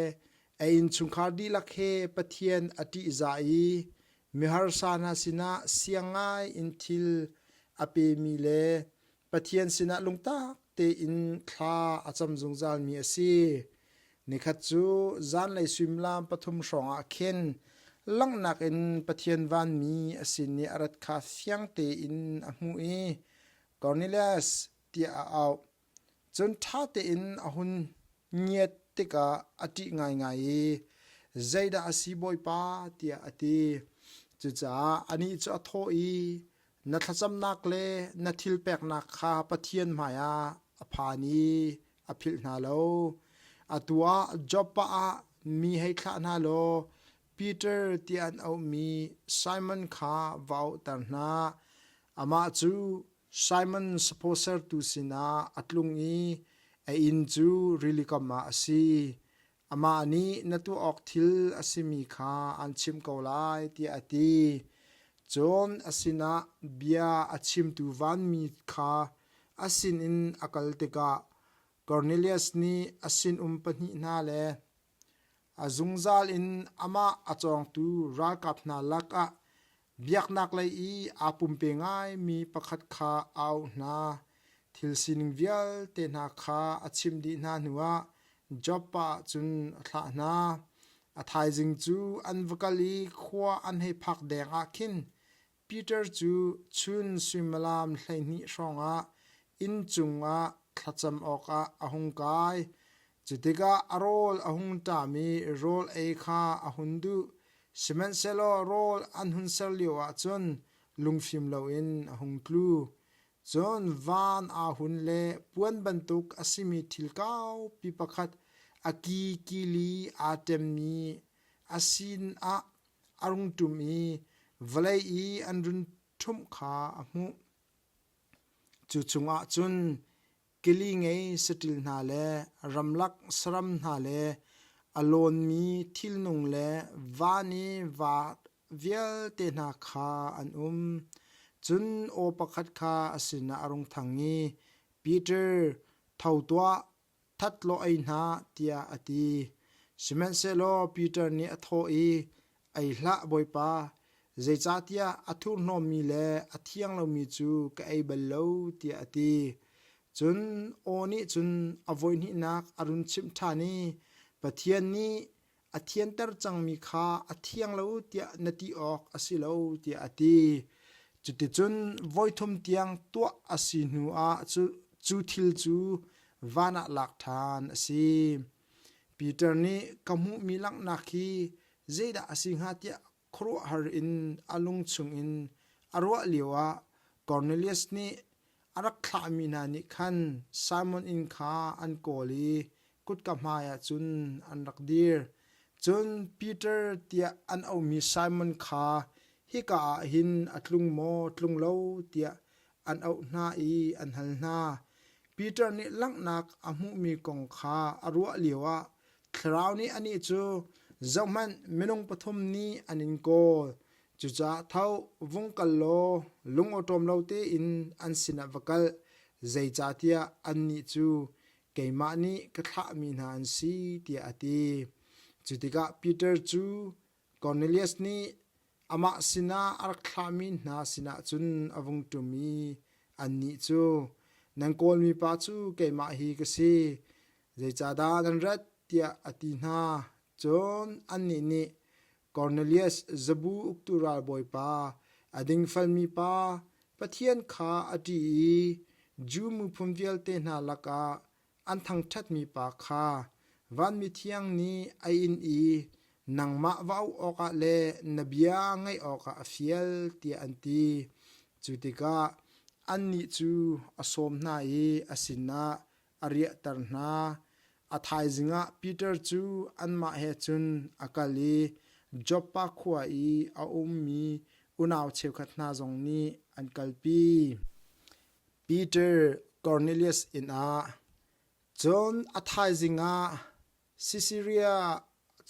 a innchungkhar dihlak he Pathian a ṭihzah i miharsa hna sinah siang ngai in thil a pemi le Pathian sinah lungtak tein thla a cam zungzalmi a si. Nikhat cu zanlei suimilam pathum hrawngah khin langhnak in Pathian vanmi a sin i a rat kha fiang tein a hmuh i Kornelias tiah a auh. Cun ṭha tein a hun ngiat tikah a ṭih ngaingai i zeidah a si Bawipa tiah a ti. Cucaah anih cu a thawh i Na thlacamnak le na thil peknak kha Pathian hmaiah a phan i a philh hna lo. Atu ah Joppa ah mi hei thlah hna law Peter tiah an auhmi Simon kha va auhter hna. Amah cu Simon saphaw sertu sinah a tlung i a inn cu rilikam ah a si. Amah nih na tuah awk thil a simi kha aan chimh ko lai tiah a ti. Cun a sinah bia a chimtu vanmi kha a sinin a kal tikah Kornelias nih a sinum pahnih hna le a zungzal in amah a cawngtu ralkap hna lakah. Biaknak lei i aa pumpe ngaimi pakhat kha a auh hna. Thil sining vialte hna kha a chimh dih hna hnuah Joppa ah cun a thlah hna. A thaizing cu an va kal i khua an hei phak deng ah khin Peter cu chun suimilam 12 hrawngah inn cungah thlacam awkah a hung kai. Cu tikah a rawl a hung ṭam i rawl ei kha a hun duh. Sihmanhsehlaw rawl an hun ser lioah cun lungfim loin a hung tlu. Cun van aa hun le puan bantuk a simi thil kaupi pakhat a ki kili aa ṭemmi a sinah a rung ṭum i vawlei i an run ṭhumh kha a hmuh. Cu chungah cun kili ngei saṭil hna le ramlak saram hna le a lawnmi thilnung le van i va vialte hna kha an um. Cun aw pakhat kha a sinah a rung thang i, Peter, tho tuah, that law ei hna, tiah a ti. Sihmanhsehlaw Peter nih a thawh i, Ei hlah, Bawipa, zeicahtiah a thurhnawmmi le a thiang lomi cu ka ei bal lo, tiah a ti. Cun aw nih cun a voihnihnak a run chimh ṭhan i, Pathian nih a thianter cangmi kha a thiang lo tiah na ti awk a si lo tiah a ti. Cuticun voithum tiang tuah a si hnuah cu thil cu van ah lak ṭhan a si. Peter nih ka hmuhmi langhnak hi zeidah a si hnga tiah khuaruahhar in a lung chungin a ruah lioah Kornelias nih a rak thlahmi hna nih khan Simon inn kha an kawl i kutka hmaiah cun an rak dir. Cun Peter tiah an auhmi Simon kha hika ah hin a tlung maw tlung lo tiah an auh hna i an hal hna. Peter nih langhnak a hmuhmi kong kha a ruah lioah Thlarau nih anih cu, Zohhmanh, minung pathum nih an in kawl. Cucaah tho, vung kal law lungawṭawm lo tein an sinah va kal, zeicahtiah annih cu keimah nih ka thlahmi hna an si, tiah a ti. Cu tikah Peter cu Kornelias nih amah sinah a rak thlahmi hna sinah cun a vung ṭum i annih cu, Nan kawlmi pa cu keimah hi ka si. Zeicahdah nan rat? tiah a ti hna. Cun annih nih, Kornelias zabu uktu ralbawipa, a dingfelmi pa, Pathian kha a ṭih i Jew miphun vialte hna lakah an thangṭhatmi pa kha vanmi thiang nih a inn i nangmah va auh awkah le na bia ngaih awkah a fial, tiah an ti. Cu tikah annih cu a sawm hna i a sinah a riahter hna. A thaizing ah Peter cu anmah he cun a kal i Joppa khua i a ummi unau cheukhat hna zong nih an kalpi. Peter Kornelias inn ah. Cun a thaizing ah Sisaria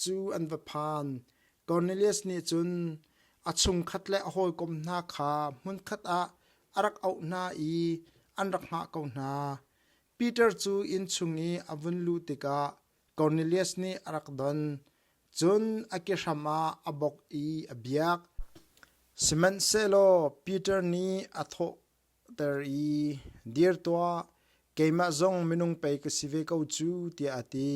cu an va phan. Kornelias nih cun a chungkhat le a hawikom hna kha hmunkhat ah a rak auh hna i an rak hngah ko hna. Peter cu inn chung i a vun luh tikah Kornelias nih a rak don. Cun a kehram ah a bawk i a biak. Sihmanhsehlaw Peter nih a thawh ter i, Dir tuah, keimah zong minung pei ka si ve ko cu, tiah a ti.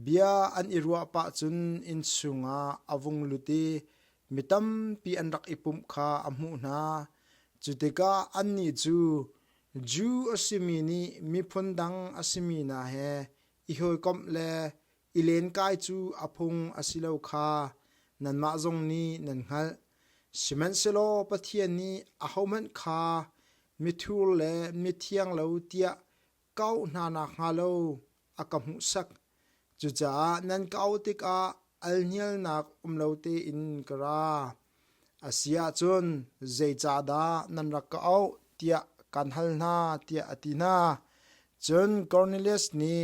Bia an i ruah pah cun inn chungah a vung lut i mi tampi an rak i pumh kha a hmuh hna. Cu tikah annih cu Jew a simi nih miphun dang a simi hna he i hawikomh le i lenkai cu a phung a si lo kha nanmah zong nih nan hngalh. Sihmanhsehlaw Pathian nih ahohmanh kha mithur le mithiang lo tiah ka auh hna nakhnga lo a ka hmuhsak. Cucaah nan ka auh tikah alhnialnak um lo tein ka ra. A si ahcun zeicahdah nan rak ka auh tiah kan hal hna tiah a ti hna. Cun Kornelias nih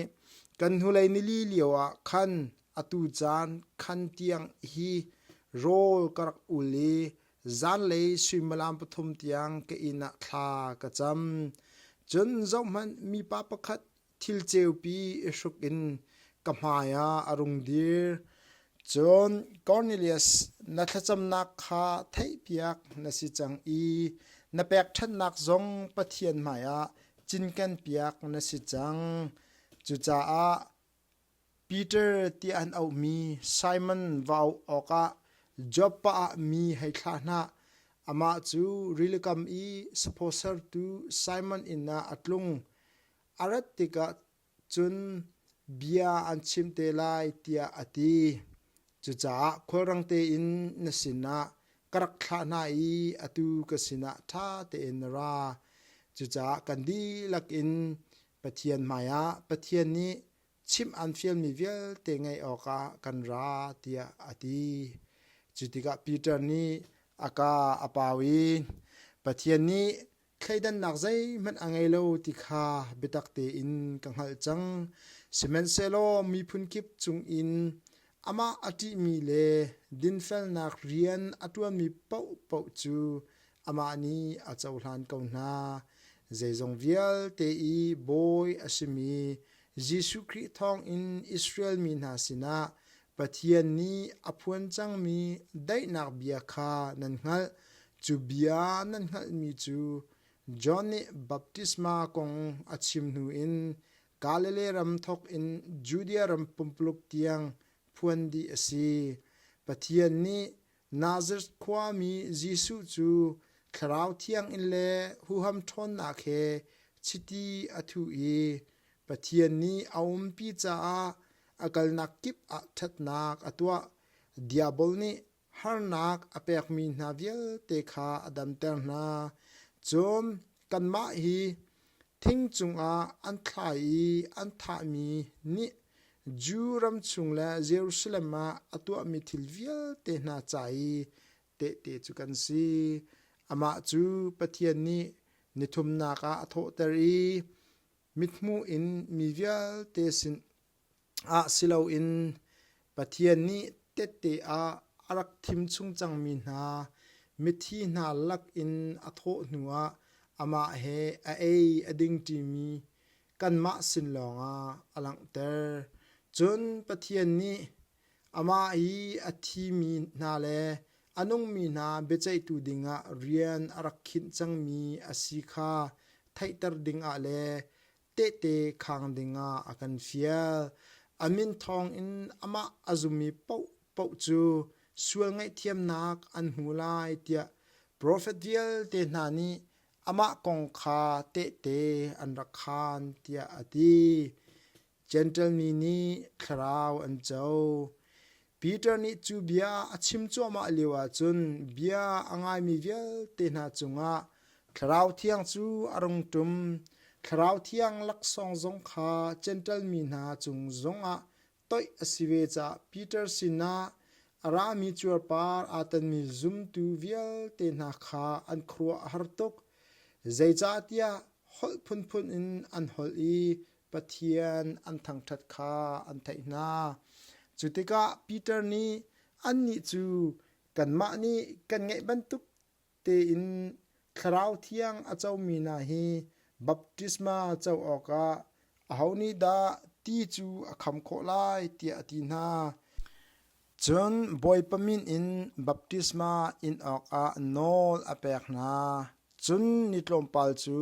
kan hnulei nili lioah khan atu caan khan tiang hi rawl ka rak ul i zanlei suimilam pathum tiang ka inn ah thla ka cam. Cun zohhmanh mipa pakhat thil ceupi i hruk in ka hmaiah a rung dir. Cun Kornelias. na thlacamnak kha theihpiak na si cang i na pekṭhenhnak zong Pathian hmaiah cinkenpiak na si cang. Cucaah Peter tiah an auhmi Simon va auh awkah Joppa ah mi hei thlah hna. Amah cu rilikam i saphaw sertu Simon inn ah a tlung. A rat tikah cun bia an chim te lai tiah a ti. Cucaah khualrang tein na sinah ka rak thlah hna i atu ka sinah ṭha tein na ra. Cucaah kan dihlak in Pathian hmaiah Pathian nih chimh an fialmi vialte ngaih awkah kan ra tiah a ti. Cu tikah Peter nih a kaa a pau i Pathian nih thleidannak zeihmanh a ngei lo ti kha biatak tein ka hngalh cang. Sihmanhsehlaw miphun kip cungin amah a ṭihmi le dinfelnak rian a ṭuanmi paohpaoh cu amah nih a cohlan ko hna. Zeizong vialte i Bawi a simi Jesuh Khrih thawngin Israel mi hna sinah Pathian nih a phuan cangmi daihnak bia kha nan hngalh. Cu bia nan hngalhmi cu John nih baptisma kong a chim hnu in Galilee ram thawk in Judea ram pumpuluk tiang phuan dih a si. Pathian nih Nazareth khuami Jesuh cu Thlarau Thiang in le huham ṭhawnnak he chiti a thuh i Pathian nih a umpi caah a kalnak kip ah ṭhatnak a tuah. Diabol nih harnak a pekmi hna vialte kha a damter hna. Cun kanmah hi thing cungah an thlai i an thahmi nih Jew ram chung le Jerusalem ah a tuahmi thil vialte hna ca i tehte cu kan si. Amah cu Pathian nih nithumnak ah a thawhter i mithmuh in mi vialte sin ah si loin Pathian nih tehte ah a rak thim chung cangmi hna mithi hna lakin a thawh hnuah amah he a ei a ding ṭimi kanmah sin lawngah a langhter. Cun Pathian nih amah i a thimi hna le a nungmi hna biaceihtu dingah rian a rak khinh cangmi a si kha theihter dingah le tehte khang dingah a kan fial. A min thawngin amah a zummi paohpaoh cu sual ngaihthiamnak an hmu lai tiah profet vialte hna nih amah kong kha tehte an rak khaan tiah a ti. Jentail mi nih thlarau an co. Peter nih cu bia a chim cuahmah lioah cun bia a ngaimi vialte hna cungah Thlarau Thiang cu a rung ṭum. Thlarau Thiang laksawng zong kha Jentail mi hna cung zongah toih a si ve caah Peter sinah a rami cuarpar aa tonmi zumtu vialte hna kha an khuaruah a har tuk. Zeicahtiah holh phunphun in an holh i Pathian an thangṭhat kha an theih hna. Cu tikah Peter nih annih cu kanmah nih kan ngeih bantuk tein Thlarau Thiang a comi hna hi baptisma co awkah aho nih dah ti cu a kham khawh lai tiah a ti hna. Cun Bawipa min in baptisma in awkah nawl a pek hna. Cun ni tlawmpal cu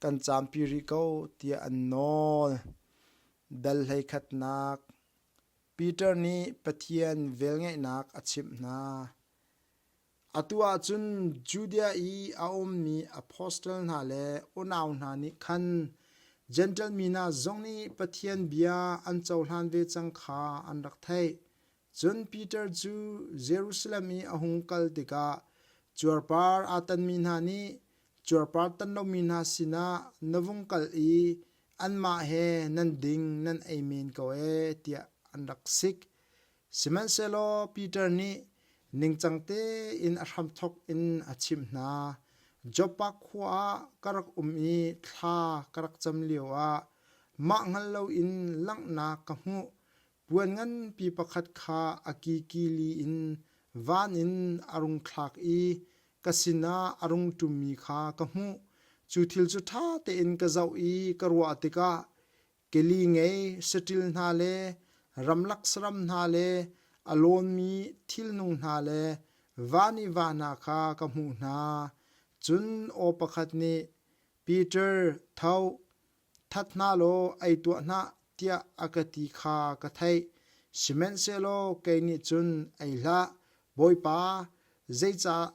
kan caampi rih ko tiah an nawl. Dal hleikhatnak Peter nih Pathian velngeihnak a chimh hna. Atu ahcun Judea i a ummi apostle hna le unau hna nih khan Jentail mi hna zong nih Pathian bia an cohlan ve cang kha an rak theih. Cun Peter cu Jerusalem i a hung kal tikah cuarpar aa tanmi hna nih cuarpar tan lomi hna sinah na vung kal i anmah he nan ding nan ei men ko ee tiah an rak sik. Sihmanhsehlaw Peter nih ningcang tein a hramthawk in a chimh hna. Joppa khua ah ka rak um i thla ka rak cam lioah mah hngal loin langhnak ka hmuh. Puan nganpi pakhat kha a kikili in van in a rung thlak i ka sinah a rung ṭummi kha ka hmuh. Cu thil cu ṭha tein ka zoh i ka ruah tikah keli ngei saṭil hna le ramlak saram hna le. A lawnmi thilnung hna le van i va hna kha ka hmuh hna. Cun aw pakhat nih, Peter, tho, that hna law ei tuah hna, tiah a ka ti kha ka theih. Sihmanhsehlaw kei nih cun, Ei hlah, Bawipa, zeicah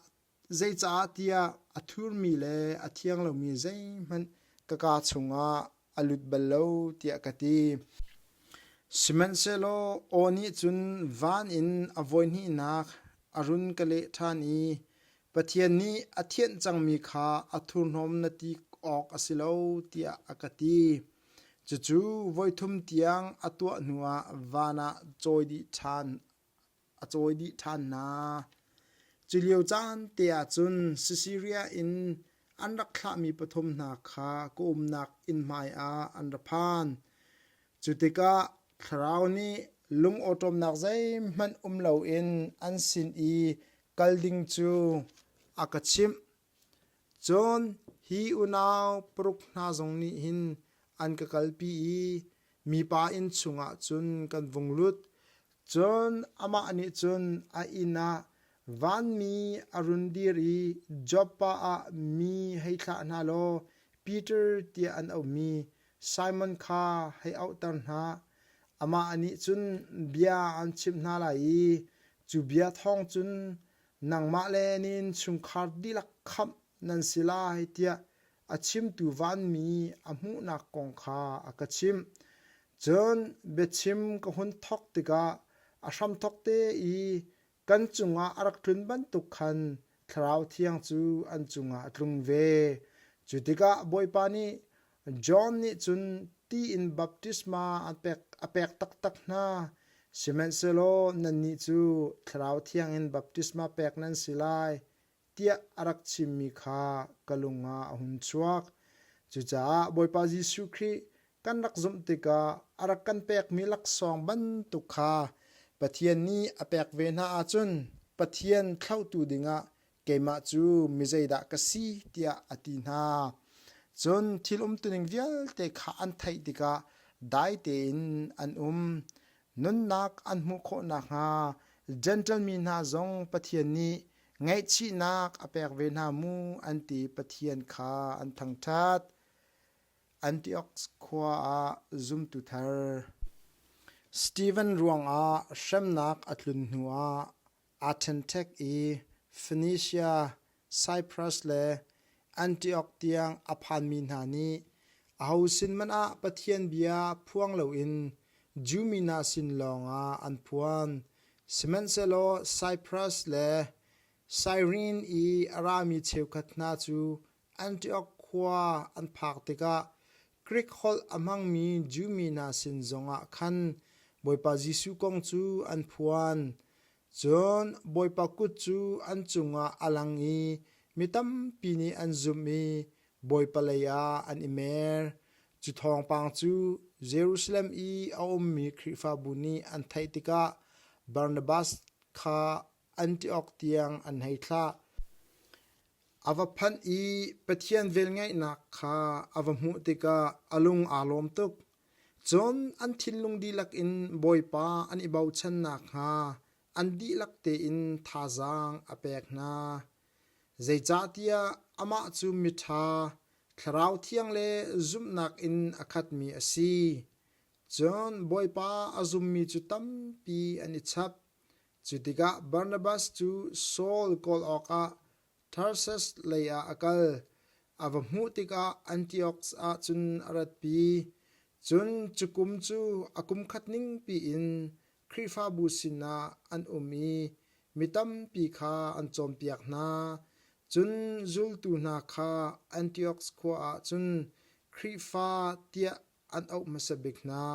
Zeicahtiah a thurmi le a thiang lomi zeihmanh ka kaa chungah a lut bal lo tiah ka ti. Sihmanhsehlaw aw nih cun van in a voihnihnak a run ka leh ṭhan i Pathian nih a thianh cangmi kha a thurhnawm na ti awk a si lo tiah a ka ti. Cucu voithum tiang a tuah hnuah van ah cawi dih ṭhan a cawi dih ṭhan hna. Cu lio caan te ah cun Sisaria in an rak thlahmi pathum hna kha ka umnak inn hmaiah an ra phan. Cu tikah Thlarau nih lung awṭawmnak zeihmanh um loin an sin i kal ding cu a ka chimh. Cun hi unau paruk hna zong nih hin an ka kalpi i mipa inn chungah cun kan vung lut. Cun amah nih cun a inn ah vanmi a run dir i Joppa ah mi hei thlah hna law Peter tiah an auhmi Simon kha hei auhter hna. Amah nih cun bia an chimh hna lai i cu bia thawng cun nangmah le na innchungkhar dihlak khamh nan si lai tiah a chimtu vanmi a hmuhnak kong kha a ka chimh. Cun biachim ka hun thawk tikah a hramthawk te i kan cungah a rak tlun bantuk khan Thlarau Thiang cu an cungah a tlung ve. Cu tikah Bawipa nih John nih cun ti in baptisma a pek taktak hna, sihmanhsehlaw nannih cu Thlarau Thiang in baptisma pek nan si lai, tiah a rak chimmi kha ka lung ah a hun chuak. Cucaah Bawipa Jesuh Khrih kan rak zumh tikah a rak kan pekmi laksawng bantuk kha Pathian nih a pek ve hna ahcun Pathian thlauhtu dingah keimah cu mi zeidah ka si tiah a ti hna. Cun thil umtuning vialte kha an theih tikah dai tein an um. Nunnak an hmuh khawh nakhnga Jentail mi hna zong Pathian nih ngaihchihnak a pek ve hna mu an ti Pathian kha an thangṭhat. Antioch khua ah zumtu thar Steven ruangah hremnak a tlun hnuah aa ṭhenṭhek i Phoenicia, Cyprus le Antioch tiang a phanmi hna nih aho sin hmanh ah Pathian bia phuang loin Jew mi hna sin lawngah an phuan. Sihmanhsehlaw Cyprus le Cyrene i a rami cheukhat hna cu Antioch khua an phak tikah Greek holh a hmangmi Jew mi hna sin zongah khan Bawipa Jesuh kong cu an phuan. Cun Bawipa kut cu an cungah a lang i mi tampi nih an zumh i Bawipa lei ah an i mer. Cu thawngpang cu Jerusalem i a ummi Khrihfabu nih an theih tikah Barnabas kha Antioch tiang an hei thlah. A va phanh i Pathian velngeihnak kha a va hmuh tikah a lung aa lawm tuk. Cun an thinlung dihlak in Bawipa an i bochan nakhnga an dihlak tein thazaang a pek hna. Zeicahtiah amah cu miṭha, Thlarau Thiang le zumhnak in a khatmi a si. Cun Bawipa a zummi cu tampi an i chap. Cu tikah Barnabas cu Saul kawl awkah Tarsus leiah a kal. A va hmuh tikah Antioch ah cun a ratpi. Cun cu kum cu a kumkhat ningpi in Khrihfabu sinah an um i mi tampi kha an cawnpiak hna. Cun zultu hna kha Antioch khua ah cun Khrihfa tiah an auh hmasa bik hna.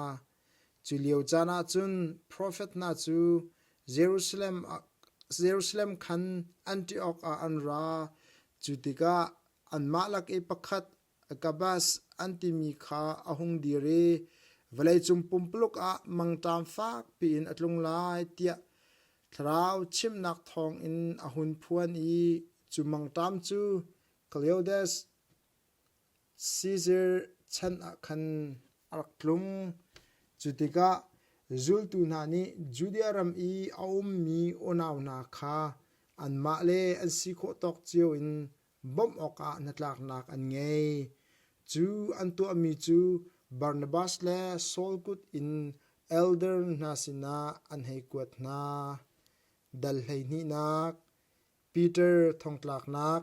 Cu lio caan ah cun profet hna cu Jerusalem khan Antioch ah an ra. Cu tikah anmah lak i pakhat Agabus an timi kha a hung dir i vawleicung pumpuluk ah mangṭam fak piin a tlung lai tiah thlarau chimhnak thawngin a hun phuan i cu mangṭam cu Claudius Caesar chan ah khan a rak tlung. Cu tikah. Zultu hna nih Judea ram i a ummi unau hna kha anmah le an si khawh tawk cio in bawmh awkah hnatlaknak an ngei. Cu an tuahmi cu Barnabas le Saul kut in elder hna sinah an hei kuat hna. Dal hleihnihnak Peter thongtlaknak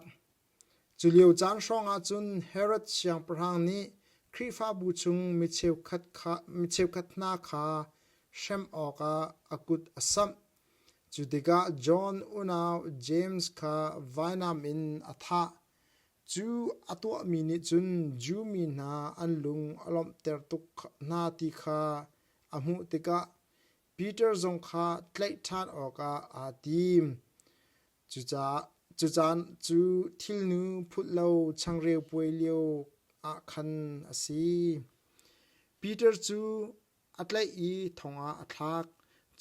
Cu lio caan hrawngah cun Herod siangpahrang nih Khrihfabu chung mi cheukhat hna kha hrem awkah a kut a samh. Cu tikah John unau James kha vainam in a thah. Cu a tuahmi nih cun Jew mi hna an lung a lawmhter tuk hna ti kha a hmuh tikah Peter zong kha tlaih ṭhan awkah aa tim. Cucaan cu thilnu phulh lo changreu puai lio ah khan a si. Peter cu a tlaih i thong ah a thlak.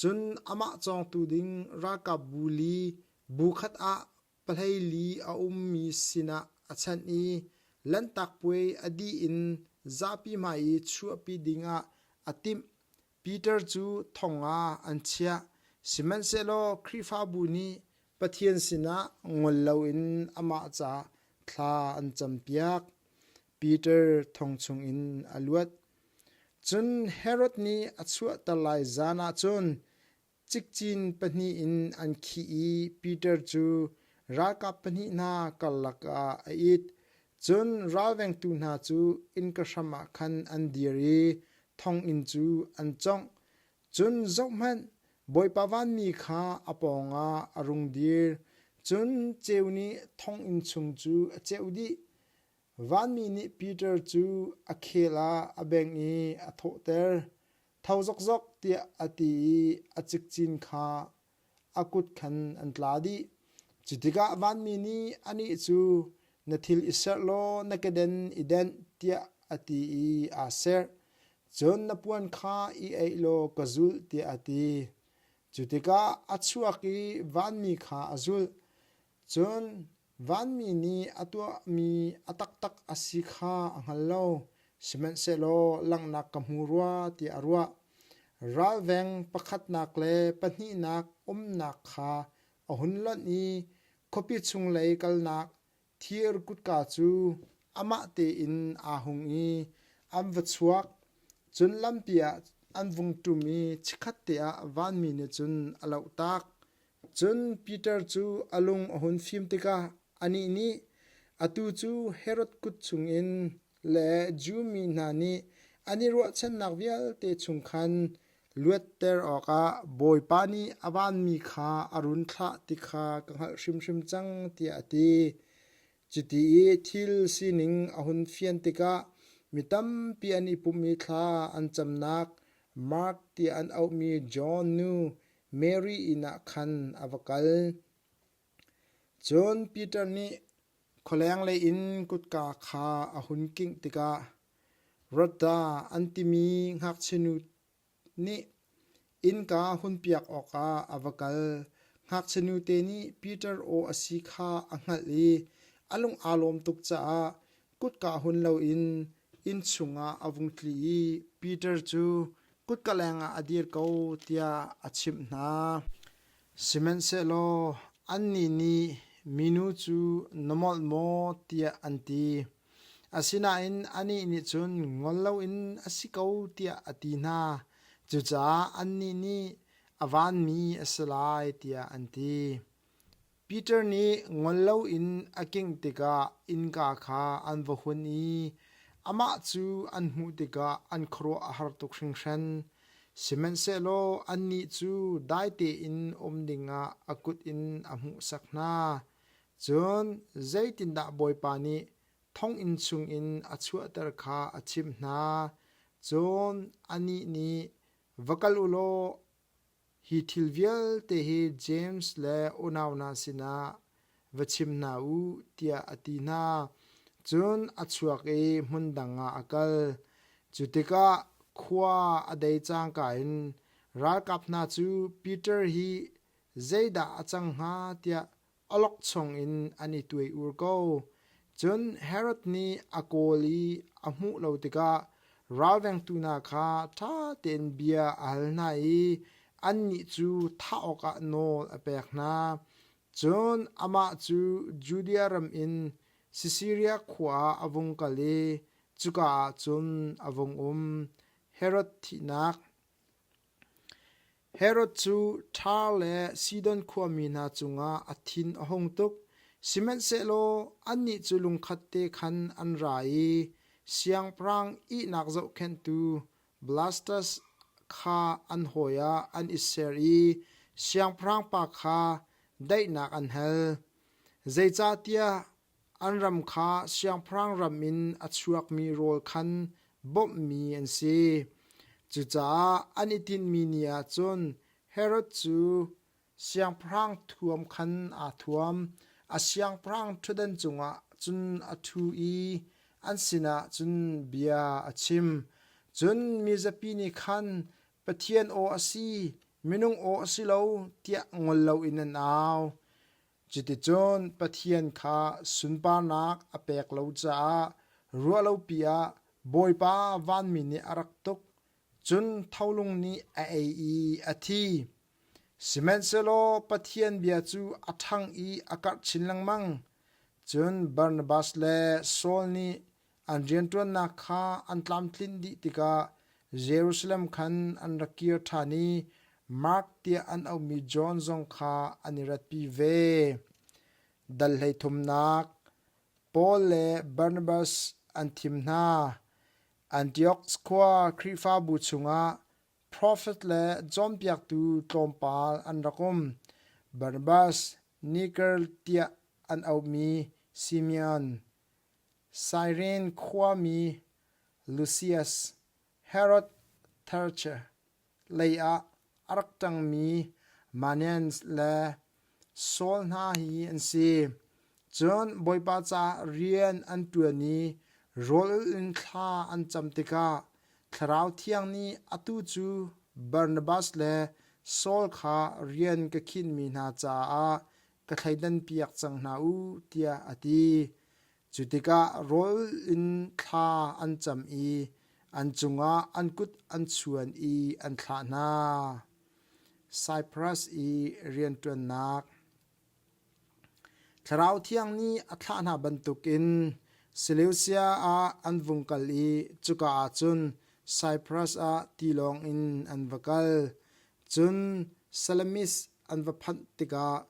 Cun amah cawngtu ding ralkapbu li bu khat ah pahleili a ummi sinah a chanh i Lanhtak Puai a dih in zapi hmai i chuahpi dingah a timh. Peter cu thong ah an chiah. Sihmanhsehlaw Khrihfabu nih Pathian sinah ngol loin amah caah thla an campiak. Peter thong chungin a luat. Cun Herod nih a chuahter lai zan ah cun cikcin pahnih in an khih i Peter cu ralkap pahnih hna karlak ah a it. Cun ralvengtu hna cu innka hram ah khan an dir i thonginn cu an cawngh. Cun zohhmanh, Bawipa vanmi kha a pawngah a rung dir. Cun ceu nih thonginn chung cu a ceuh dih. Vanmi nih Peter cu a khel ah a bengh i a thawhter. Tho zokzok tiah a ti i a cikcin kha a kut khan an tla dih. Cu tikah vanmi nih anih cu, Na thil i serh law na keden i denh, tiah a ti i aa serh. Cun na puan kha i aih law ka zulh, tiah a ti. Cu tikah a chuak i vanmi kha a zulh. Cun vanmi nih a tuahmi a taktak a si kha a hngal lo, sihmanhsehlaw langhnak ka hmu rua tiah a ruah. Ralveng pakhatnak le pahnihnak umnak kha a hun lonh i khuapi chunglei kalnak thir kutka cu amah tein aa hung i an va chuak. Cun lampi ah an vung ṭum i chikkhatte ah vanmi nih cun a lohtak. Cun Peter cu a lung a hun fim tikah anih nih, Atu cu Herod kut chungin le Jew mi hna nih an i ruahchannak vialte chung khan luatter awkah Bawipa nih a vanmi kha a run thlah ti kha ka hngalh hrimhrim cang, tiah a ti. Cuti i thil sining a hun fian tikah mi tampi an i pumh i thla an camnak Mark tiah an auhmi John nu Mary inn ah khan a va kal. Cun Peter nih khualeng lei in kutka kha a hun kingh tikah Rhoda an timi ngakchianu nih innka hunpiak awkah a va kal. Ngakchia nute nih Peter aw a si kha a hngalh i a lung aa lawm tuk caah kutka hun loin inn chungah a vung tli i Peter cu kutka lengah a dir ko tiah a chimh hna. Sihmanhsehlaw annih nih minu cu na molh maw tiah an ti. Asinain anih nih cun ngol loin a si ko tiah a ti hna. Cucaah annih nih a vanmi a si lai tiah an ti. Peter nih ngol loin a kingh tikah innka kha an va hun i amah cu an hmuh tikah an khuaruah a har tuk hringhran. Sihmanhsehlaw annih cu dai tein um dingah a kut in a hmuhsak hna. Cun zeitindah Bawipa nih thonginn chungin a chuahter kha a chimh hna. Cun anih nih, Va kal u law hi thil vialte hi James le unau hna sinah va chim hna u, tiah a ti hna. Cun a chuak i hmun dang ah a kal. Cu tikah khua a dei cangka in ralkap hna cu Peter hi zeidah a cang hnga tiah awlokchong in an i tuai-ur ko. Cun Herod nih a kawl i a hmuh lo tikah. Ralvengtu hna kha ṭha tein bia a hal hna i annih cu thah awkah nawl a pek hna. Cun amah cu Judea ram in Sisaria khua ah a vung kal i cuka ah cun a vung um. Herod thihnak Herod cu Ṭhar le Sidon khuami hna cungah a thin a hung tuk, sihmanhsehlaw annih cu lungkhat te khan an ra i siangpahrang ihnak zohkhenhtu Blastus kha an hawi ah an i ser i siangpahrang pa kha daihnak an hal. Zeicahtiah An ram kha siangpahrang ram in a chuakmi rawl khan bawmhmi an si. Cucaah an i tinhmi ni ah cun Herod cu siangpahrang thuam khan aa thuam. A siangpahrang ṭhutdan cungah cun a ṭhu i an sinah cun bia a chim. Cun mizapi nih khan, Pathian aw a si, minung aw a si lo, tiah ngol loin an au. Cuticun Pathian kha sunparnak a pek lo caah ruahlopi ah Bawipa vanmi nih a rak tuk, cun tholung nih a ei i a thi. Sihmanhsehlaw Pathian bia cu a ṭhang i a karh chin lengmang. Cun Barnabas le Saul nih An rianṭuannak kha an tlamtlinh dih tikah Jerusalem khan an rak kir ṭhan i Mark tiah an auhmi John zong kha an i ratpi ve. Dal 13nak Paul le Barnabas an thim hna. Antioch khua Khrihfabu chungah profet le cawnpiaktu tlawmpal an rak um. Barnabas, Niker tiah an auhmi Simeon, Sairin khuami Lusias, Herod Therche lei ah a rak ṭangmi Manaen le Saul hna hi an si. Cun Bawipa caah rian an ṭuan i rawl ulh in thla an cam tikah Thlarau Thiang nih atu cu Barnabas le Saul kha rian ka khinhmi hna caah ka thleidanpiak cang hna u, tiah a ti. Cu tikah rawl in thla an cam i an cungah an kut an chuan i an thlah hna. Saipras i rianṭuannak Thlarau Thiang nih a thlah hna bantukin Seleusia ah an vung kal i cuka ah cun Saipras ah tilawng in an va kal. Cun Salamis an va phanh tikah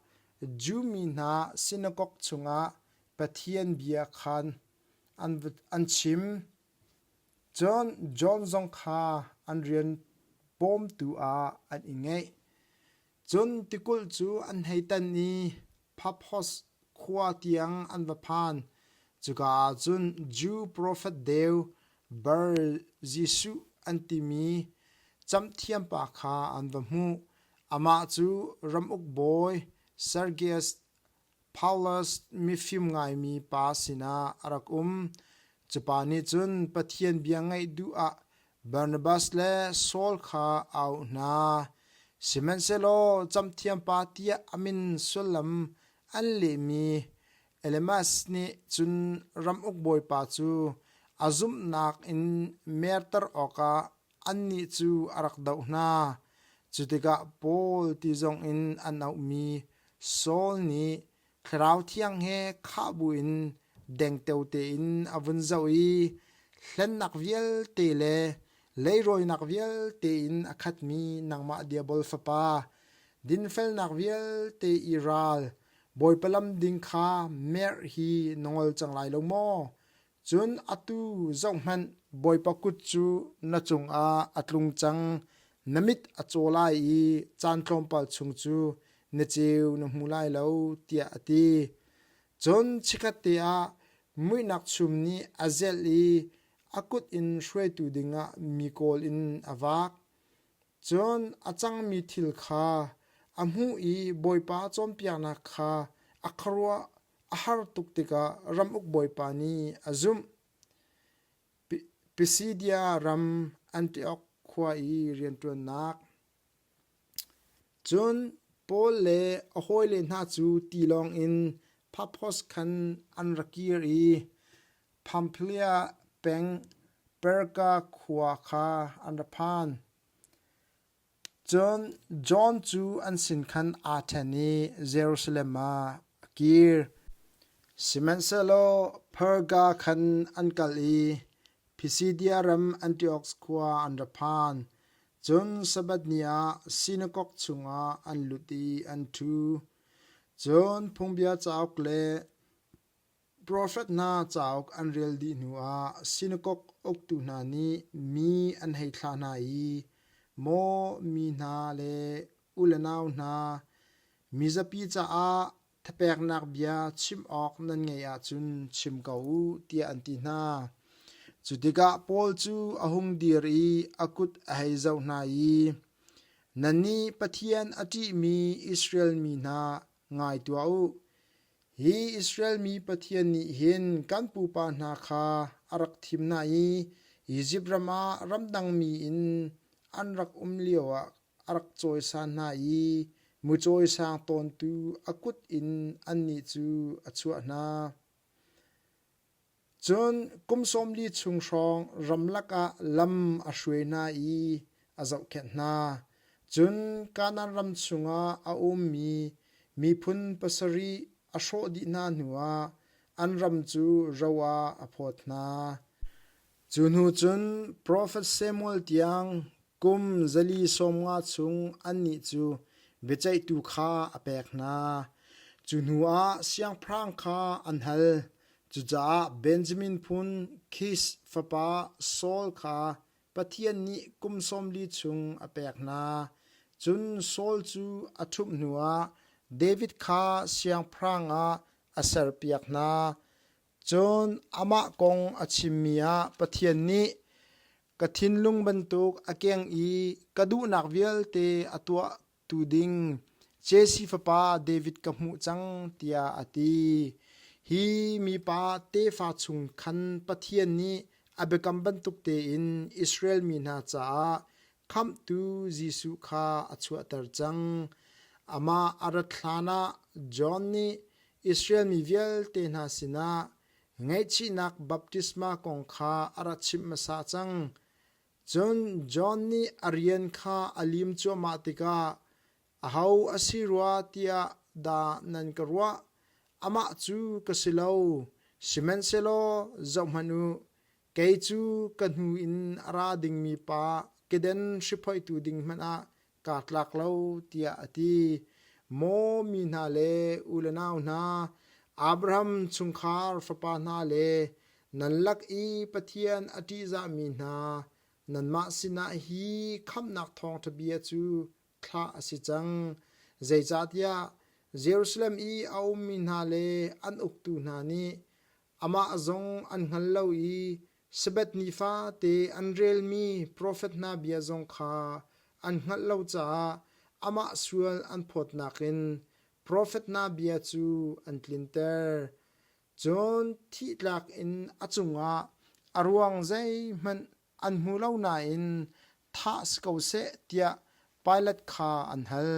Jew mi hna sinakok chungah Pathian bia khan an chim. Cun John zong kha an rian bawmtu ah an i ngeih. Cun tikulh cu an hei tan i Paphos khua tiang an va phan. Cuka ah cun Jew profet deu Bar Jesuh an timi camhthiampa kha an va hmuh. Amah cu ramuk bawi Sergius Paulus mifim ngaimi pa sinah a rak um. Cu pa nih cun Pathian bia ngaih duh ah Barnabas le Saul kha a auh hna. Sihmanhsehlaw camhthiampa tiah a min sullam an lehmi Elimas nih cun ramuk bawipa cu a zumhnak in merter awkah annih cu a rak doh hna. Cu tikah Paul ti zongin an auhmi Saul nih Thlarau Thiang he khah buin dengteo tein a vun zoh i hlennak vialte le leirawinak vialte in a khatmi nangmah diabol fapa, dinfelnak vialte i ral, Bawipa lam ding kha merh hi na ngol cang lai lo maw? Cun atu zohhmanh, Bawipa kut cu na cungah a tlung cang, na mit a caw lai i caan tlawmpal chung cu na ceu na hmu lai lo, tiah a ti. Cun chikkhatte ah muihnak chum nih a zelh i a kut in hruaitu dingah mi kawl in a vak. Cun a cangmi thil kha a hmuh i Bawipa cawnpiaknak kha a khuaruah a har tuk tikah ramuk bawipa nih a zumh. Pisidia ram Antiok khua i rianṭuannak. Cun Paul le a hawile hna cu tilawng in Paphos khan an ra kir i Pamphylia peng. Perga khua kha an ra phan. Cun John cu an sin khan aa ṭhen i Jerusalem ah a kir. Sihmanhsehlaw Perga khan an kal i Pisidia ram Antiok khua an ra phan. Cun Sabbath ni ah sinakok chungah an lut i an ṭhu. Cun Phungbia cauk le Profet hna cauk an rel dih hnuah sinakok uktu hna nih mi an hei thlah hna i, Maw mi hna le u le nau hna, mizapi caah thapeknak bia chim awk nan ngeih ahcun chim ko u, tiah an ti hna. Cu tikah Paul cu a hung dir i a kut a hei zoh hna i, Nannih Pathian a ṭihmi Israel mi hna, ngai tuah u. Hi Israel mi Pathian nih hin kan pupa hna kha a rak thim hna i Izipt ram ah ramdangmi in an rak um lioah a rak cawisan hna i mucawisang tawntu a kut in annih cu a chuah hna. Cun kum 40 chung hrawng ramlak ah lam a hruai hna i a zohkhenh hna. Cun Kanaan ram chungah a ummi miphun pasarih a hrawh dih hna hnuah an ram cu ro ah a phawt hna. Cu hnu cun profet Samuel tiang kum 450 chung annih cu biaceihtu kha a pek hna. Cu hnuah siangpahrang kha an hal. Cucaah Benjamin phun Kish fapa Saul kha Pathian nih kum 40 chung a pek hna. Cun Saul cu a ṭhumh hnuah David kha siangpahrang ah a serpiak hna. Cun amah kong a chimmi ah Pathian nih ka thinlung bantuk a keng i ka duhnak vialte a tuahtu ding Jesse fapa David ka hmuh cang tiah a ti. Hi mipa tefa chung khan Pathian nih a biakam bantuk tein Israel mi hna caah Khamhtu Jesuh kha a chuahter cang. Amah a rat hlanah John nih Israel mi vialte hna sinah ngaihchihnak baptisma kong kha a rak chimh hmasa cang. Cun John nih a rian kha a lim cuahmah tikah aho a si rua tiah dah nan ka ruah? Amah cu ka si lo. Sihmanhsehlaw zohhmanh u, kei cu ka hnu in a ra dingmi pa keden hriphoihtu ding hmanh ah kaa tlak lo tiah a ti. Maw mi hna le u le nau hna, Abraham chungkhar fapa hna le nan lak i Pathian a ṭihzahmi hna, nanmah sinah hi khamhnak thawngṭha bia cu thlah a si cang. Zeicahtiah Jerusalem i a ummi hna le an uktu hna nih amah zong an hngal lo i Sabbath ni fate an relmi profet hna bia zong kha an hngalh lo caah amah sual an phawtnak in profet hna bia cu an tlinter. Cun thih tlak in a cungah a ruang zeihmanh an hmu lo nain thah si ko seh tiah Pilat kha an hal.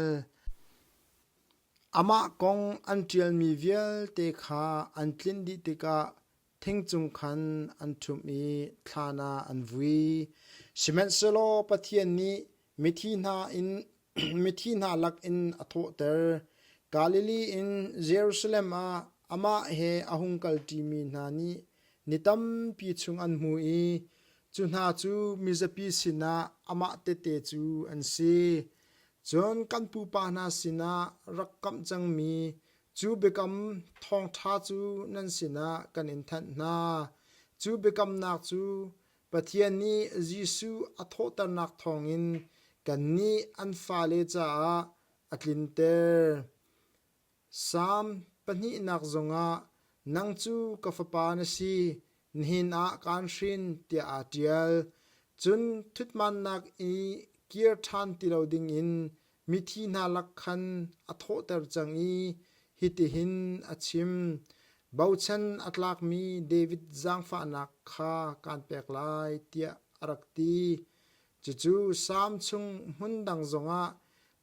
Amah kong an ṭialmi vialte kha an tlinh dih tikah thing cung khan an ṭhumh i thlan ah an vui. Sihmanhsehlaw Pathian nih mithi hna in mithi hna lakin a thawhter. Galilee in Jerusalem ah amah he a hung kalṭimi hna nih ni tampi chung an hmu i cu hna cu mizapi sinah amah tehte cu an si. Cun kan pupa hna sinah rak kamh cangmi cu biakam thawngṭha cu nan sinah kan in thanh hna. Cu biakamnak cu Pathian nih Jesuh a thawhternak thawngin kannih an fale caah a tlinter. Salm pahnihnak zongah nang cu ka fapa na si, nihin ah kaan hrin tiah aa ṭial. Cun ṭhutmannak i kir ṭhan ti lo dingin mithi hna lak khan a thawhter cang i hitihin a chim: Bochan a tlakmi David zaangfahnak kha kaan pek lai, tiah a rak ti. Cucu Salm chung hmun dang zongah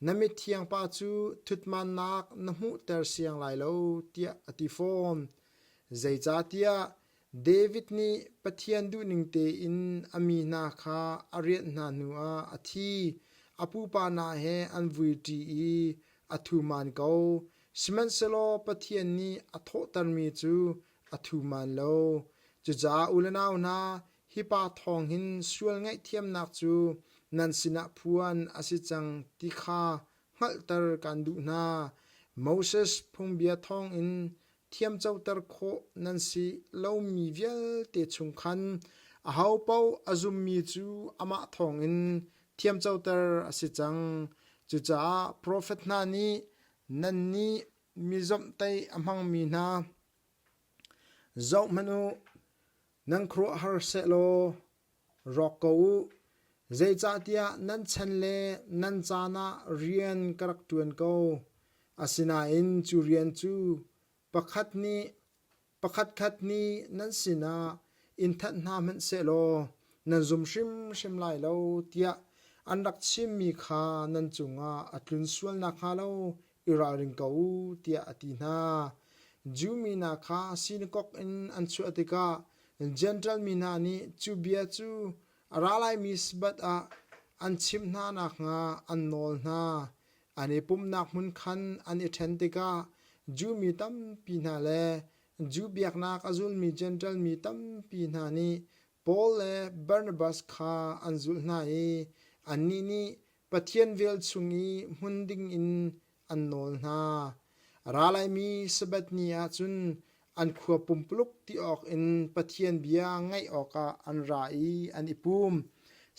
na mithiang pa cu ṭhutmannak na hmuhter siang lai lo, tiah a ti fawn. Zeicahtiah David nih Pathian duhning tein a mi hna kha a rianh hna hnuah a thi. A pupa hna he an vuiṭi i a thuman ko. Sihmanhsehlaw Pathian nih a thawhtermi cu a thuman lo. Cucaah u le nau hna, hi pa thawng hin sual ngaihthiamnak cu nan sinah phuan a si cang ti kha hngalhter kan duh hna. Moses phungbia thawngin thiamcoter khawh nan si lomi vialte chung khan ahopaoh a zummi cu amah thawngin thiamcoter a si cang. Cucaah profet hna nih nannih mi zawmhtaih a hmangmi hna, zohhmanh u, nan khuaruahhar sehlaw rawk ko u. Zeicahtiah nan chan le nan caan ah rian ka rak ṭuan ko. Asinain cu rian cu pakhat nih pakhatkhat nih nan sinah in thanh hna hmanh sehlaw nan zum hrimhrim lai lo tiah an rak chimmi kha nan cungah a tlun sual nakhnga lo i ralring ko u tiah a ti hna. Jew mi hna kha sinakok in an chuah tikah Jentail mi hna nih cu bia cu a ra laimi Sabbath ah an chimh hna nakhnga an nawl hna. An i pumhnak hmun khan an i ṭhen tikah Jew mi tampi hna le Jew biaknak a zulmi Jentail mi tampi hna nih Paul le Barnabas kha an zulh hna i annih nih Pathian vel chung i hmun dingin an nawl hna. A ra laimi Sabbath ni ah cun an khua pumpuluk ti awk in Pathian bia ngaih awkah an ra i an i pum.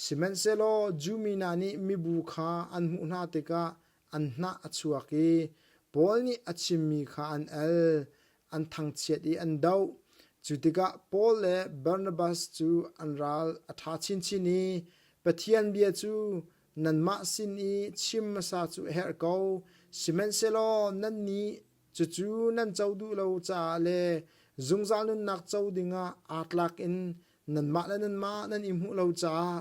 Sihmanhsehlaw Jew mi hna nih mibu kha an hmuh hna tikah an hnah a chuak i Paul nih a chimmi kha an al, an thangchiat i an doh. Cu tikah Paul le Barnabas cu an ral a ṭha chinchin i Pathian bia cu nanmah sin i chim hmasa cu a herh ko, sihmanhsehlaw nannih cucu nan co duh lo caah le zungzal nunnak co dingah aa tlak in nanmah le nanmah nan i hmuh lo caah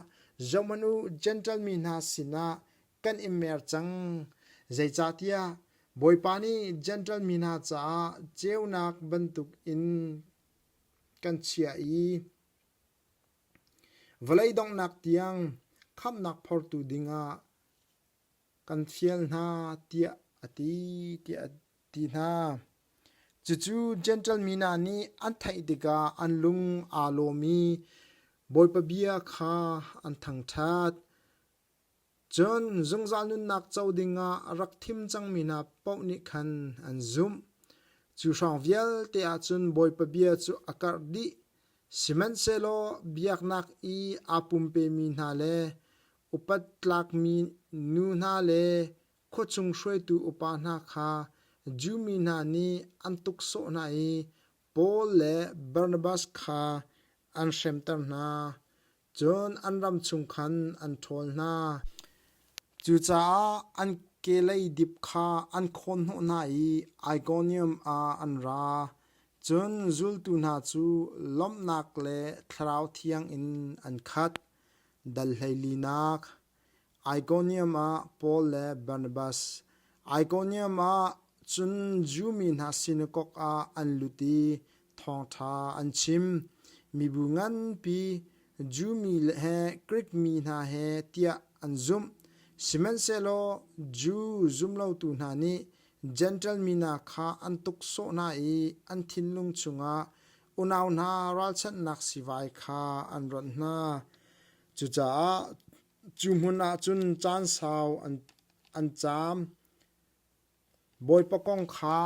zohhmanh u, Jentail mi hna sinah kan i mer cang. Zeicahtiah Bawipa nih Jentail mi hna caah ceunak bantuk in kan chiah i Vawlei donghnak tiang khamhnak phortu dingah kan fial hna tiah a ti tiah a ti hna. Cucu Jentail mi hna nih an theih tikah an lung aa lawm i Bawipa bia kha an thangṭhat. Cun zungzal nunnak co dingah a rak thim cangmi hna paoh nih khan an zumh. Cu hrawng vialte ah cun Bawipa bia cu a karh dih. Sihmanhsehlaw biaknak i aa pumpemi hna le upat tlakmi nu hna le khuachung hruaitu upa hna kha Jew mi hna nih an tuksawh hna i Paul le Barnabas kha an hremter hna. Cun an ram chung khan an ṭhawl hna. Cucaah an kehlei dip kha an khawnhnawh hna i Ikonium ah an ra. Cun zultu hna cu lawmhnak le Thlarau Thiang in an khat. Dal hleilinak Ikonium ah Paul le Barnabas. Ikonium ah cun Jew mi hna sinakok ah an lut i thawngṭha an chim. Mibu nganpi Jew mi he Grik mi hna he tiah an zumh. Sihmanhsehlaw Jew zumlotu hna nih Jentail mi hna kha an tuksawh hna i an thinlung chungah unau hna ralchanhnak sivai kha an ronh hna. Cucaah cu hmun ah cun caan sau an caam. Bawipa kong kha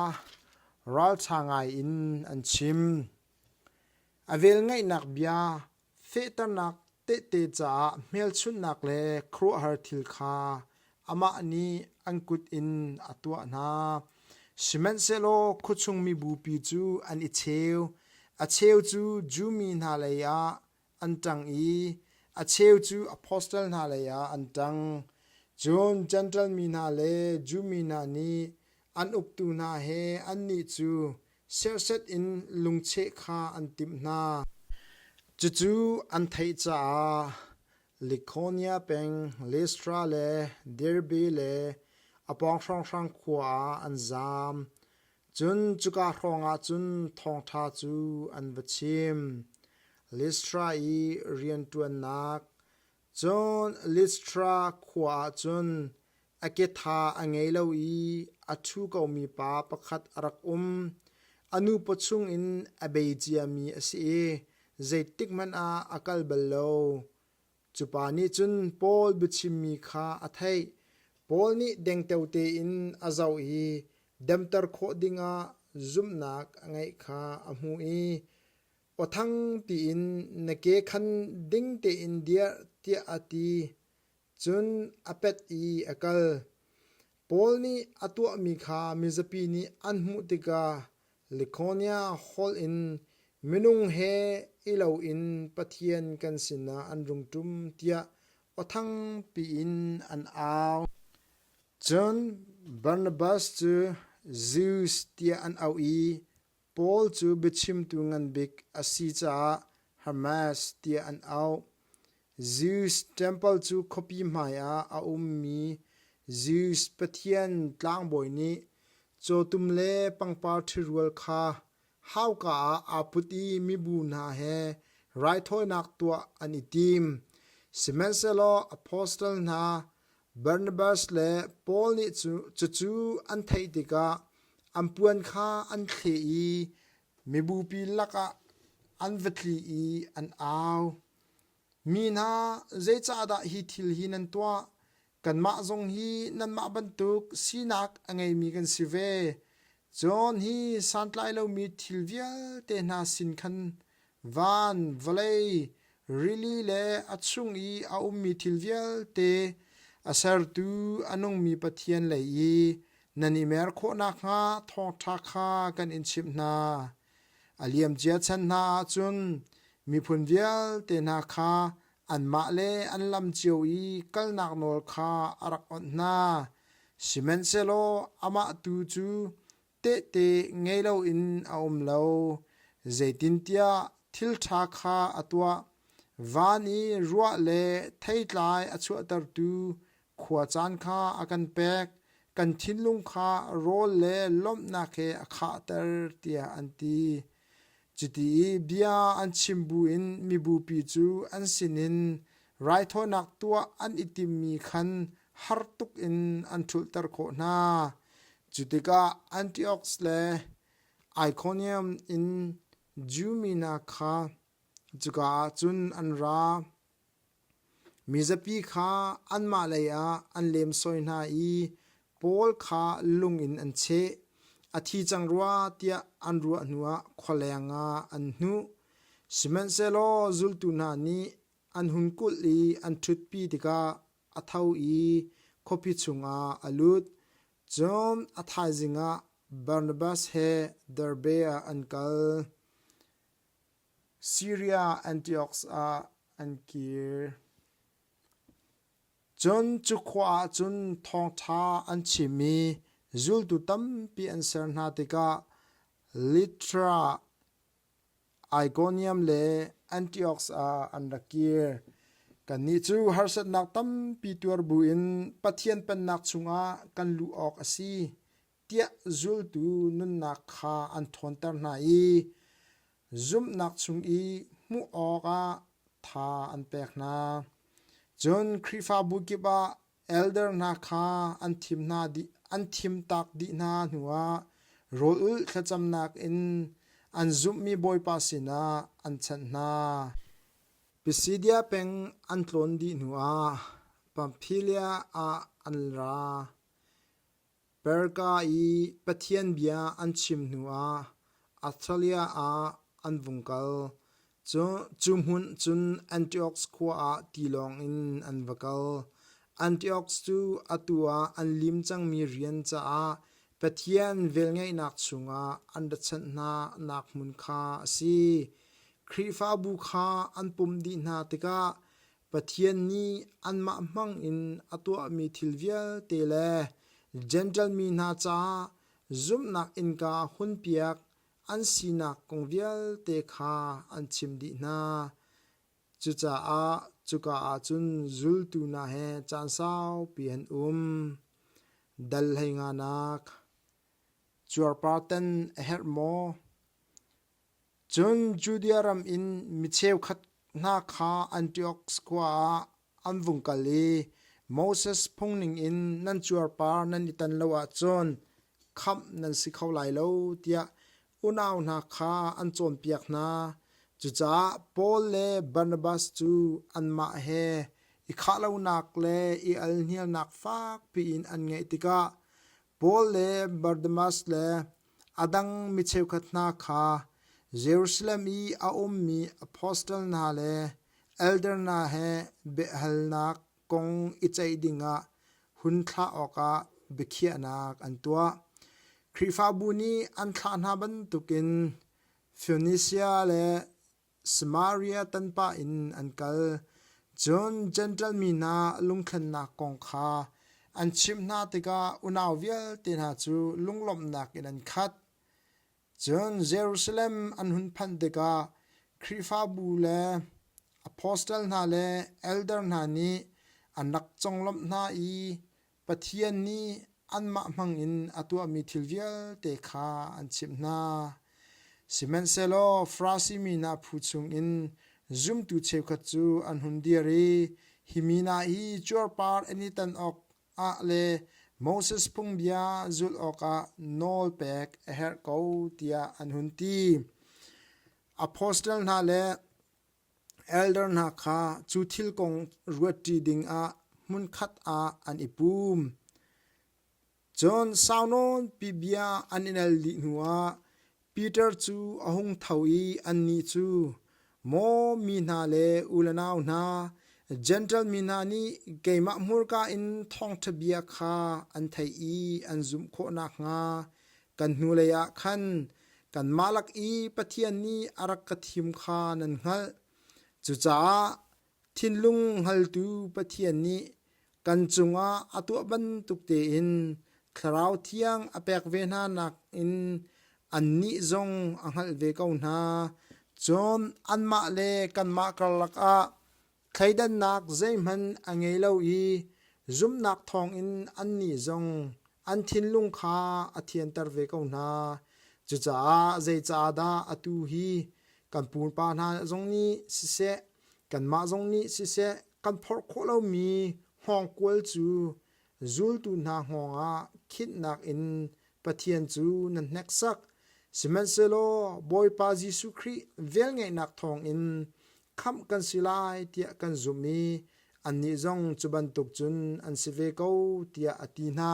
ralṭha ngaiin an chim. A velngeihnak bia fehternak tehte caah hmelchunhnak le khuaruahhar thil kha amah nih an kut in a tuah hna. Sihmanhsehlaw khuachung mibupi cu an i cheu. A cheu cu Jew mi hna lei ah an ṭang i a cheu cu apostle hna leiah an ṭang. Cun Jentail mi hna le Jew mi hna nih an uktu hna he annih cu serhsat in lungcheh kha an timh hna. Cucu an theih caah Likonia peng Listra le Derbe le a pawng hrawnghrang khua ah an zaam. Cun cuka hrawngah cun thawngṭha cu an va chim. Listra i rianṭuannak Cun Listra khua ah cun a ketha a ngei lo i a ṭhu komi pa pakhat a rak um. A nu pawchung in a bei ciami a si i zeitikhmanh ah a kal bal lo. Cu pa nih cun Paul biachimmi kha a theih. Paul nih dengteo tein a zoh i damter khawh dingah zumhnak a ngeih kha a hmuh i aw thang piin na ke khan ding tein dir tiah a ti. Cun a pet i a kal. Paul nih a tuahmi kha mizapi nih an hmuh tikah Likonia holh in minung he i loin Pathian kan sinah an rung ṭum tiah aw thangpi in an au. Cun Barnabas cu Zeus tiah an auh i Paul cu biachimtu ngan bik a si caah Hermes tiah an auh. Zeus ṭempal cu khuapi hmaiah a ummi Zeus pathian tlangbawi nih cawtum le pangpar ṭhirual kha hauka ah aa put i mibu hna he raithawinak tuah an i tim. Sihmanhsehlaw apostle hna Barnabas le Paul nih cucu an theih tikah an puan kha an thleh i mibupi lakah an va tli i an au. Mi hna, zeicahdah hi thil hi nan tuah? Kanmah zong hi nanmah bantuk sinak a ngeimi kan si ve. Cun hi santlai lomi thil vialte hna sin khan van, vawlei, rili le a chung i a ummi thil vialte a sertu a nungmi Pathian lei i nan i mer khawh nakhnga thawngṭha kha kan in chimh hna. A liamcia chan hna ah cun miphun vialte hna kha anmah le an lam cio i kalnak nawl kha a rak awnh hna. Sihmanhsehlaw amah tu cu tehte ngei loin a um lo, zeitintiah thil ṭha kha a tuah. Van i ruah le theitlai a chuahtertu khua caan kha a kan pek, kan thinlung kha rawl le lawmhnak he a khahter tiah an ti. Cuti i bia an chim buin mibupi cu an sinin raithawinak tuah an i timmi khan har tuk in an ṭhulhter khawh hna. Cu tikah Antioch le Ikonium in Jew mi hna kha cuka ah cun an ra. Mizapi kha anmah lei ah an lemsoi hna i Paul kha lung in an cheh. A thi cang rua tiah an ruah hnuah khualeng ah an hnuh. Sihmanhsehlaw zultu hna nih an hun kulh i an ṭhutpi tikah a tho i khuapi chungah a lut. Cun a thaizing ah Barnabas he Derbe ah an kal. Siria Antioch ah an kir. Cun cu khua ah cun thawngṭha an chim i zultu tampi an ser hna tikah Lystra, Ikonium le Antioch ah an rak kir. Kannih cu harsatnak tampi tuar buin Pathian Pennak chungah kan luh awk a si tiah zultu nunnak kha an ṭhawnter hna i zumhnak chung i hmuh awkah tha an pek hna. Cun Khrihfabu kip ah elder hna kha an thim hna dih an thimtak dih hna hnuah rawl ulh thlacamnak in an zumhmi Bawipa sinah an chanh hna. Pisidia peng an tlawn dih hnuah Pamphylia ah an ra. Perga i Pathian bia an chim hnuah Attalia ah an vung kal. Cu hmun cun Antioch khua ah tilawng in an va kal. Antioch cu atu ah an lim cangmi rian caah Pathian velngeihnak chungah an ra chanh hna nak hmun kha a si. Khrihfabu kha an pumh dih hna tikah Pathian nih anmah hmang in a tuahmi thil vialte le Jentail mi hna caah zumhnak innka hunpiak an sinak kong vialte kha an chim dih hna. Cucaah cuka ah cun zultu hna he caan saupi an um. Dal hlei nganak. Cuarpar tan a herh maw? Cun Judea ram in mi cheukhat hna kha Antiok khua ah an vung kal i Moses phung ningin nan cuarpar nan i tan lo ahcun khamh nan si kho lai lo tiah unau hna kha an cawnpiak hna. Cucaah Paul le Barnabas cu anmah he i khah lonak le i alhnialnak fakpi in an ngeih tikah Paul le Barnabas le a dang mi cheukhat hna kha Jerusalem i a ummi apostle hna le elder hna he biahalnak kong i ceih dingah hun thlah awkah biakhiahnak an tuah. Khrihfabu nih an thlah hna bantukin Foenisia le Samaria tanpah in an kal. Cun Jentail mi hna lungthlennak kong kha an chimh hna tikah unau vialte hna cu lunglawmhnak in an khat. Cun Jerusalem an hun phanh tikah Khrihfabu le apostle hna le elder hna nih an rak conglawmh hna i Pathian nih anmah hmangin a tuahmi thil vialte kha an chimh hna. Sihmanhsehlaw Farasi mi hna phu chungin zumtu cheukhat cu an hun dir i hi mi hna hi cuarpar an i tan awk ah le Moses phungbia zulh awkah nawl pek a herh ko tiah an hun ti. Apostle hna le elder hna kha cu thil kong ruatṭi dingah hmunkhat ah an i pum. Cun sau nawnpi bia an i nal dih hnuah Peter cu a hung tho i annih cu, Maw mi hna le u le nau hna, Jentail mi hna nih keimah hmurka in thawngṭha bia kha an theih i an zumh khawh nakhnga kan hnulei ah khan kanmah lak i Pathian nih a rak ka thim kha nan hngalh. Cucaah Thinlung hngaltu Pathian nih kan cungah a tuah bantuk tein Thlarau Thiang a pek ve hna nakin annih zong a hngalh ve ko hna. Cun anmah le kanmah karlak ah thleidannak zeihmanh a ngei lo i zumhnak thawngin annih zong an thinlung kha a thianter ve ko hna. Cucaah zeicahdah atu hi kan pupa hna zong nih siseh, Kanmah zong nih siseh kan phorh khawh lomi hngawngkual cu zultu hna hngawng ah khinhnak in Pathian cu nan hneksak. Sihmanhsehlaw Bawipa Jesuh Khrih velngeihnak thawngin khamh kan si lai tiah kan zumh i annih zong cu bantuk cun an si ve ko tiah a ti hna.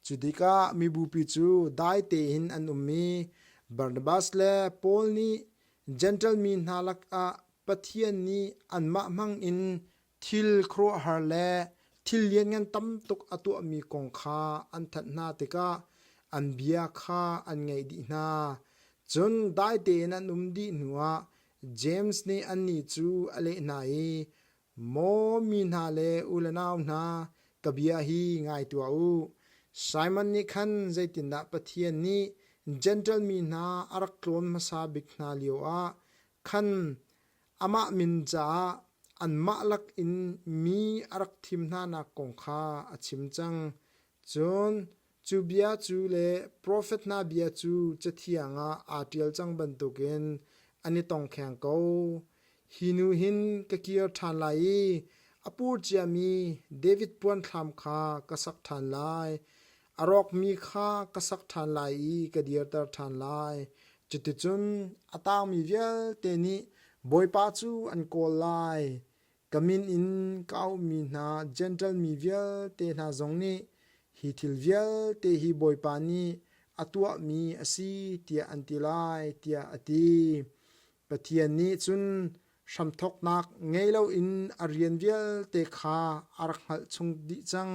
Cu tikah mibupi cu dai tein an um i Barnabas le Paul nih Jentail mi hna lakah Pathian nih anmah hmangin thil khuaruahhar le thil lianngan tam tuk a tuahmi kong kha an thanh hna tikah an bia kha an ngaih dih hna. Cun dai tein an um dih hnuah James nih annih cu a leh hna i, Maw mi hna le u le nau hna, ka bia hi ngai tuah u. Simon nih khan zeitindah Pathian nih Jentail mi hna a rak tlawn hmasa bik hna lioah khan amah min caah anmah lakin mi a rak thim hnanak kong kha a chim cang. Cun cu bia cu le profet hna bia cu Cathiang ah aa ṭial cang bantukin an i tongkheng ko. Hi nu hin ka kir ṭhan lai i a pur ciami David puanthlam kha ka sak ṭhan lai. A rawkmi kha ka sak ṭhan lai i ka dirter ṭhan lai. Cuticun a tangmi vialte nih Bawipa cu an kawl lai. Ka min in ka auhmi hna Jentail mi vialte hna zong nih hi thil vialte hi Bawipa nih a tuahmi a si tiah an ti lai, tiah a ti. Pathian nih cun hramthawknak ngei loin a rian vialte kha a rak hngalh chung dih cang.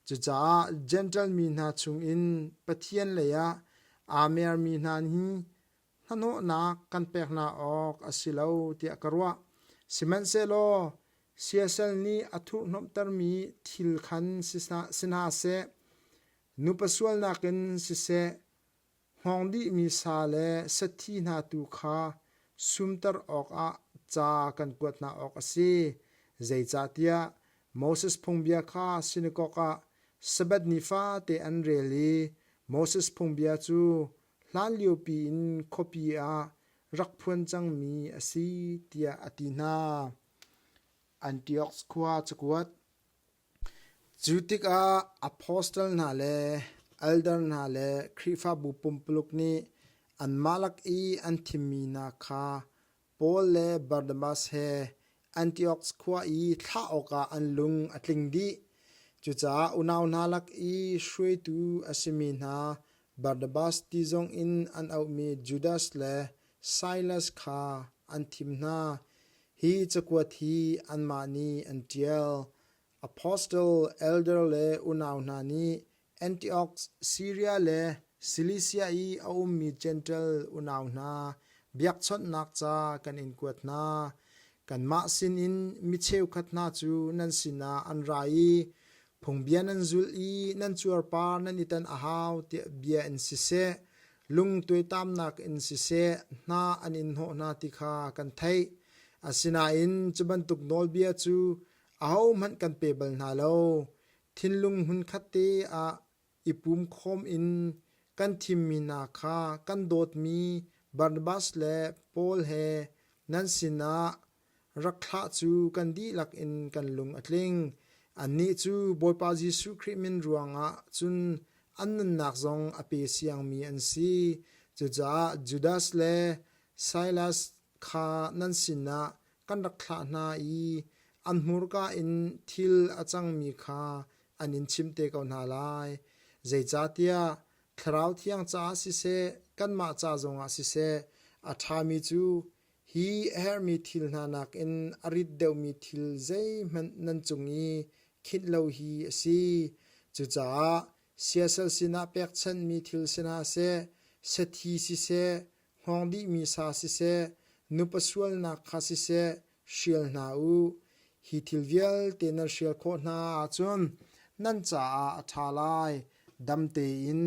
Cucaah Jentail mi hna chungin Pathian leiah aa mermi hna hi hnahnawhnak kan pek hna awk a si lo tiah ka ruah. Sihmanhsehlaw siasal nih a thurhhnawmhtermi thil khan si hna seh, nupa sualnak in siseh, hngawng dihmi sa le sathi hna tu kha sumter awkah ca kan kuat hna awk a si. Zeicahtiah Moses phungbia kha sinakok ah Sabbath ni fate an rel i. Moses phungbia cu hlanliopi in khuapi ah rak phuan cangmi a si tiah a ti hna. Antioch khua cakuat Cu tikah apostle hna le elder hna le Khrihfabu pumpuluk nih anmah lak i an thimmi hna kha Paul le Barnabas he Antioch khua i thlah awkah an lung a tling dih. Cucaah unau hna lak i hruaitu a simi hna Barnabas ti zongin an auhmi Judas le Silas kha an thim hna. Hi cakuat hi anmah nih an ṭial. Apostle, elder le unau hna nih Antioch, Siria le Cilicia i a ummi Jentail unau hna biakchawnhnak ca kan in kuat hna. Kanmah sinin mi cheukhat hna cu nan sinah an ra i phungbia nan zulh i nan cuarpar nan i tan a hau tiah bia in siseh, lung tuaitamnak in siseh hna an in hnawh hna ti kha kan theih. Asinain cu bantuk nawlbia cu ahohmanh kan pe bal hna lo. Thinlung hmunkhat te ah i pum khawm in kan thimmi hna kha kan dawtmi Barnabas le Paul he nan sinah rak thlah cu kan dihlak in kan lung a tling. Annih cu Bawipa Jesuh Khrih min ruangah cun an nunnak zong a pe siangmi an si. Cucaah Judas le Silas kha nan sinah kan rak thlah hna i an hmurka in thil a cangmi kha an in chimh te ko hna lai. Zeicahtiah Thlarau Thiang caah siseh, kanmah ca zongah siseh, a ṭhami cu hi a herhmi thil hna nakin a rit deuhmi thil zeihmanh nan cung i khinh lo hi a si. Cucaah siasal sinah pekchanhmi thil si hna seh, sathi siseh, hngawng dihmi sa siseh, nupa sualnak kha siseh, hrial hna u. Hi thil vialte nan hrial khawh hna ahcun nan caah a ṭha lai. Dam tein.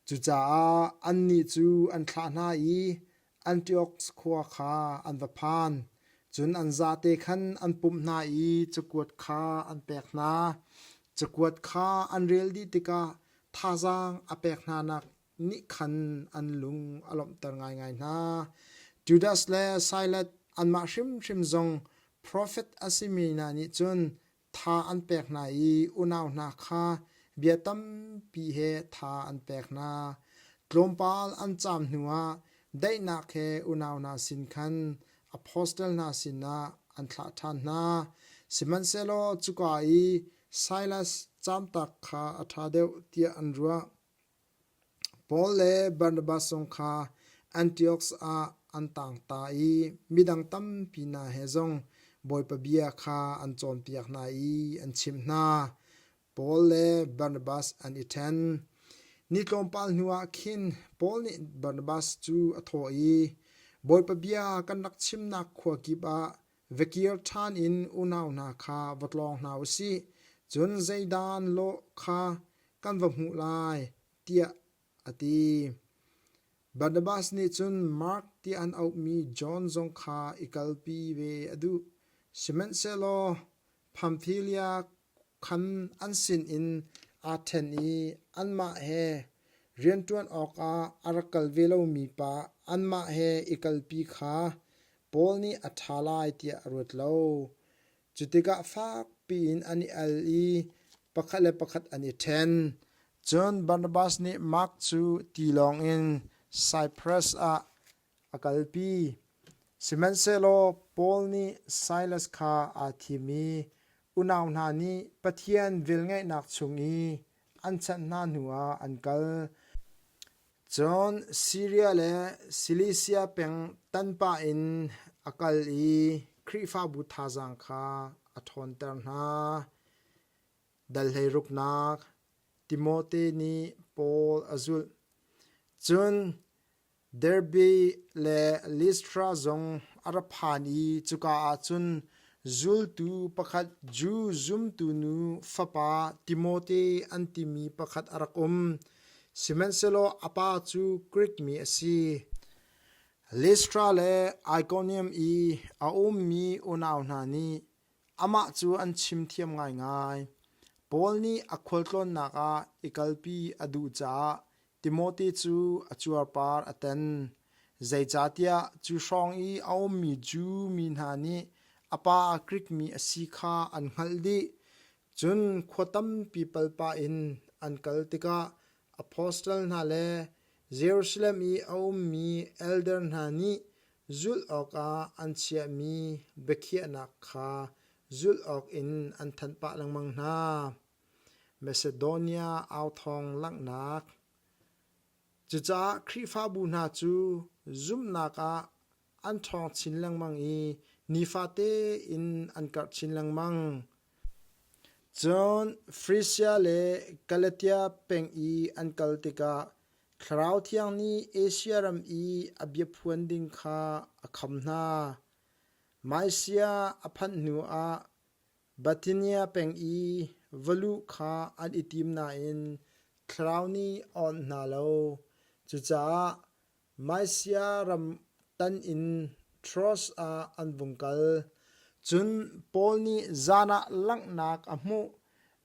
Cucaah annih cu an thlah hna i Antioch khua kha an va phan. Cun an zate khan an pumh hna i cakuat kha an pek hna. Cakuat kha an rel dih tikah thazaang a pek hnanak nih khan an lung a lawmhter ngaingai hna. Judas le Silas anmah hrimhrim zong profet a simi hna nih cun tha an pek hna i unau hna kha bia tampi he tha an pek hna. Tlawmpal an caam hnuah daihnak he unau hna sin khan apostle hna sinah an thlah ṭhan hna. Sihmanhsehlaw cuka i Silas caamtak kha a ṭha deuh tiah an ruah. Paul le Barnabas zong kha Antioch ah an tangta i midang tampi hna he zong Bawipa bia kha an cawnpiak hna i an chimh hna. Paul le Barnabas an i ṭhen. Ni tlawmpal hnuah khin Paul nih Barnabas cu a thawh i, Bawipa bia kan rak chimnak khua kip ah va kir ṭhan in unau hna kha va tlawng hna u sih, cun zeidan lawh kha kan va hmuh lai, tiah a ti. Barnabas nih cun Mark tiah an auhmi John zong kha i kalpi ve a duh. Sihmanhsehlaw Pamphylia khan an sinin aa ṭhen i anmah he rianṭuan awkah a rak kal ve lomi pa anmah he i kalpi kha Paul nih a ṭha lai tiah a ruat lo. Cu tikah fakpi in an i al i pakhat le pakhat an i ṭhen. Cun Barnabas nih Mark cu tilawng in Saipras ah a kalpi. Sihmanhsehlaw Paul nih Silas kha aa thim i unau hna nih Pathian velngeihnak chung i an chanh hna hnuah an kal. Cun Siria le Silisia peng tanpah in a kal i Khrihfabu thazaang kha a ṭhawnter hna. Dal hleiruknak Timote nih Paul a zulh. Cun Derbe le Listra zong a ra phan i cuka ah cun zultu pakhat Jew zumtu nu fapa Timote an timi pakhat a rak um. Sihmanhsehlaw a pa cu Grik mi a si. Listra le Ikonium i a ummi unau hna nih amah cu an chimthiam ngaingai. Paul nih a khualtlawnnak ah i kalpi a duh caah Timote cu a cuarpar a tan. Zeicahtiah cu hrawng i a ummi Jew mi hna nih a pa Grik mi a si kha an hngalh dih. Cun khua tampi palpah in an kal tikah apostle hna le Jerusalem i a ummi elder hna nih zulh awkah an chiahmi biakhiahnak kha zulh awkin an thanh pah lengmang hna. Macedonia authawng langhnak Cucaah Khrihfabu hna cu zumhnak ah an ṭhawng chin lengmang i nifate in an karh chin lengmang. Cun Frisia le Galatia peng i an kal tikah Thlarau Thiang nih Asia ram i a biaphuan ding kha a kham hna. Mysia a phanh hnuah Bithynia peng i va luh kha an i tim nain Thlarau nih a onh hna lo. Cucaah Mysia ram tan in Troas ah an vung kal. Cun Paul nih zan ah langhnak a hmuh.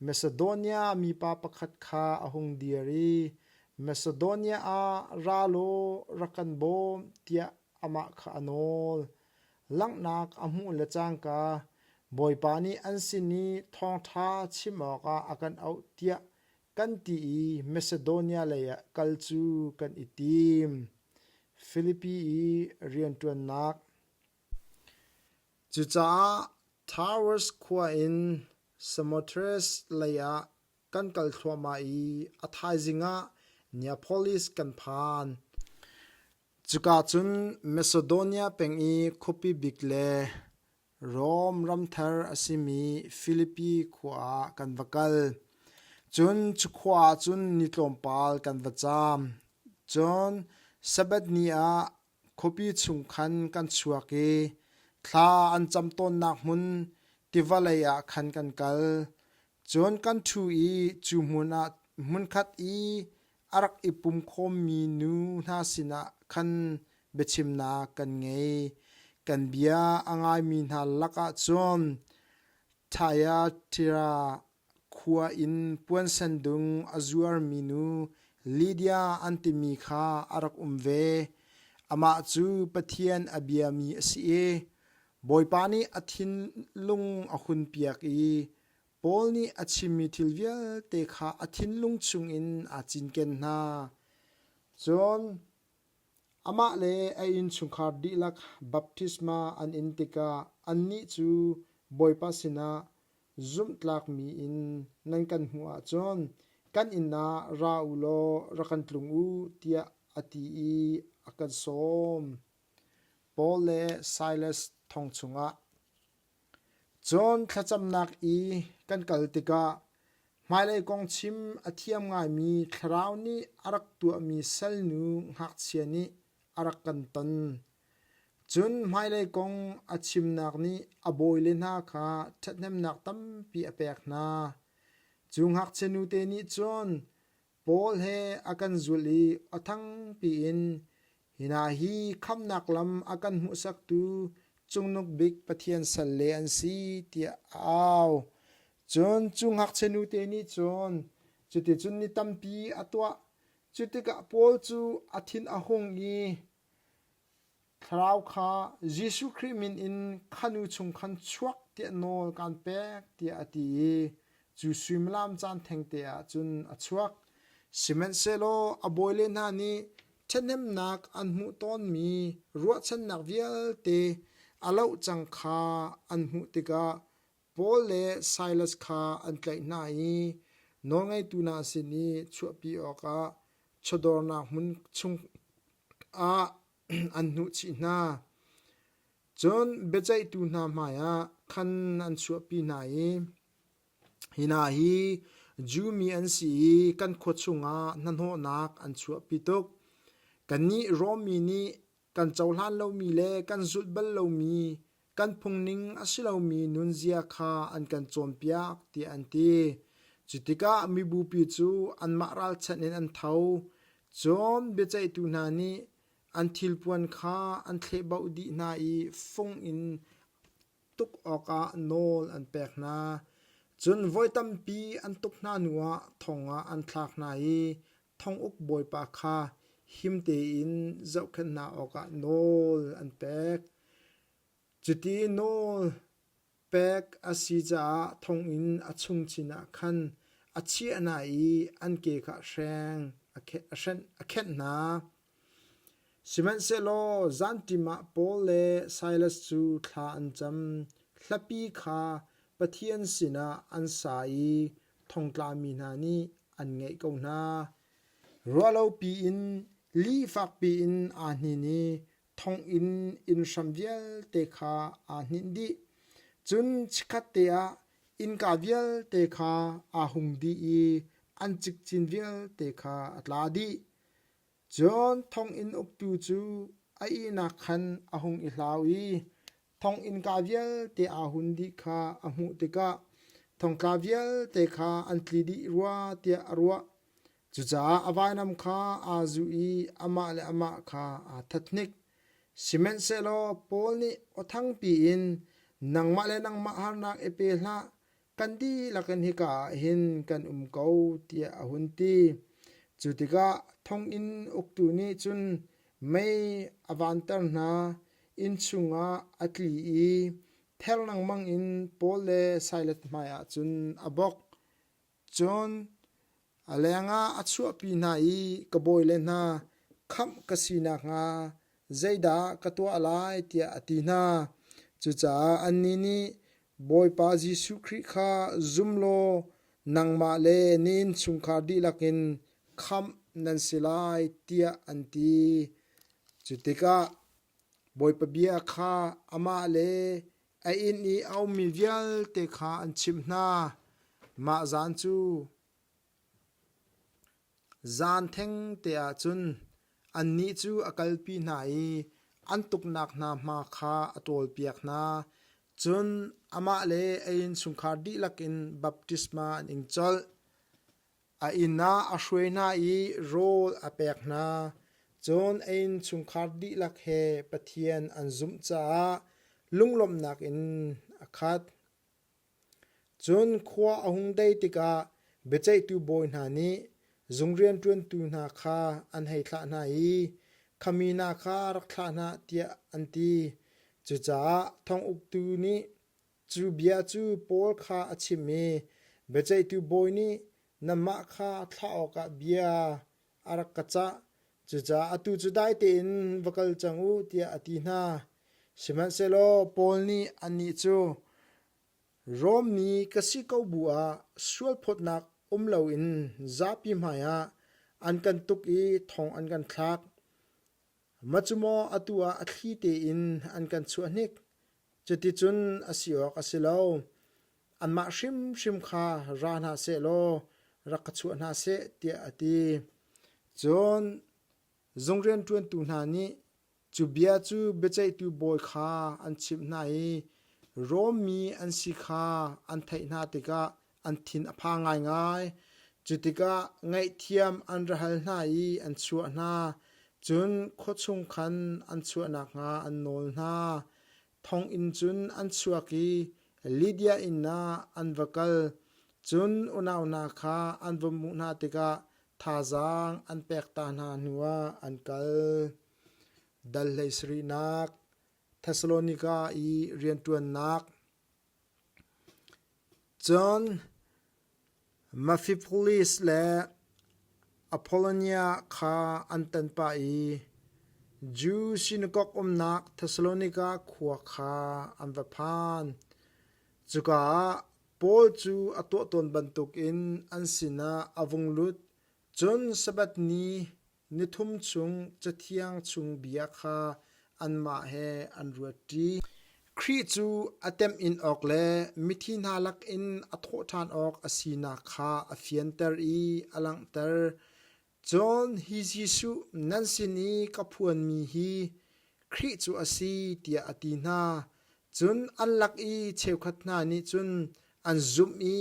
Masedonia mipa pakhat kha a hung dir i Masedonia ah ra law rak kan bawm tiah amah kha a nawl. Langhnak a hmuh le cangka Bawipa nih an sin i thawngṭha chim awkah a kan auh tiah kan ti i Masedonia leiah kal cu kan i tim. Filipi i rianṭuannak Cucaah Taurus khua in Samothrace leiah kan kal thluahmah i a thaizing ah Neapolis kan phan. Cuka cun Masedonia peng i khuapi bik le Rom ramthar a simi Filipi khua ah kan va kal. Cun cu khua ah cun ni tlawmpal kan va caam. Cun Sabbath ni ah khuapi chung khan kan chuak i thla an cam tawnnak hmun tiva lei ah khan kan kal. Cun kan ṭhu i cu hmun ah hmunkhat i a rak i pum khawmmi nu hna sinah khan biachimnak kan ngei. Kan bia a ngaimi hna lakah cun Thyatira khua in puansen dung a zuarmi nu Lydia an timi kha a rak um ve. Amah cu Pathian a biami a si i Bawipa nih a thinlung a hunpiak i Paul nih a chimmi thil vialte kha a thinlung chungin aa cinken hna. Cun amah le a innchungkhar dihlak baptisma an in tikah annih cu Bawipa sinah zumhtlakmi in nan kan hmuh ahcun kan inn ah ra u law rak kan tlung u tiah a ti i a kan sawm. Paul le Silas thong chungah Cun thlacamnak i kan kal tikah hmailei kong chim a thiam ngaimi Thlarau nih a rak tuahmi salnu ngakchia nih a rak kan ton. Cun hmailei kong a chimnak nih a bawile hna kha ṭhathnemnak tampi a pek hna. Cu ngakchia nute nih cun Paul he a kan zulh i aw thangpi in, Hi hna hi khamhnak lam a kan hmuhsaktu Cungnung Bik Pathian salle an si, tiah a au. Cun cu ngakchia nute nih cun cuticun ni tampi a tuah. Cu tikah Paul cu a thin a hung i Thlarau kha Jesuh Khrih min in kha nu chung khan chuak tiah nawl kaan pek tiah a ti i cu suimilam caan thengte ah cun a chuak. Sihmanhsehlaw a bawile hna nih ṭhathnemnak an hmuh tawnmi ruahchannak vialte a loh cang kha an hmuh tikah Paul le Silas kha an tlaih hna i nawlngeitu hna sin i chuahpi awkah chawdawrnak hmun chung ah an hnuhchih hna. Cun biaceihtu hna hmaiah khan an chuahpi hna i, Hi hna hi Jew mi an si i kan khua chungah hnahnawhnak an chuahpi tuk. Kannih Rom mi nih kan cohlan lomi le kan zulh bal lomi kan phungning a si lomi nunzia kha an kan cawnpiak tiah an ti. Cu tikah mibupi cu anmah ralchanh in an tho. Cun biaceihtu hna nih an thilpuan kha an thlehbauh dih hna i fung in tuk awkah nawl an pek hna. Cun voi tampi an tuk hna hnuah thong ah an thlak hna i thonguk bawipa kha him tein zohkhenh hna awkah nawl an pek. Cuti nawl pek a si caah thonginn a chungchin ah khan a chiah hna i an ke kha hreng a khenh hna. Sihmanhsehlaw zanṭim ah Paul le Silas cu thla an cam. Hlapi kha Pathian sinah an sa i thongtlami hna nih an ngaih ko hna. Ruahlopi in li fakpi in aa hnin i thonginn inn hram vialte kha aa hninh dih. Cun chikkhatte ah innka vialte kha aa hung dih i an cikcin vialte kha a tla dih. Cun thonginn uktu cu a ihnak khan a hung i hlau i thonginn ka vialte aa hun dih kha a hmuh tikah thongtla vialte kha an tli dih rua tiah a ruah. Cucaah a vainam kha aa zuh i amah le amah kha aa that hnik. Sihmanhsehlaw Paul nih aw thangpi in, Nangmah le nangmah harnak i pe hlah, kan dihlak in hika ah hin kan um ko, tiah a hun ti. Cu tikah thonginn uktu nih cun mei a vanter hna, inn chungah a tli i ther lengmang in Paul le Silas hmaiah cun a bawk. Cun a lengah a chuahpi hna i ka bawile hna khamh ka si nakhnga zeidah ka tuah lai tiah a ti hna. Cucaah annih nih Bawipa Jesuh Khrih kha zum law nangmah le na innchungkhar dihlak in khamh nan si lai tiah an ti. Cu tikah Bawipa bia kha amah le a inn i a ummi vialte kha an chimh hna. Mah zan cu zan thengte ah cun annih cu a kalpi hna i an tuknak hna hma kha a ṭawlpiak hna. Cun amah le a innchungkhar dihlak in baptisma an ing colh. A inn ah a hruai hna i rawl a pek hna. Cun a innchungkhar dihlak he Pathian an zumh caah lunglawmhnak in a khat. Cun khua a hung dei tikah biaceihtu bawi hna nih zung rianṭuantu hna kha an hei thlah hna i kha mi hna kha rak thlah hna tiah an ti. Cucaah thong uktu nih Cu bia cu Paul kha a chimh i biaceihtu bawi nih nanmah kha thlah awkah bia a rak ka cah. Cucaah atu cu dai tein va kal cang u tiah a ti hna. Sihmanhsehlaw Paul nih annih cu, Rom mi ka si ko bu ah sualphawtnak um loin zapi hmaiah an kan tuk i thong an kan thlak. Mah cu maw atu ah a thli tein an kan chuah hnik? Cuticun a si awk a si lo. Anmah hrimhrim kha ra hna sehlaw rak ka chuah hna seh tiah a ti. Cun zung rianṭuantu hna nih cu bia cu biaceihtu bawi kha an chimh hna i Rom mi an si kha an theih hna tikah an thin a phang ngaingai. Cu tikah ngaihthiam an ra hal hna i an chuah hna. Cun khuachung khan an chuah nakhnga an nawl hna. Thonginn cun an chuak i Lydia inn ah an va kal. Cun unau hna kha an va hmuh hna tikah thazaang an pek ta hna hnuah an kal. Dal hlei sarihnak Thesalonika i rianṭuannak Cun Mephipolis le Apollonia kha an tan pah i Jew sinakok umnak Thessalonika khua kha an va phan. Cuka ah Paul cu a tuah tawn bantukin an sinah a vung lut, cun Sabbath ni Nithum chung Cathiang chung bia kha anmah he an ruatṭi. Khrih cu a temhin awk le mithi hna lakin a thawhṭhan awk a sinak kha a fianter i a langhter. Cun hi Jesuh nan sin i ka phuanmi hi Khrih cu a si tiah a ti hna. Cun an lak i cheukhat hna nih cun an zumh i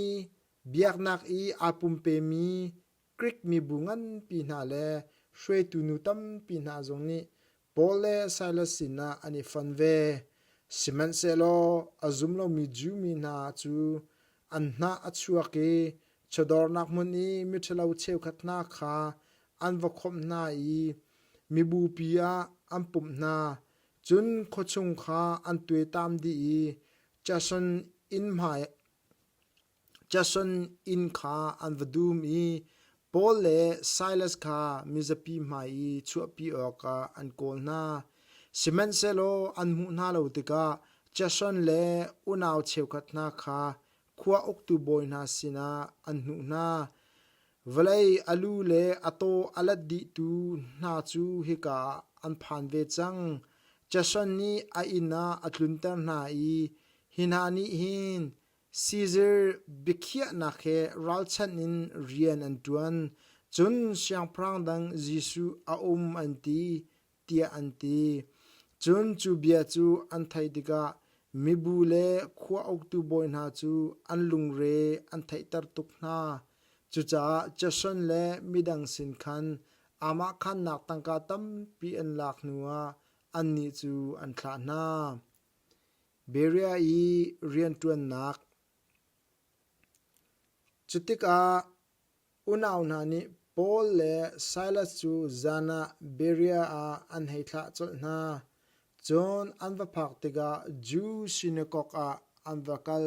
biaknak i aa pumpemi Grik mibu nganpi hna le hruaitu nu tampi hna zong nih Paul le Silas sinah an i fon ve. Sihmanhsehlaw a zum lomi Jew mi hna cu An hnah a chuak i chawdawrnak hmun i miṭhalo cheukhat hna kha an va khawmh hna i mibupi ah an pumh hna. Cun khuachung kha an tuaitam dih i Jason inn hmai Jason inn kha an va dum i Paul le Silas kha mizapi hmai i chuahpi awkah an kawl hna. Sihmanhsehlaw an hmuh hna lo tikah Jason le unau cheukhat hna kha khua uktu bawi hna sinah an hnuh hna. Vawlei a lu le a taw a lat dihtu hna cu hika ah an phan ve cang. Jason nih a inn ah a tlunter hna i hi hna nih hin Caesar biakhiahnak he ralchanh in rian an ṭuan, cun siangpahrang dang Jesuh a um an ti, tiah an ti. Cun cu bia cu an theih tikah mibu le khua uktu bawi hna cu an lungre an theihter tuk hna. Cucaah Jason le midang sin khan aamahkhannak tangka tampi an lak hnuah annih cu an thlah hna. Berea i rianṭuannak Cutikah unau hna nih Paul le Silas cu zan ah Berea ah an hei thlah colh hna. Cun an va phak tikah Jew sinakok ah an va kal.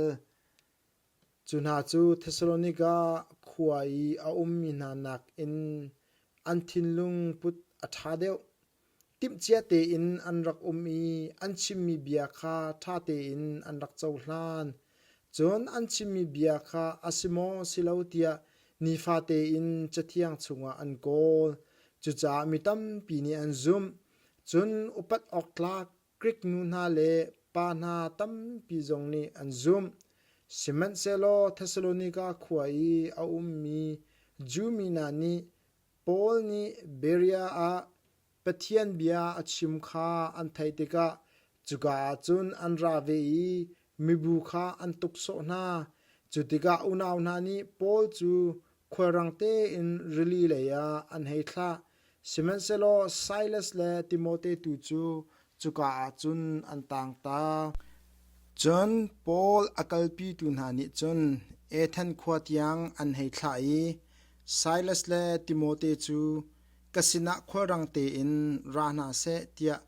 Cu hna cu Thesalonika khua i a ummi hna nakin an thinlung put a ṭha deuh. Timhcia tein an rak um i an chimmi bia kha ṭha tein an rak cohlan. Cun an chimmi bia kha a si maw si lo tiah nifate in Cathiang chungah an kawl. Cucaah mi tampi nih an zumh. Cun upat awk tlak Grik nu hna le pa hna tampi zong nih an zumh. Sihmanhsehlaw Thesalonika khua i a ummi Jew mi hna nih Paul nih Berea ah Pathian bia a chim kha an theih tikah cuka ah cun an ra ve i mibu kha an tuksawh hna. Cu tikah unau hna nih Paul cu khualrang tein rili leiah an hei thlah. Sihmanhsehlaw Silas le Timote tu cu cuka ah cun an tangta. Cun Paul a kalpitu hna nih cun Athen khua tiang an hei thlah i Silas le Timote cu ka sinah khualrang tein ra hna seh tiah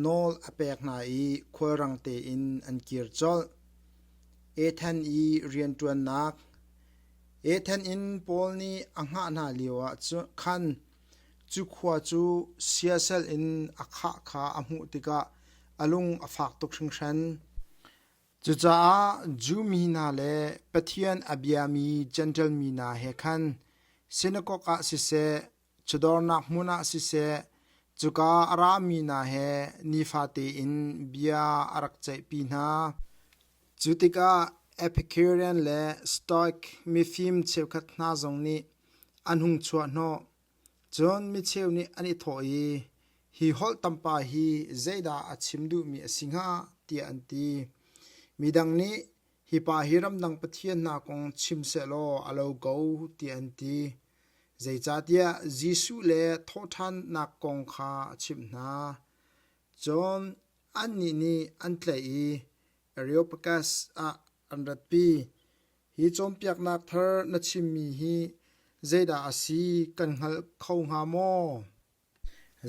nawl a pek hna i khualrang tein an kir colh. Ethan i rianṭuannak Ethan in Paul nih a hngah hna lioah khan cu khua cu siasal in a khah kha a hmuh tikah a lung a fak tuk hringhran. Cucaah Jew mi hna le Pathian a biami Jentail mi hna he khan sinakok ah siseh, chawdawrnak hmun ah siseh, cuka a rami hna he nifate in bia a rak ceihpi hna. Cu tikah Epicurean le Stoic mifim cheukhat hna zong nih an hung chuahhnawh. Cun micheu nih an i thawh i, Hi holh tampa hi zeidah a chim duhmi a si hnga? tiah an ti. Midang nih, Hi pa hi ramdang pathian hna kong chim sehlaw a lo ko, tiah an ti. Zeicahtiah Jesuh le thawhṭhannak kong kha a chimh hna. Cun annih nih an tlaih i Areopagus ah an ratpi. Hi cawnpiaknak thar na chimmi hi zeidah a si kan hngal kho hnga maw?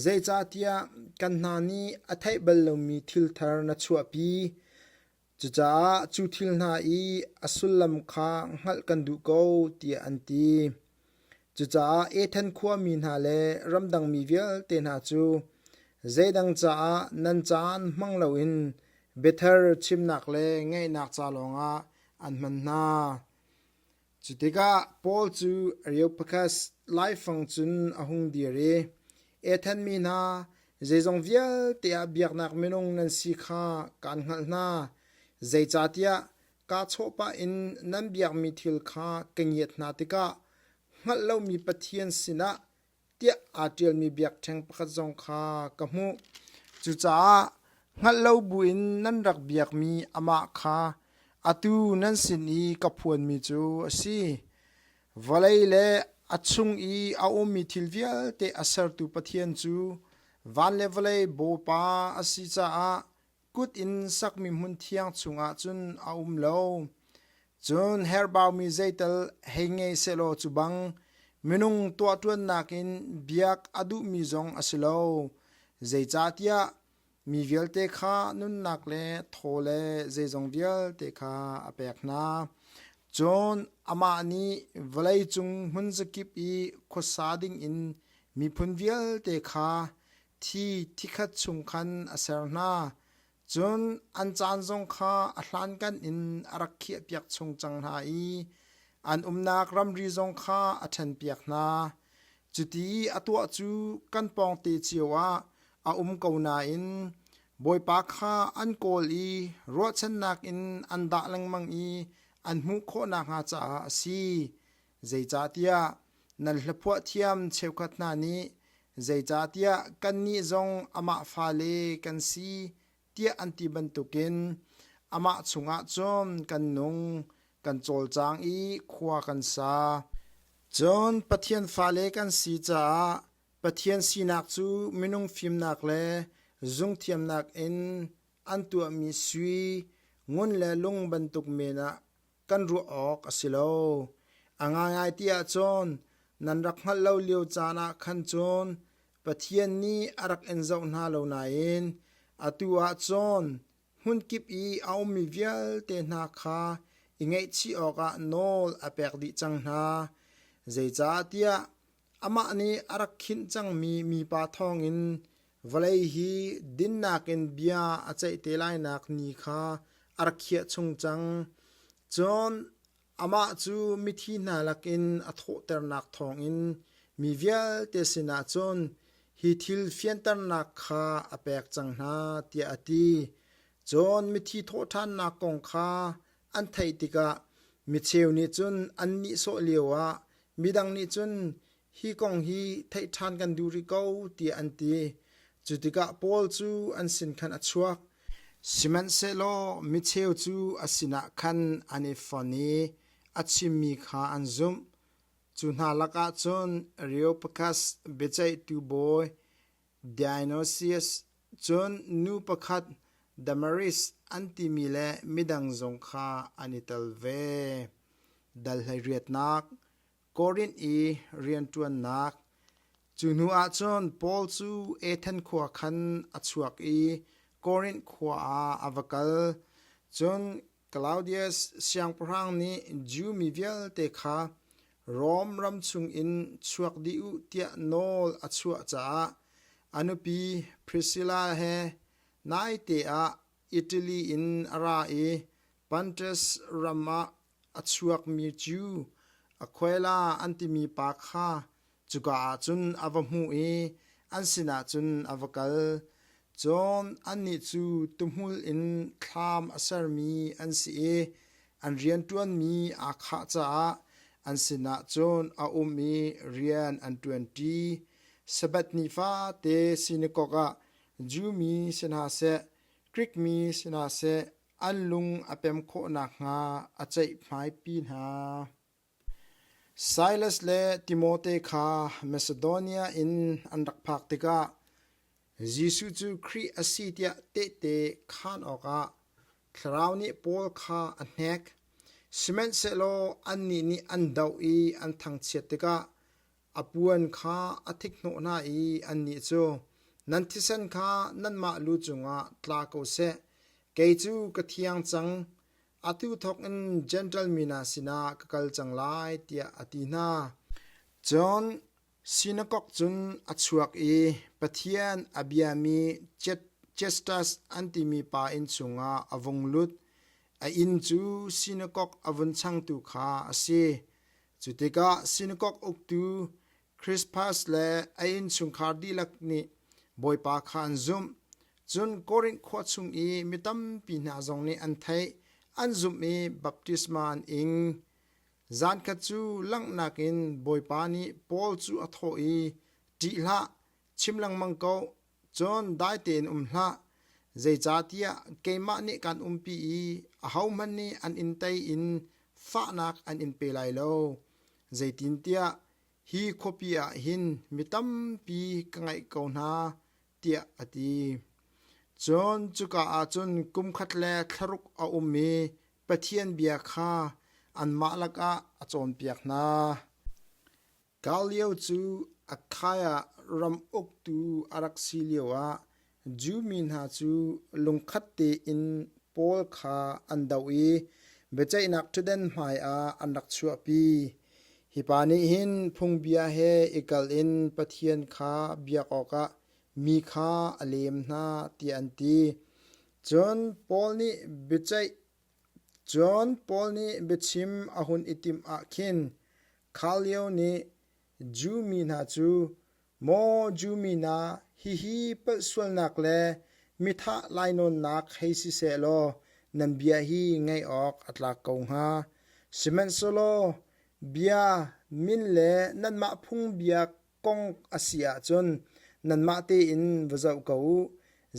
Zeicahtiah kan hna nih a theih bal lomi thil thar na chuahpi. Cucaah cu thil hna i a sullam kha hngalh kan duh ko, tiah an ti. Cucaah Ethan khuami hna le ramdang mi vialte hna cu zeidang caah nan caan hmang loin biathar chimnak le ngaihnak ca lawngah an hman hna. Cu tikah Paul cu Areopagus laifang cun a hung dir i, Ethan mi hna, zeizong vialte ah biaknak minung nan si kha kaan hngalh hna. Zeicahtiah kaa chawhpah in nan biakmi thil kha ka ngiat hna tikah hngalh lomi Pathian sinah tiah aa ṭialmi biakṭheng pakhat zong kha ka hmuh. Cucaah hngalh lo buin nan rak biakmi amah kha atu nan sin i ka phuanmi cu a si. Vawlei le a chung i a ummi thil vialte a sertu Pathian cu van le vawlei Bawipa a si caah kut in sakmi hmunthiang chungah cun a um lo. Cun herhbaumi zeital hei ngei sehlaw cu bang minung tuahṭuannak in biak a duhmi zong a si lo. Zeicahtiah mi vialte kha nunnak le thaw le zeizong vialte kha a pek hna. Cun amah nih vawleicung hmunzakip i khuasa dingin miphun vialte kha thi thikhat chung khan a ser hna. Cun an caan zong kha a hlankan in a rak khiahpiak chung cang hna i an umnak ramri zong kha a ṭhenpiak hna. Cuti a tuah cu kan pawngte cio ah a um ko nain Bawipa kha an kawl i ruahchannak in an dah lengmang i an hmuh khawh nakhnga caah a si. Zeicahtiah nan hlaphuah thiam cheukhat hna nih zeicahtiah kannih zong amah fale kan si tiah an ti bantukin amah chungah cun kan nung, kan cawlcang i khua kan sa. Cun Pathian fale kan si caah Pathian sinak cu minung fimnak le zungthiamnak in an tuahmi sui, ngun le lung bantuk men ah kan ruah awk a si lo. A ngaingai ti ahcun nan rak hngalh lo lio caan ah khan cun Pathian nih a rak in zoh hna lo nain atu ah cun hmunkip i a ummi vialte hna kha i ngaihchih awkah nawl a pek dih cang hna. Zeicahtiah amah nih a rak khinh cangmi mipa thawngin vawlei hi dinnak in bia a ceih te lainak ni kha a rak khiah chung cang. Cun amah cu mithi hna lakin a thawhternak thawngin mi vialte sinah cun hi thil fianternak kha a pek cang hna, tiah a ti. Cun mithi thawhṭhannak kong kha an theih tikah micheu nih cun an nihsawh lioah midang nih cun hi kong hi theih ṭhan kan duh rih ko tiah an ti. Cu tikah Paul cu an sin khan a chuak. Sihmanhsehlaw micheu cu a sinah khan an i fon i a chimmi kha an zumh. Cu hna lakah cun Areopagus biaceihtu bawi Dionysius, cun nu pakhat Damaris an timi le midang zong kha an i tel ve. Dal 18 Korinth i rianṭuannak. Cu hnu ah cun Paul cu Athen khua khan a chuak i Korinth khua ah a va kal. Cun Claudius siangpahrang nih Jew mi vialte kha Rom ram chungin chuak dih u tiah nawl a chuah caah a nupi Priscilla he naite ah Italy in a ra i Pontus ram ah a chuakmi cu Aquila an timi pa kha cuka ah cun a va hmuh i an sinah cun a va kal. Cun annih cu tuhmul in thlam a sermi an si i an rianṭuanmi aa khah caah an sinah cun a um i rian an ṭuanṭi. Sabbath ni fate sinakok ah Jew mi si hna seh, Grik mi si hna seh, an lung a pem khawh nakhnga a ceihmaipi hna. Silas le Timote kha Masedonia in an rak phak tikah Jesuh cu Khrih a si tiah tehte khaan awkah Thlarau nih Paul kha a hnek. Sihmanhsehlaw annih nih an doh i an thangchiat tikah A puan kha a thikhnawh hna i annih cu, Nan thisen kha nanmah lu cungah tla ko seh. Kei cu ka thiang cang. Atu thawk in Jentail mi hna sinah ka kal cang lai, tiah a ti hna. Cun sinakok cun a chuak i Pathian a biami Justus an timi pa inn chungah a vung lut. A inn cu sinakok a vun changtu kha a si. Cu tikah sinakok uktu Krispas le a innchungkhar dihlak nih Bawipa kha an zumh. Cun Korinth khua chung i mi tampi hna zong nih an theih, an zumh i baptisma an ing. Zankhat cu langhnak in Bawipa nih Paul cu a thawh i, Ṭih hlah, chim lengmang ko, Cun dai tein um hlah, zeicahtiah keimah nih kaan umpi i ahohmanh nih an inn tei in fahnak an in pe lai lo. Zeitintiah hi khuapi ah hin mi tampi ka ngeih ko hna, tiah a ti. Cun cuka ah cun kumkhat le thlaruk a um i Pathian bia kha. anmah lakah a cawnpiak hna. Gallio cu Akhaia ram uktu a rak si lioah Jew mi hna cu lungkhat tein Paul kha an doh i biaceihnak ṭhutdan hmaiah an rak chuahpi. Hi pa nih hin phungbia he i kalh in Pathian kha biak awkah mi kha a lem hna, tiah an ti. Cun Paul nih biaceih Cun Paul nih biachim a hun i timh ah khin Gallio nih Jew mi hna cu, Maw Jew mi hna, hihi palhsualnak le mithah lainawnnak hei si seh law nan bia hi ngaih awk a tlak ko hnga. Sihmanhsehlaw bia, min le nanmah phungbia kong a si ahcun nanmah tein va zoh ko u.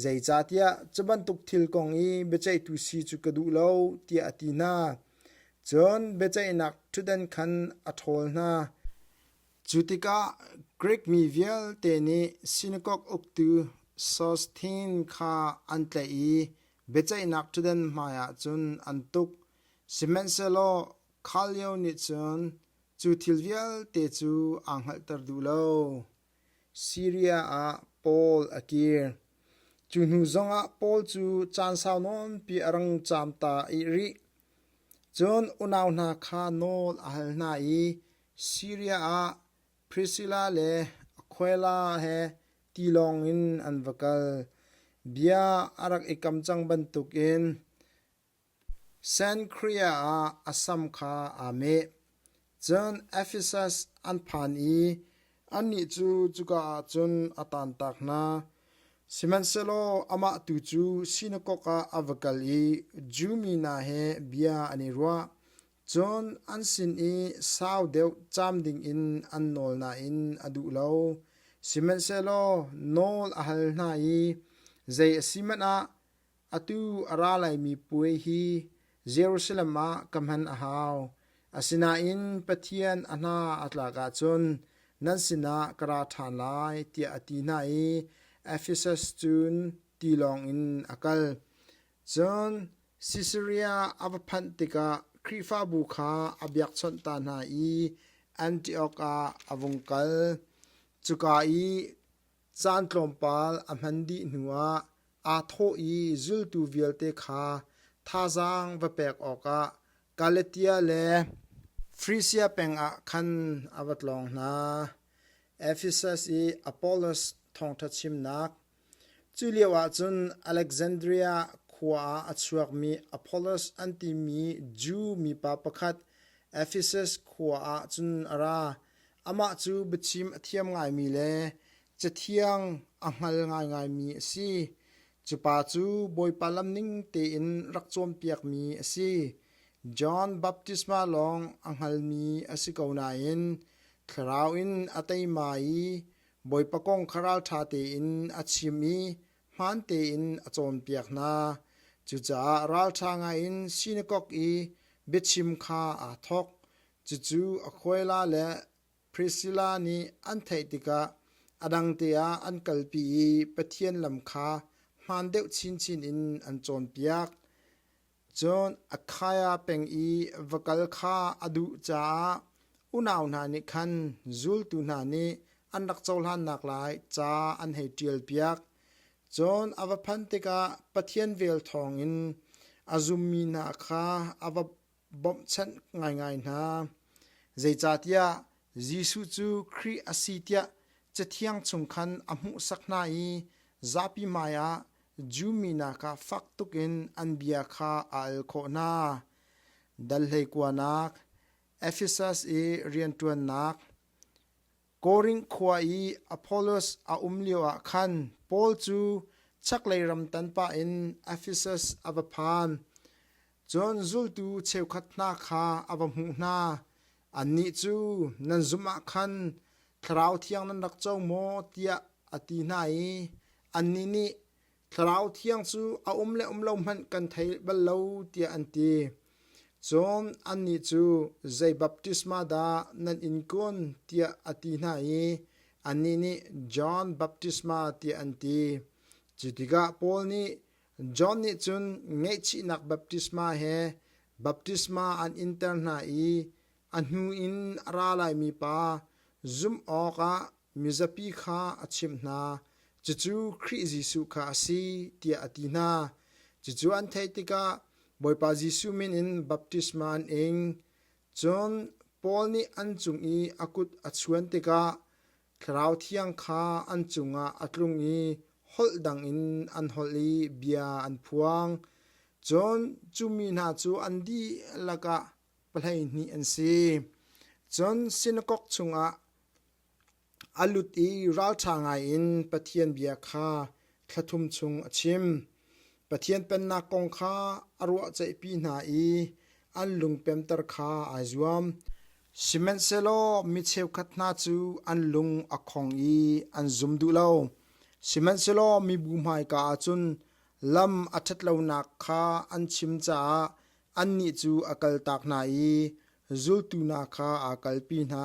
Zeicahtiah cu bantuk thil kong i biaceihtu si cu ka duh lo, tiah a ti hna. Cun biaceihnak ṭhutdan khan a ṭhawl hna. Cu tikah Grik mi vialte nih sinakok uktu Sosthenes kha an tlaih i biaceihnak ṭhutdan hmaiah cun an tuk. Sihmanhsehlaw Gallio nih cun cu thil vialte cu aa hngalhter duh lo. Siria ah Paul a kir. Cu hnu zongah Paul cu caan sau nawnpi a rang caam ta rih. Cun unau hna kha nawl a hal hna i Siria ah Prisilla le Aquila he tilawng in an va kal. Bia a rak i kam cang bantukin Cenchrea ah a sam kha aa meh. Cun Efesas an phan i annih cu cuka ah cun a taantak hna. Sihmanhsehlaw amah tu cu sinakok ah a va kal i Jew mi hna he bia an i ruah. Cun an sin i sau deuh caam dingin an nawl nain a duh lo. Sihmanhsehlaw nawl a hal hna i zei a si hmanh ah Atu a ra laimi puai hi Jerusalem ah ka hman a hau. Asinain Pathian a hna a tlak ahcun nan sinah ka ra ṭhan lai, tiah a ti hna i Efesas cun tilawng in a kal. Cun Sisaria a va phanh tikah Khrihfabu kha a biakchawnh ta hna i Antiok ah a vung kal. Cuka i Caan tlawmpal a hman dih hnuah aa thawh i zultu vialte kha thazaang va pek awkah Galatia le Frisia peng ah khan a va tlawng hna. Efesas i Apollos thawngṭha chimnak. Cu lioah cun Alexandria khua ah a chuakmi Apollos an timi Jew mipa pakhat Efesas khua ah cun a ra. Amah cu biachim a thiam ngaimi le Cathiang a hngal ngaingaimi a si. Cu pa cu Bawipa lam ning tein rak cawnpiakmi a si. John baptisma lawng a hngalmi a si ko nain Thlarau in a teima i Bawipa kong kha ralṭha tein a chim i hmaan tein a cawnpiak hna. Cucaah ralṭha ngaiin sinakok i biachim kha aa thawk. Cucu Aquila le Priscilla nih an theih tikah a dangte ah an kalpi i Pathian lam kha hmaan deuh chinchin in an cawnpiak. Cun Akhaia peng i va kal kha a duh caah unau hna nih khan zultu hna nih an rak cohlannak lai ca an hei ṭialpiak. Cun a va phanh tikah Pathian vel thawngin a zummi hna kha a va bawmhchanh ngaingai hna. Zeicahtiah Jesuh cu Khrih a si tiah Cathiang chung khan a hmuhsak hna i zapi hmaiah Jew mi hna kha fak tuk in an bia kha a al khawh hna. Dal hleikuanak, Efesas i rianṭuannak, Korinth khua i Apollos a um lioah khan Paul cu chaklei ram tan pah in Efesus a va phan. Cun zultu cheukhat hna kha a va hmuh hna. Annih cu nan zumh ah khan Thlarau Thiang nan rak co maw tiah a ti hna i annih nih Thlarau Thiang cu a um le um lo hmanh kan thei bal lo tiah an ti. Cun annih cu zei baptisma dah nan in kun tiah a ti hna i annih nih John baptisma tiah an ti. Cu tikah Paul nih John nih cun ngaihchihnak baptisma he Baptisma an inter hna i a hnu in a ra laimi pa zumh awkah mizapi kha a chimh hna. Cucu Khrih Jesuh kha a si, tiah a ti hna. Cucu an theih tikah Bawipa Jesuh min in baptisma an ing. Cun Paul nih an cung i a kut a chuan tikah Thlarau Thiang kha an cungah a tlung i holh dang in an holh i bia an phuang. Cun cu mi hna cu an dihlak ah 12 an si. Cun sinakok chungah a lut i ralṭha ngaiin Pathian bia kha thla thum chung a chim. Pathian Pennak kong kha a ruahceihpi hna i an lungpemter kha aa zuam. Sihmanhsehlaw mi cheukhat hna cu an lung a khong i an zum duh lo. Sihmanhsehlaw mibu hmaika ah cun lam a ṭhat lonak kha an chim caah annih cu a kaltak hna i zultu hna kha aa kalpi hna.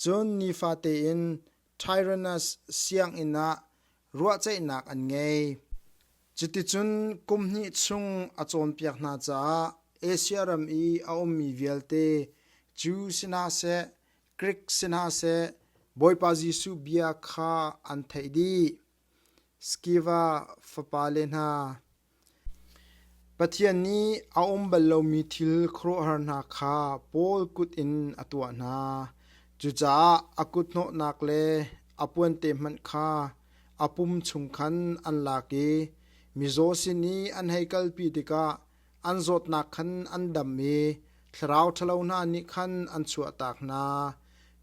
Cun nifate in Tyrannus sianginn ah ruahceihnak an ngei. Cuticun kum hnih chung a cawnpiak hna caah Asia ram i a ummi vialte Jew si hna seh, Grik si hna seh, Bawipa Jesuh bia kha an theih dih. Skiva fapale hna, Pathian nih a um bal lomi thil khuaruahhar hna kha Paul kut in a tuah hna. Cucaah a kut hnawhnak le a puante hmanh kha a pum chung khan an lak i mizaw sin i an hei kalpi tikah an zawtnak khan an dam i thlarau ṭhalo hna nih khan an chuahtak hna.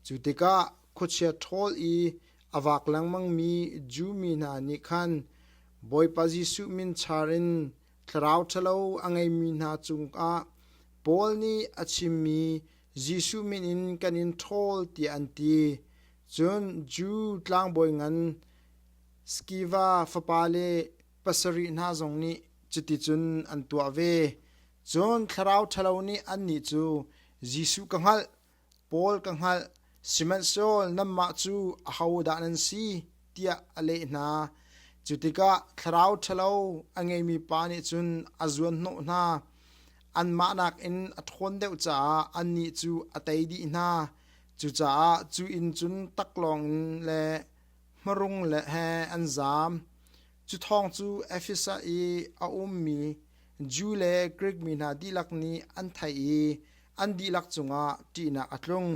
Cu tikah khuachia ṭhawl i a vak lengmangmi Jew mi hna nih khan Bawipa Jesuh min char in thlarau ṭhalo a ngeimi hna cungah Paul nih a chimmi Jesuh min in kan in ṭhawl tiah an ti. Cun Jew tlangbawi ngan Skiva fapale pasarih hna zong nih cuticun an tuah ve. Cun thlarau ṭhalo nih annih cu Jesuh ka hngalh, Paul ka hngalh, sihmanhsehlaw nanmah cu ahodah nan si? tiah a leh hna. Cu tikah thlarau ṭhalo a ngeimi pa nih cun a zuanhnawh hna. Anmah nakin a ṭhawn deuh caah annih cu a tei dih hna. Cucaah cu inn cun taklawng in le hmarung le he an zaam. Cu thawng cu Efesa i a ummi Jew le Grik mi hna dihlak nih an theih i an dihlak cungah ṭihnak a tlung.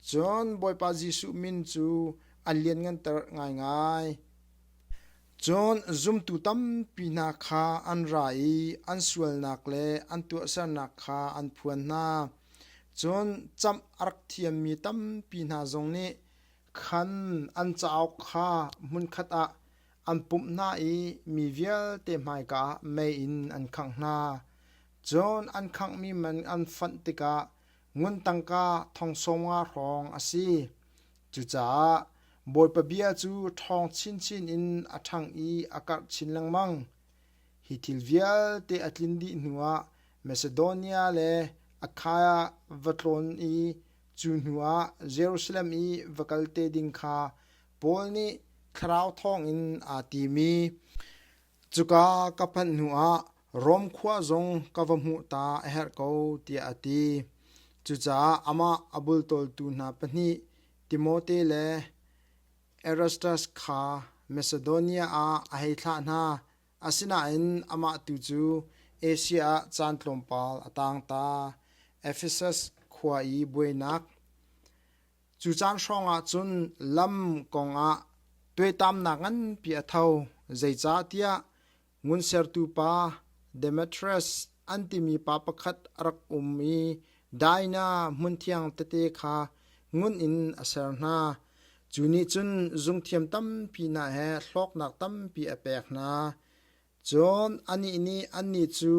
Cun Bawipa Jesuh min cu an liannganter ngaingai. Cun zumtu tampi hna kha an ra i an sualnak le an tuahsernak kha an phuan hna. Cun camh a rak thiammi tampi hna zong nih khan an cauk kha hmunkhat ah an pumh hna i mi vialte hmaika ah mei in an khangh hna. Cun an khanghmi man an fanh tikah ngun tangka thong 50 hrawng a si. Cucaah Bawipa bia cu ṭhawng chinchin in a ṭhang i a karh chin lengmang. Hi thil vialte a tlin dih hnuah Masedonia le Akhaia va tlawn i cu hnuah Jerusalem i va kal te ding kha Paul nih thlarau thawngin aa tim i cuka ka phanh hnuah Rom khua zong ka va hmuh ta a herh ko tiah a ti. Cucaah amah a bultawltu hna pahnih Timote le Erastas kha Masedonia ah a hei thlah hna. Asinain amah tu cu Asia ah caan tlawmpal a tang ta. Efesus khua i buainak Cu caan hrawngah cun lam kongah tuaitamnak nganpi a tho, zeicahtiah ngunsertu pa Demetrius an timi pa pakhat a rak um i Dinah hmunthiang tete kha ngun in a ser hna. Cu nih cun zungthiam tampi hna he hlawknak tampi a pek hna. Cun anih nih annih cu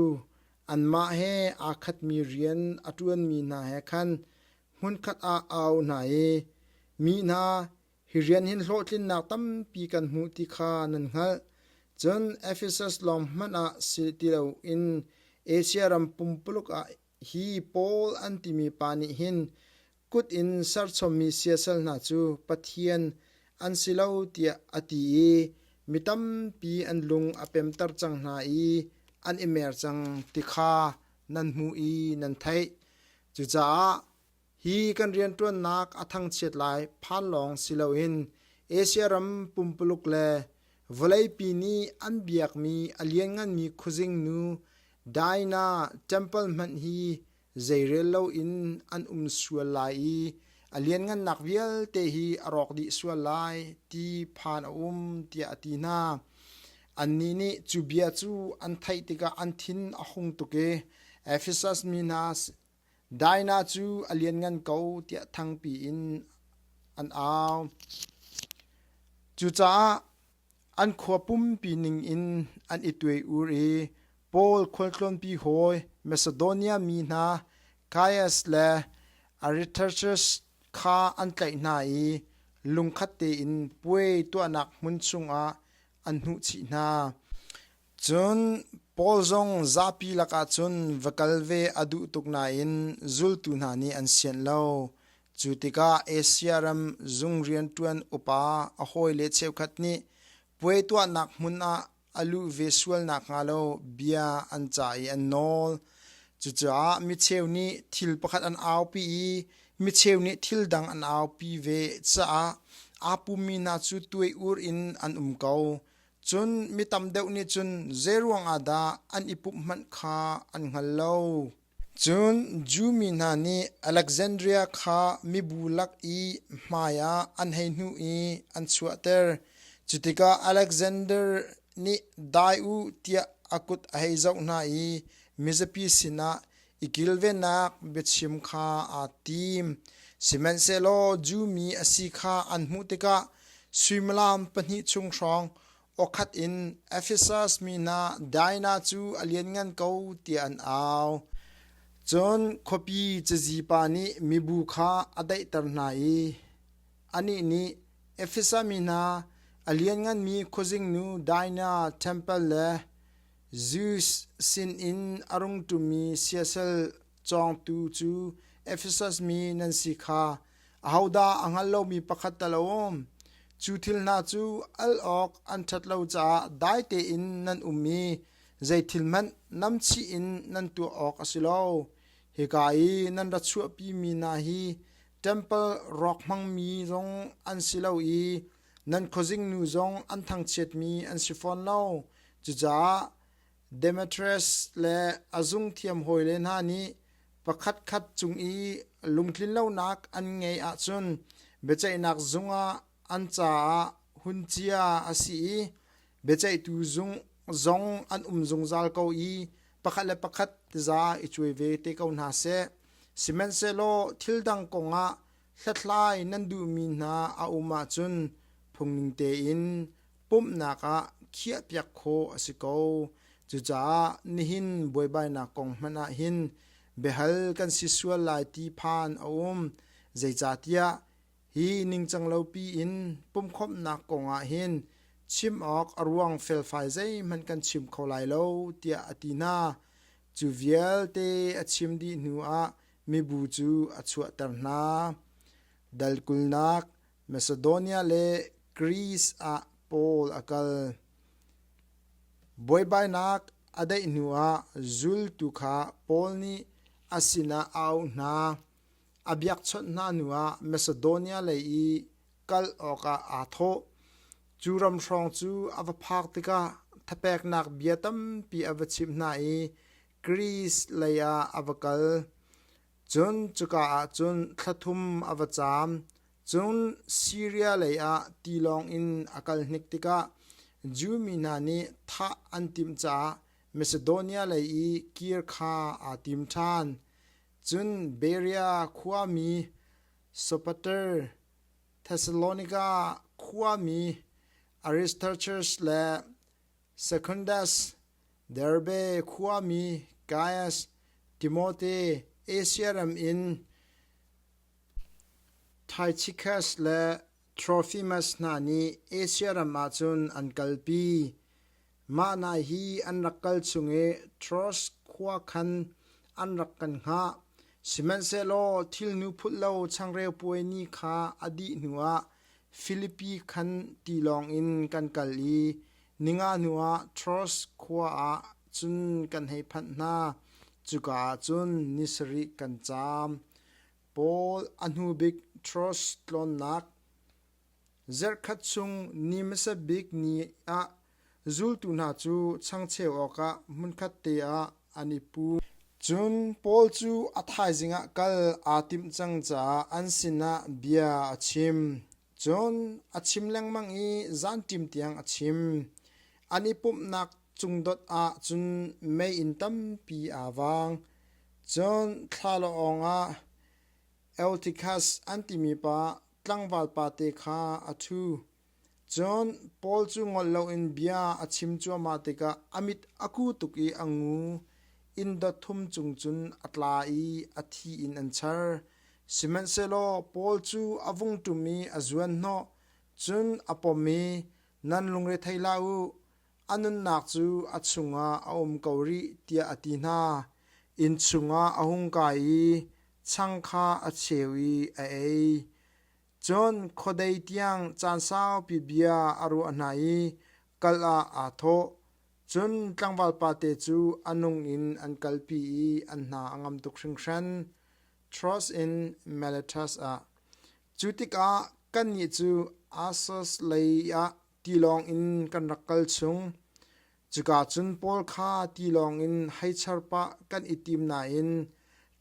anmah he aa khatmi rian a ṭuanmi hna he khan hmunkhat ah a auh hna i, Mi hna, hi rian hin hlawhtlinnak tampi kan hmuh ti kha nan hngalh. Cun Efesus lawng hmanh ah si ti loin Asia ram pumpuluk ah hi Paul an timi pa nih hin kut in serchommi siasal hna cu pathian an si lo tiah a ti i mi tampi an lung a pemter cang hna i an i mer cang ti kha. nan hmuh i nan theih. Cucaah hi kan rianṭuannak a thangchiat lai phan lawng si loin Asia ram pumpuluk le vawleipi nih an biakmi a liannganmi khuazing nu Dinah ṭempal hmanh hi zeirel loin an um sual lai i a lianngannak vialte hi a rawk dih sual lai ti phan a um tiah a ti hna. Annih nih cu bia cu an theih tikah an thin a hung tuk i Efesas mi hna Dinah cu a lianngan ko tiah thangpi in an au. Cucaah An khua pumpi ningin an i tuai-ur i Paul khualtlawnpi hawi Masedonia mi hna Gaius le Aristarchus kha an tlaih hna i lungkhat tein puai tuahnak hmun chungah an hnuhchih hna. Cun Paul zong zapi lakah cun va kal ve a duh tuk nain zultu hna nih an sianh lo. Cu tikah Asia ram zung rianṭuan upa a hawile cheukhat nih puai tuahnak hmun ah a luh ve sual nakhnga lo bia an cah i an nawl. Cucaah micheu nih thil pakhat an aupi i micheu nih thil dang an aupi ve caah aa pummi hna cu tuai-ur in an um ko. Cun mi tam deuh nih cun zeiruang ah dah an i pumh hmanh kha an hngal lo. Cun Jew mi hna nih Alexandria kha mibu lak i hmaiah an hei hnuh i an chuahter. Cu tikah Alexander nih dai u tiah a kut a hei zoh hna i mizapi sinah i kilvennak biachim kha aa tim. Sihmanhsehlaw Jew mi a si kha an hmuh tikah suimilam pahnih chung hrawng awkhat in Efesas mi hna Dinah cu a lianngan ko tiah an au. Cun khuapi cazi pa nih mibu kha a daihter hna i anih nih Efesa mi hna a liannganmi khuazingnu Dinah ṭempal le Zeus sinin a rung ṭummi siasal cawngtu cu Efesas mi nan si kha ahodah a hngal lomi pakhat tal a um? Cu thil hna cu al awk an ṭhat lo caah dai tein nan um i zei thil hmanh namchih in nan tuah awk a si lo. Hika i nan ra chuahpimi hna hi ṭempal rawk hmangmi zong an si lo i nan khuazingnu zong an thangchiatmi an si fawn lo. Cucaah Demetrius le a zungthiam hawile hna nih pakhatkhat cung i lungtlinlonak an ngeih ahcun biaceihnak zung ah an caah hun cia a si i biaceihtu zung zong an um zungzal ko i pakhat le pakhat za i cuai ve te ko hna seh. Sihmanhsehlaw thil dang kongah hlathlai nan duhmi hna a um ahcun phungning tein pumhnak ah khiahpiak khawh a si ko. Cucaah nihin buaibainak kong hmanh ah hin biahal kan si sual lai ti phan a um. Zeicahtiah hi ningcang lopi in pumhkhawmhnak kong ah hin chim awk a ruang felfai zeihmanh kan chim kho lai lo tiah a ti hna. Cu vialte a chim dih hnuah mibu cu a chuahter hna. Dal kulnak Macedonia le Greece ah Paul a kal. Buaibainak a daih hnuah zultu kha Paul nih a sinah a auh hna. A biakchawnh hna hnuah Macedonia lei i kal awkah aa thawh. Cu ram hrawng cu a va phak tikah thapeknak bia tampi a va chimh hna i Greece lei ah a va kal. Cun cuka ah cun thla thum a va caam. Cun Siria lei ah tilawng in a kal hnik tikah Jew mi hna nih thah an timh caah Masedonia lei i kir kha aa tim ṭhan. Cun Berea khuami Sopater, Thessalonika khuami Aristarchus le Secundus, Derbe khuami Gaius, Timote, Asia ram in Tychicus le Trofimus hna nih Asia ram ah cun an kalpi. Mah hna hi an rak kal chung i Troas khua khan an rak kan hngah. Sihmanhsehlaw thilnu phulh lo changreu puai ni kha a dih hnuah Filipi khan tilawng in kan kal i ninga hnuah Troas khua ah cun kan hei phanh hna. Cuka ah cun ni sarih kan caam. Paul a hnu bik Troas tlawnnak Zarhkhat chung ni hmasa bik ni ah zultu hna cu changcheu awkah hmunkhat te ah an i pum. Cun Paul cu a thaizing ah kal aa timh cang caah an sinah bia a chim. Cun a chim lengmang i zanṭim tiang a chim. An i pumhnak cungdot ah cun meiinn tampi aa vang. Cun thlalangawng ah Eutikhas an timi pa tlangval pate kha a ṭhu. Cun Paul cu ngol loin bia a chim cuahmah tikah a mit a ku tuk i a ngu. Inn dot thum cung cun a tla i a thi in an char. Sihmanhsehlaw Paul cu a vung ṭum i a zuanhnawh, cun a pom i, “Nan lungre thei hlah u, a nunnak cu a chungah a um ko rih,” tiah a ti hna. Inn chungah a hung kai i chang kha a cheu i a ei. Cun khuadei tiang caan saupi bia a ruah hna i kal ah aa thawh. Cun tlangval pate cu a nung in an kalpi i an hna a ngam tuk hringhran. Troas in Miletus ah. Cu tikah kannih cu Assos lei ah tilawng in kan rak kal chung. Cuka cun Paul kha tilawng in hei char pah kan i tim nain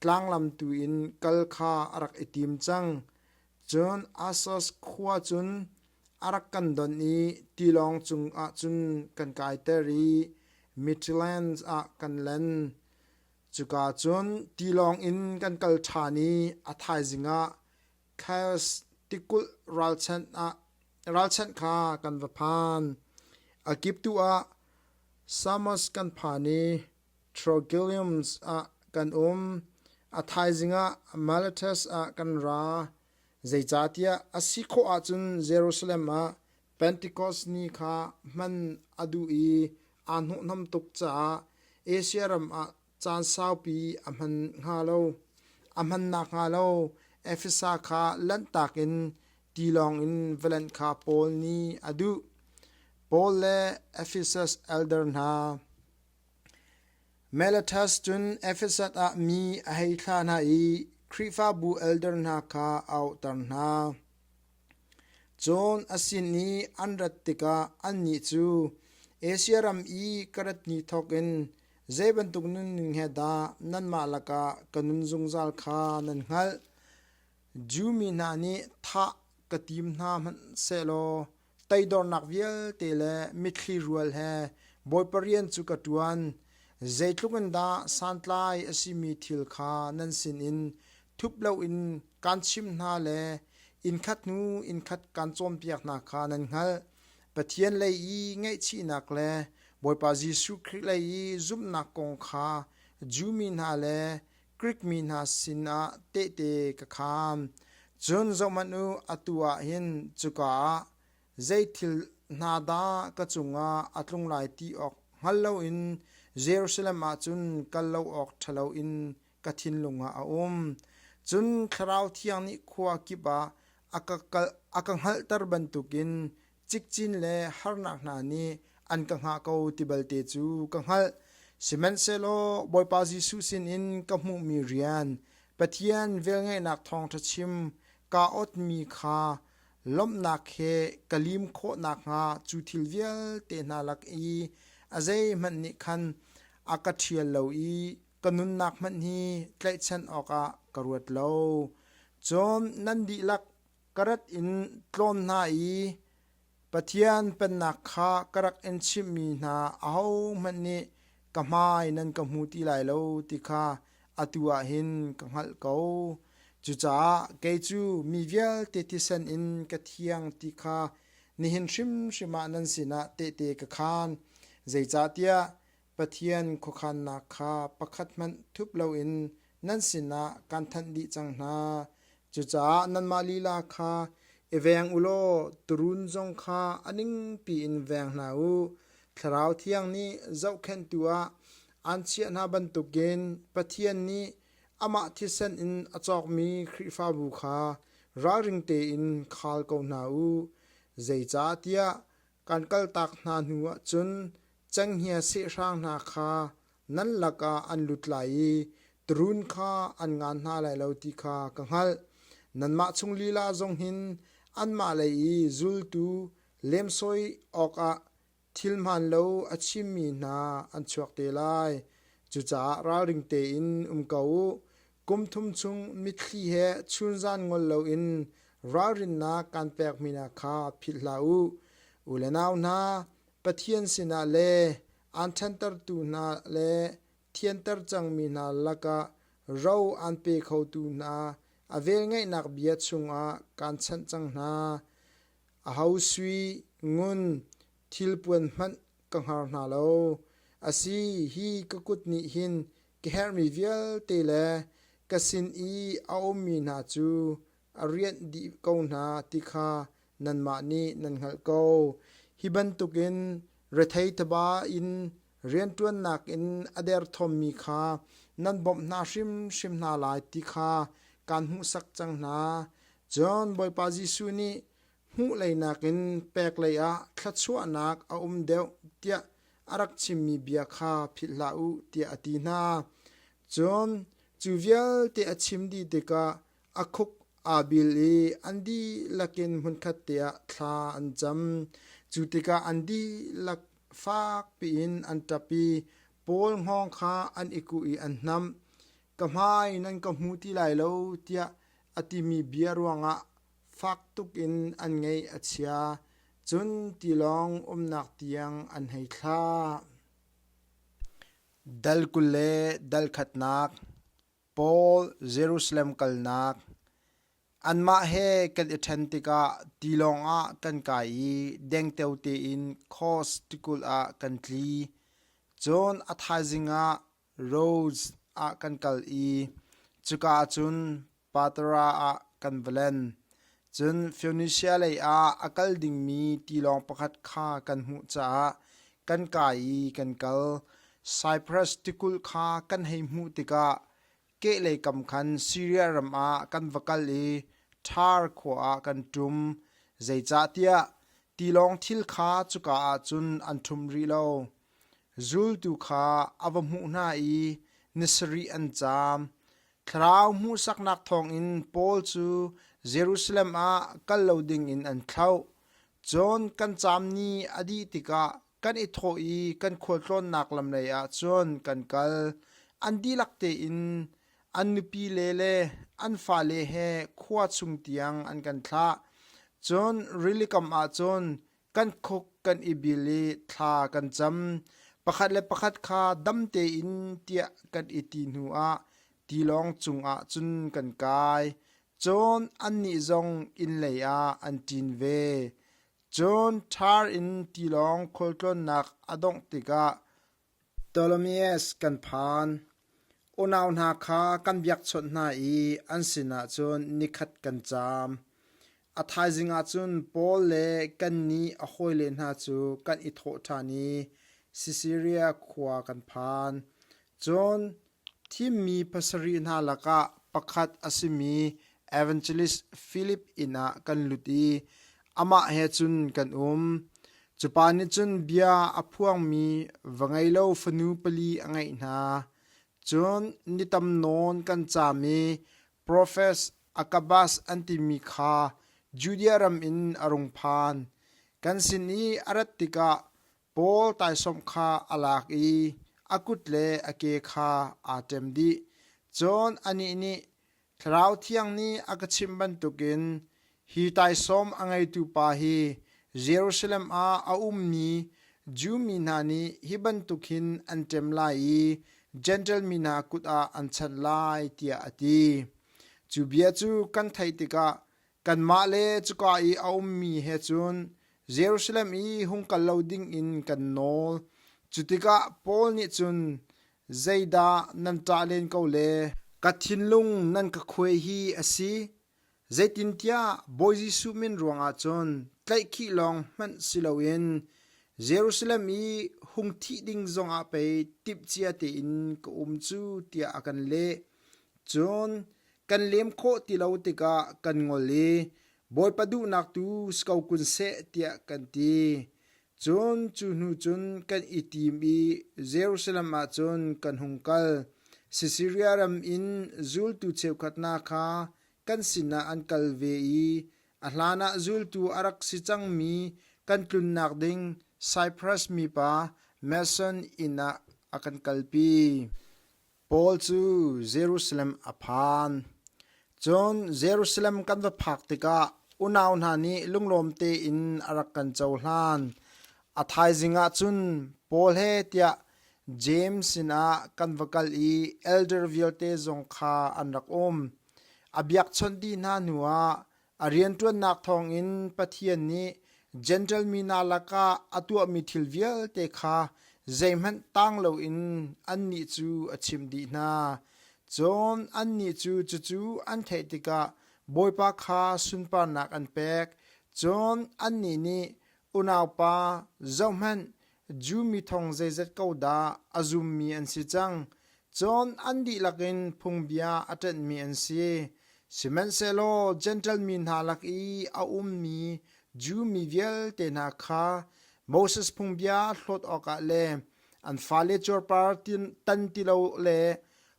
tlanglam tu in kal kha a rak i tim cang. Cun Assos khua cun a rak kan don i tilawng cungah cun kan kaiter i Mytilene ah kan lan. Cuka cun tilawng in kan kal ṭhan i a thaizing ah Chios tikulh ralchanh ah ralchanh kha kan va phan. A kiptuh ah Samos kan phan i Trogilium ah kan um. A thaizing ah Miletus ah kan ra. Zeicahtiah a si khawh ahcun Jerusalem ah Pentekos ni kha hman a duh i aa hnawhhnam tuk caah Asia ram ah caan saupi a hman hnga lo. A hmannak hnga lo Efesa kha lanhtak in tilawng in va lanh kha Paul nih a duh. Paul le Ephesus elder hna Miletus cun Ephesus ah mi a hei thlah hna i Khrihfabu elder hna kha a auhter hna. Cun a sin i an rat tikah annih cu Asia ram i ka rat ni thawkin zei bantuk nunning he dah nanmah lakah ka nun zungzal kha nan hngalh. Jew mi hna nih thah ka tim hna hmanh sehlaw toidornak vialte le mitthli rual he Bawipa rian cu ka ṭuan. Zeitluk in dah santlai a simi thil kha nan sinin thup loin kaan chimh hna le innkhat hnu innkhat kaan cawnpiak hna kha nan hngalh. Pathian lei i ngaihchihnak le Bawipa Jesuh Khrih lei i zumhnak kong kha Jew mi hna le Grik mi hna sinah tehte ka khaan. Cun zohhmanh u, atu ah hin cuka ah zei thil hna dah ka cungah a tlung lai ti awk hngal loin Jerusalem ah cun kal lo awk ṭha loin ka thinlung ah a um. Cun Thlarau Thiang nih khua kip ah a ka, a ka hngalhter bantukin cikcin le harnak hna nih an ka hngah ko ti balte cu ka hngalh. Sihmanhsehlaw Bawipa Jesuh sinin ka hmuhmi rian, Pathian velngeihnak thawngṭha chim kaa otmi kha lawmhnak he ka lim khawh nakhnga cu thil vialte hna lak i a zeihmanh nih khan a ka ṭhial lo i ka nunnak hmanh hi tlaihchan awkah ka ruat lo. Cun nan dihlak ka rat in tlawn hna i Pathian Pennak kha ka rak in chimhmi hna ahohmanh nih ka hmai nan ka hmu ti lai lo ti kha atu ah hin ka hngalh ko. Cucaah kei cu mi vialte thisen in ka thiang ti kha nihin hrimhrim ah nan sinah tehte ka khaan. Zeicahtiah Pathian khuakhannak kha pakhat hmanh thup loin nan sinah kan thanh dih cang hna. Cucaah nanmah lila kha i veng u law tuurun zong kha a ningpi in veng hna u. Thlarau Thiang nih zohkhenhtu ah aan chiah hna bantukin Pathian nih amah thisen in a cawkmi Khrihfabu kha ralring tein khal ko hna u. Zeicahtiah kan kaltak hna hnuah cun cenghngia sehhrang hna kha. nan lakah an lut lai i tuurun kha an ngan hna lai lo ti kha ka hngalh. Nanmah chung lila zong hin anmah lei i zultu lemsawi awkah thil hmaan lo a chimmi hna an chuak te lai. Cucaah ralring tein um ko u. Kum thum chung mitthli he chunzan ngol loin ralrinnak kaan pekmi hna kha philh hlah u. U le nau hna, Pathian sinah le aan ṭhantertu hna le thianter cangmi hna lakah ro aan pe khotu hna a velngeihnak bia chungah kaan chanh cang hna. Aho sui, ngun, thilpuan hmanh ka hngar hna lo. Asi, hi ka kut nih hin ka herhmi vialte le ka sin i a ummi hna cu a rianh dih ko hna ti kha nanmah nih nan hngalh ko. Hi bantukin rethei taba in rianṭuannak in a derthawmmi kha nan bawmh hna hrimhrim hna lai ti kha kaan hmuhsak cang hna. Cun Bawipa Jesuh nih hmuh lei nakin pek lei ah thluachuahnak a um deuh tiah a rak chimmi bia kha philh hlah u tiah a ti hna. Cun cu vialte a chim dih tikah a khuk aa bil i an dihlak in hmunkhat te ah thla an cam. Cu tikah an dihlak fak piin an ṭap i Paul hngawng kha an i kuh i an hnamh. Ka hmai nan ka hmu ti lai lo tiah a timi bia ruangah fak tuk in an ngaih a chia. Cun tilawng umnak tiang an hei thlah. Dal 20 le dal khatnak Paul Jerusalem kalnak Anmah he kan i ṭhen tikah tilawng ah kan kai i dengteo tein Kos tikulh ah kan tli. Cun a thaizing ah Rhodes ah kan kal i cuka ah cun Patara ah kan va len. Cun Foenisia lei ah a kal dingmi tilawng pakhat kha kan hmuh caah kan kai i kan kal. Saipras tikulh kha kan hei hmuh tikah kehlei kam khan Siria ram ah kan va kal i Tar khua ah kan ṭum. Zeicahtiah tilawng thil kha cuka ah cun an ṭhum rih lo. Zultu kha a va hmuh hna i ni sarih an caam. Thlarau hmuhsaknak thawngin Paul cu Jerusalem ah kal lo dingin an thlauh. Cun kan caam ni a dih tikah kan i thawh i kan khualtlawnnak lam lei ah cun kan kal. An dihlak tein an nupile le an fale he khua chung tiang an kan thlah. Cun rilikam ah cun kan khuk kan i bil i thla kan cam. Pakhat le pakhat kha dam tein tiah kan i ti hnuah tilawng cungah cun kan kai. Cun annih zong inn lei ah an ṭin ve. Cun ṭhar in tilawng khualtlawnnak a dongh tikah Ptolemies kan phan. Unau hna kha kan biakchawnh hna i an sinah cun nikhat kan caam. A thaizing ah cun Paul le kannih a hawile hna cu kan i thawh ṭhan i Sisaria khua kan phan. Cun thimmi pasarih hna lakah pakhat a simi Evangelist Philip inn ah kan lut i amah he cun kan um. Cu pa nih cun bia a phuangmi va ngei lo fanu pali a ngeih hna. Cun ni tam nawn kan caam i Profet Agabus an timi kha Judea ram in a rung phan. Kan sin i a rat tikah Paul taisawmh kha a lak i a kut le a ke kha aa ṭem dih. Cun anih nih, Thlarau Thiang nih a ka chimh bantukin hi taisawm a ngeitu pa hi Jerusalem ah a ummi Jew mi hna nih hi bantuk hin an ṭem lai i Jentail mi hna kut ah an chanh lai, tiah a ti. Cu bia cu kan theih tikah kanmah le cuka i a ummi he cun Jerusalem i hung kal lo dingin kan nawl. Cu tikah Paul nih cun, Zeidah nan ṭah len ko le? Ka thinlung nan ka khuai hi a si. Zeitintiah Bawi Jesuh min ruangah cun tlaihkhih lawng hmanh si loin Jerusalem i hung thih ding zongah pei timhcia tein ka um cu tiah a kan leh. Cun kan lem khawh ti lo tikah kan ngol i Bawipa duhnak tu si ko kun seh tiah kan ti. Cun cu hnu cun kan i tim i Jerusalem ah cun kan hung kal. Sisaria ram in zultu cheukhat hna kha kan sinah an kal ve i a hlanah zultu a rak si cangmi kan tlunnak ding Saipras mipa Mason inn ah a kan kalpi. Paul cu Jerusalem a phan. Cun Jerusalem kan va phak tikah unau hna nih lunglawm tein a rak kan cohlan. A thaizing ah cun Paul he tiah Jeim sinah kan va kal i elder vialte zong kha an rak um. A biakchawnh dih hna hnuah A rianṭuannak thawngin Pathian nih Jentail mi hna lakah a tuahmi thil vialte kha zeihmanh tang loin annih cu a chimh dih hna. Cun annih cu cucu an theih tikah Bawipa kha sunparnak an pek. Cun annih nih, Unaupa, zohhmanh, Jew mi thong zeizat ko dah a zummi an si cang. Cun an dihlak in phungbia a ṭanhmi an si. Sihmanhsehlaw Jentail mi hna lak i a ummi Jew mi vialte hna kha Moses phungbia hlawt awkah le an fale cuarpar tan ti lo le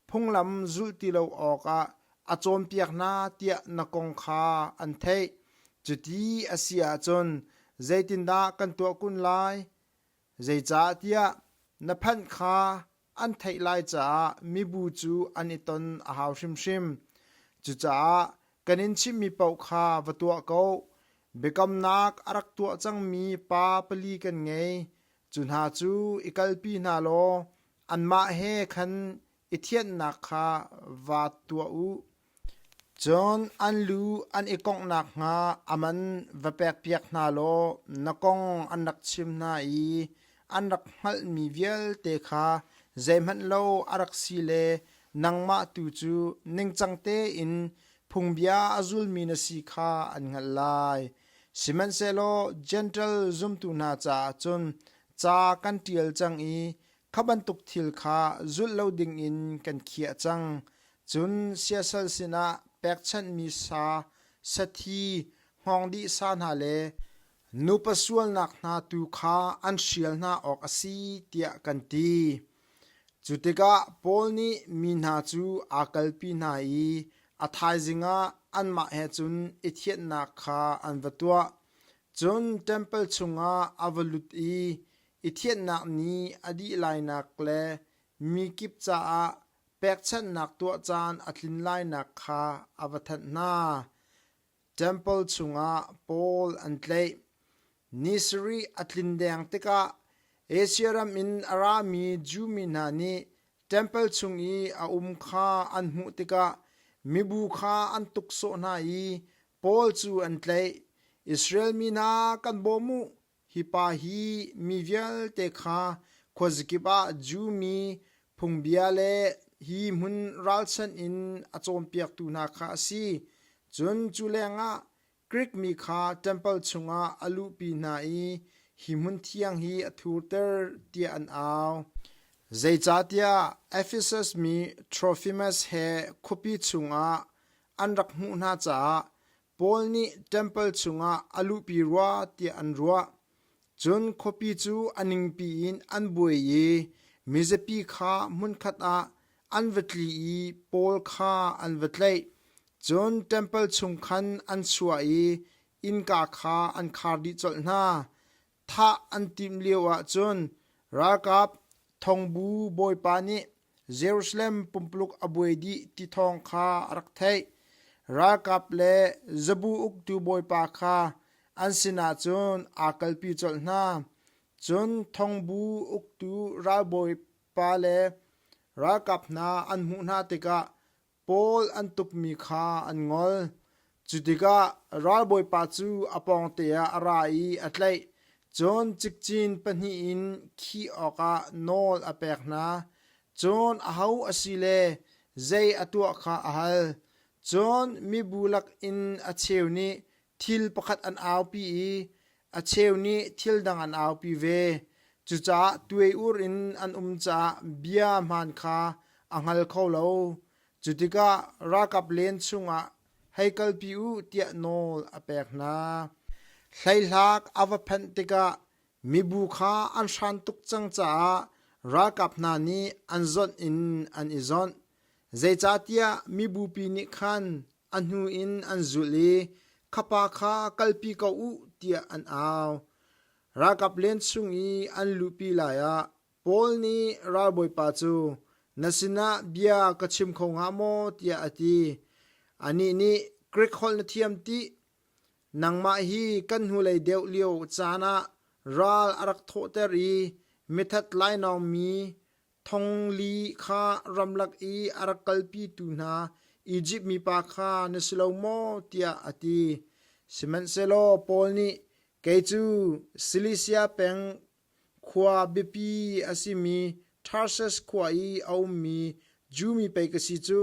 phunglam zulh ti lo awkah a cawnpiak hna tiah na kong kha an theih. Cuti a si ahcun zeitindah kan tuah kun lai? Zeicahtiah na phanh kha an theih lai caah mibu cu an i ton a hau hrimhrim. Cucaah kan in chimhmi paoh kha va tuah ko. Biakamnak a rak tuah cangmi pa pali kan ngei. Cu hna cu i kalpi hna law anmah he khan i thianhnak kha vaa tuah u. Cun an lu an i kongh nakhnga a man va pekpiak hna law na kong an rak chim hna i an rak hngalhmi vialte kha zeihmanh lo a rak si le nangmah tu cu ningcang tein phungbia a zulmi na si kha an hngalh lai. Sihmanhsehlaw Jentail zumtu hna caah cun ca kan ṭial cang i Kha bantuk thil kha zulh lo dingin kan khiah cang. Cun siasal sinah pekchanhmi sa, sathi, hngawngdih sa hna le nupa sualnak hna tu kha an hrial hna awk a si tiah kan ti. Cu tikah Paul nih mi hna cu aa kalpi hna i a thaizing ah anmah he cun i thianhnak kha an va tuah. Cun ṭempal chungah a va lut i I thianhnak ni a dih lainak le mi kip caah pekchanhnak tuah caan a tlin lainak kha a va thanh hna. Ṭempal chungah Paul an tlaih. Ni sarih a tlin deng tikah Asia ram in a rami Jew mi hna nih ṭempal chung i a um kha an hmuh tikah mibu kha an tuksawh hna i Paul cu an tlaih. Israel mi hna kan bawm u! Hi pa hi mi vialte kha khuazakip ah Jew mi phungbia le hi hmun ralchanh in a cawnpiaktu hna kha a si. Cun cu lengah Grik mi kha ṭempal chungah a luhpi hna i hi hmun thiang hi a thurter tiah an au. Zeicahtiah Efesus mi Trofimus he khuapi chungah an rak hmuh hna caah Paul nih ṭempal chungah a luhpi rua tiah an ruah. Cun khuapi cu a ningpi in an buai i mizapi kha hmunkhat ah an va tli i Paul kha an va tlaih. Cun ṭempal chung khan an chuah i innka kha an khar dih colh hna. Thah an timh lioah cun ralkap thongbu bawipa nih Jerusalem pumpuluk a buai dih ti thawng kha a rak theih. Ralkap le zabu uktu bawipa kha an sinah cun aa kalpi colh hna. Cun thongbu uktu ralbawipa le ralkap hna an hmuh hna tikah Paul an tukmi kha an ngol. Cu tikah ralbawipa cu a pawngte ah a ra i a tlaih, cun cikcin pahnih in khih awkah nawl a pek hna. Cun aho a si le zei a tuah kha a hal. Cun mibu lakin a cheu nih thil pakhat an aupi i a cheu nih thil dang an aupi ve. Cucaah tuai-ur in an um caah bia hmaan kha a hngal kho lo. Cu tikah ralkap len chungah hei kalpi u tiah nawl a pek hna. Hleihlak a va phanh tikah. Mibu kha an hran tuk cang caah ralkap hna nih an zawnh in an i zawnh. Zeicahtiah mibupi nih khan a hnu in an zulh i kha pa kha kalpi ko u tiah an au. Ralkap len chung i an luhpi lai ah Paul nih ralbawipa cu, Na sinah bia ka chim kho hnga maw? tiah a ti. Anih nih, Grik holh na thiam tih? Nangmah hi kan hnulei deuh lio caan ah ral a rak thawhter i mithat lainawngmi thongli kha ramlak i a rak kalpitu hna Izipt mipa kha na si lo maw? tiah a ti. Sihmanhsehlaw Paul nih, Kei cu Silisia peng Khua biapi a simi Tarsus khua i a ummi Jew mi pei ka si cu,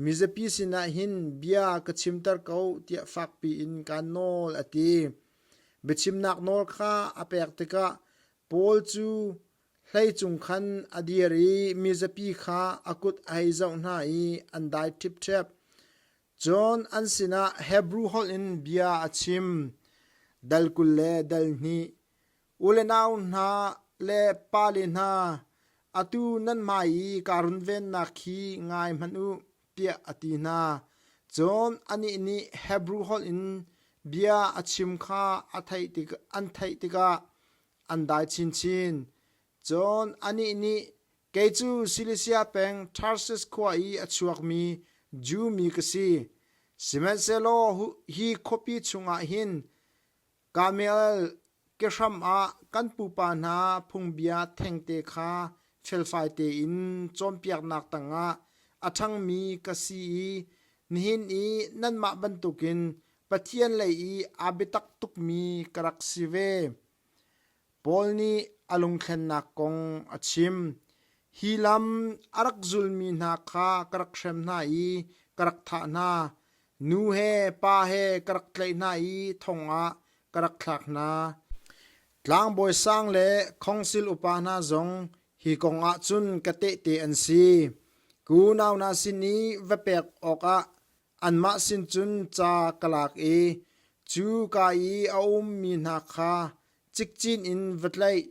mizapi sinah hin bia ka chimter ko tiah fakpi in kaan nawl, a ti. Biachimnak nawl kha a pek tikah Paul cu hlei cung khan a dir i mizapi kha a kut a hei zoh hna i an dai ṭhipṭhep. Cun an sinah Hebru holh in bia a chim. Dal 20 le dal hnih. U le nau hna le pale hna, atu nan hmai i kaa runvennak hi ngai hmanh u, tiah a ti hna. Cun anih nih Hebru holh in bia a chim kha an theih tikah an dai chinchin. Cun anih nih, Kei cu Silisia peng Tarsus khua i a chuakmi Jew mi ka si. Sihmanhsehlaw hi khuapi chungah hin Karmel kehram ah kan pupa hna phungbia thengte kha felfai tein cawnpiaknak tangah a ṭhangmi ka si i nihin i nanmah bantukin Pathian lei i aa biatak tukmi ka rak si ve. Paul nih a lungthlennak kong a chim. Hi lam a rak zulmi hna kha ka rak hrem hna i ka rak thah hna. Nu he pa he ka rak tlaih hna i thong ah ka rak thlak hna. Tlangbawi sang le khongsil upa hna zong hi kong ah cun ka tehte an si. Unau hna sin i va pek awkah anmah sin cun ca ka lak i cu ka i a ummi hna kha cikcin in va tlaih,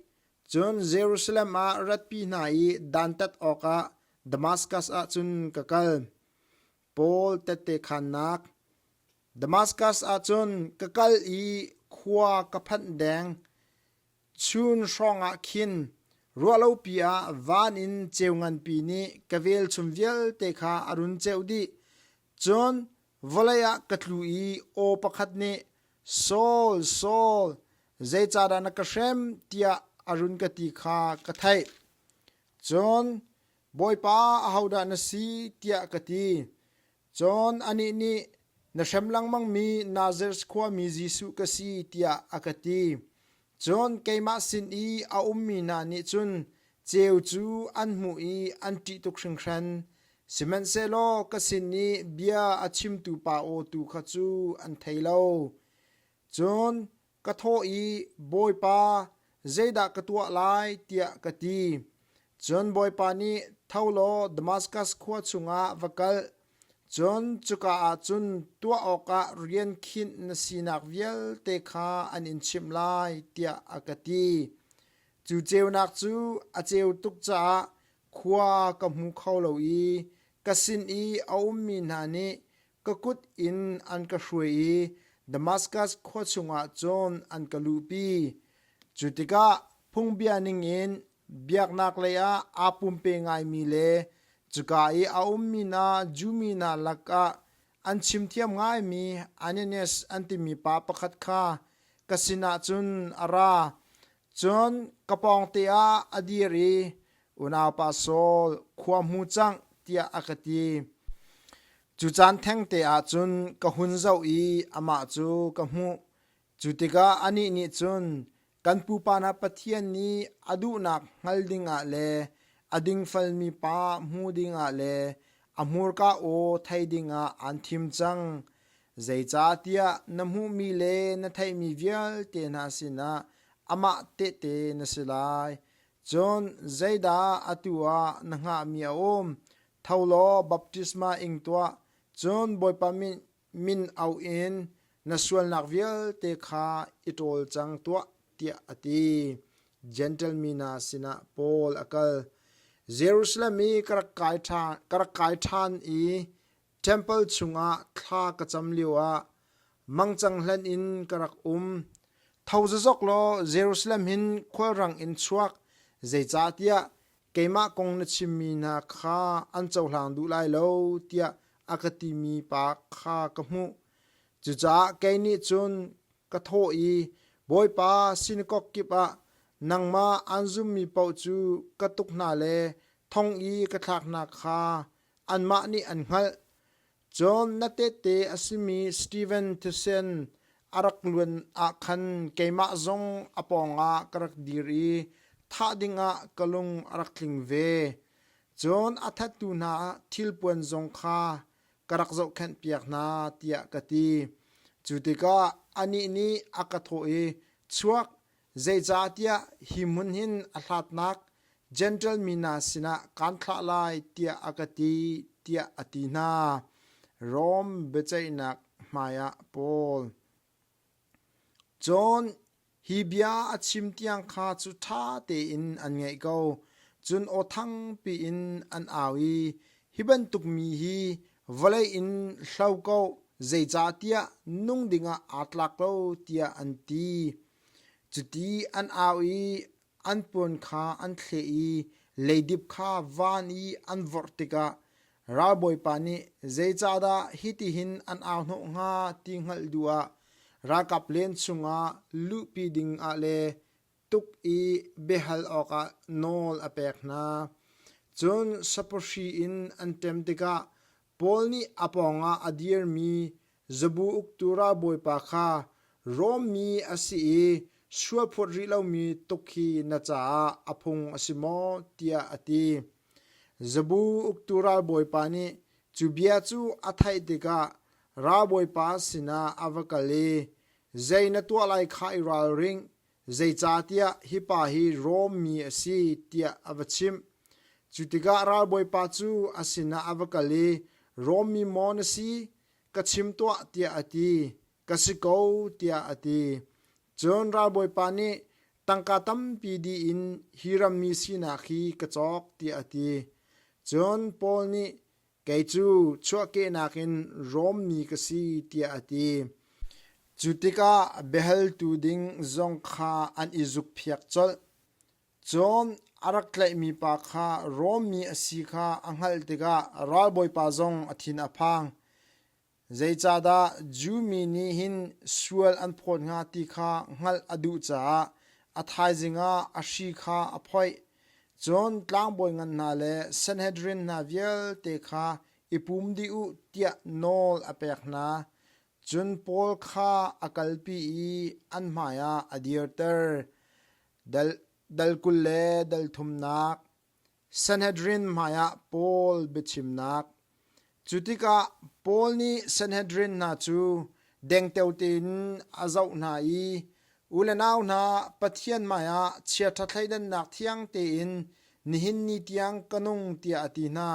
cun Jerusalem ah ratpi hna i dantat awkah Damaskas ah cun ka kal. Paul tette khaannak Damaskas ah cun ka kal i khua ka phanh deng. Chun hrawngah khin ruahlopi ah van in ceu nganpi nih ka velchum vialte kha a run ceuh dih. Cun vawlei ah ka tlu i aw pakhat nih, Saul, Saul, zeicahdah na ka hrem? tiah a run ka ti kha ka theih. Cun Bawipa, ahodah na si? tiah ka ti. Cun anih nih, Na hrem lengmangmi Nazareth khuami Jesuh ka si, tiah a ka ti. Cun keimah sin i a ummi hna nih cun ceu cu an hmuh i an ṭih tuk hringhran. Sihmanhsehlaw ka sin i bia a chimtu pa aw tu kha cu an thei lo. Cun Ka thawh i, Bawipa, zeidah ka tuah lai? tiah ka ti. Cun Bawipa nih, Tho law Damaskas khua chungah va kal, cun cuka ah cun tuah awkah rian khinh na sinak vialte kha an in chimh lai, tiah a ka ti. Cu ceunak cu a ceu tuk caah khua ka hmu kho lo i ka sin i a ummi hna nih ka kut in an ka hruai i Damaskas khua chungah cun an ka luhpi. Cu tikah phungbia ningin biaknak lei ah aa pumpe ngaimi le cuka i a ummi hna Jew mi hna lakah an chimthiam ngaimi Ananias an timi pa pakhat kha ka sinah cun a ra. Cun ka pawngte ah a dir i, Unaupa Saul, khua hmu cang, tiah a ka ti. Cu caan thengte ah cun ka hun zoh i amah cu ka hmuh. Cu tikah anih nih cun, Kan pupa hna Pathian nih a duhnak hngal dingah le a dingfelmi pa hmu dingah le a hmurka aw thei dingah aan thim cang. Zeicahtiah na hmuhmi le na theihmi vialte hna sinah amah tehte na si lai. Cun zeidah atu ah na hngahmi a um? Tho law baptisma ing tuah, cun Bawipa min auh in na sualnak vialte kha i ṭawl cang tuah. tiah a ti. Jentail mi hna sinah Paul a kal. Jerusalem i ka rak kai ṭhan, ka rak kai ṭhan i ṭempal chungah thla ka cam lioah mangcang hlan in ka rak um. Tho zazok law Jerusalem hin khualrang in chuak, zeicahtiah keimah kong na chimmi hna kha an cohlang duh lai lo tiah a ka timi pa kha ka hmuh. Cucaah kei nih cun ka thawh i, Bawipa, sinakok kip ah nangmah aan zummi paoh cu ka tuk hna le thong i ka thlak hna kha anmah nih an hngalh. Cun na tehte a simi Steven thisen a rak luan ah khan keimah zong a pawngah ka rak dir i thah dingah ka lung a rak tling ve. Cun a thattu hna thilpuan zong kha ka rak zohkhenhpiak hna, tiah ka ti. Cu tikah anih nih a ka thawh i, Chuak, zeicahtiah hi hmun hin a hlatnak Jentail mi hna sinah kaan thlah lai, tiah a ka ti, tiah a ti hna. Rom biaceihnak hmaiah Paul. Cun hi bia a chim tiang kha cu ṭha tein an ngaih ko. Cun aw thangpi in an au i, Hi bantuk mi hi vawlei in hlo ko, zeicahtiah nung dingah aa tlak lo, tiah an ti. Cuti an au i an puan kha an thleh i leidip kha van i an vorh tikah ralbawipa nih zeicahdah hitihin an au hnawh hnga ti hngalh duh ah ralkap len chungah luhpi ding ah le tuk i biahal awkah nawl a pek hna. Cun sapawhri in an ṭem tikah Paul nih a pawngah a dirmi Zabu uktu ralbawipa kha Rom mi a si i sualphawt rih lomi tuk hi na caah a phung a si maw? tiah a ti. Zabu uktu ralbawipa nih cu bia cu a theih tikah ralbawipa sinah a va kal i, Zei na tuah lai kha i ralring, zeicahtiah hi pa hi Rom mi a si, tiah a va chimh. Cu tikah ralbawipa cu a sinah a va kal i, Rom mi maw na si? Ka chim tuah, tiah a ti. Ka si ko, tiah a ti. Cun ralbawipa nih, Tangka tampi dih in hi rammi sinak hi ka cawk, tiah a ti. Cun Paul nih, Kei cu chuahkehnak in Rom mi ka si, tiah a ti. Cu tikah biahaltu ding zong kha an i zukphiak colh. Cun a rak tlaihmi pa kha Rom mi a si kha a hngalh tikah ralbawipa zong a thin a phang. Zeicahdah Jew mi nih hin sual an phawt hnga ti kha hngalh a duh caah a thaizing ah a hri kha a phoih. Cun tlangbawi ngan hna le Sanhedrin hna vialte kha i pum dih u tiah nawl a pek hna. Cun Paul kha a kalpi i an hmaiah a dirter. Dal, dal 20 le dal thumnak Sanhedrin hmaiah Paul biachimnak. Cu tikah Paul nih Sanhedrin hna cu dengteo tein a zoh hna i, U le nau hna, Pathian hmaiah chiaṭha thleidannak thiang tein nihin ni tiang ka nung, tiah a ti hna.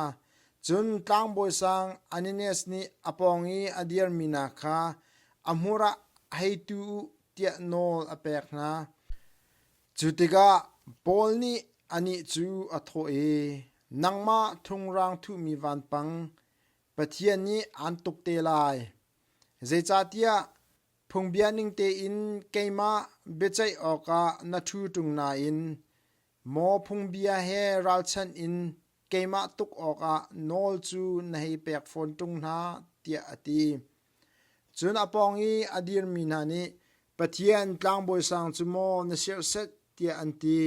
Cun tlangbawi sang Ananias nih a pawng i a dirmi hna kha a hmur ah hei tu u tiah nawl a pek hna. Cu tikah Paul nih anih cu a thawh i, Nangmah thungrang thuhmi vanpang, Pathian nih aan tuk te lai. Zeicahtiah phungbia ning tein keimah biaceih awkah na ṭhu ṭung nain maw phungbia he ralchanh in keimah tuk awkah nawl cu na hei pek fawn ṭung hna, tiah a ti. Cun a pawng i a dirmi hna nih, Pathian tlangbawi sang cu maw na serhsat, tiah an ti.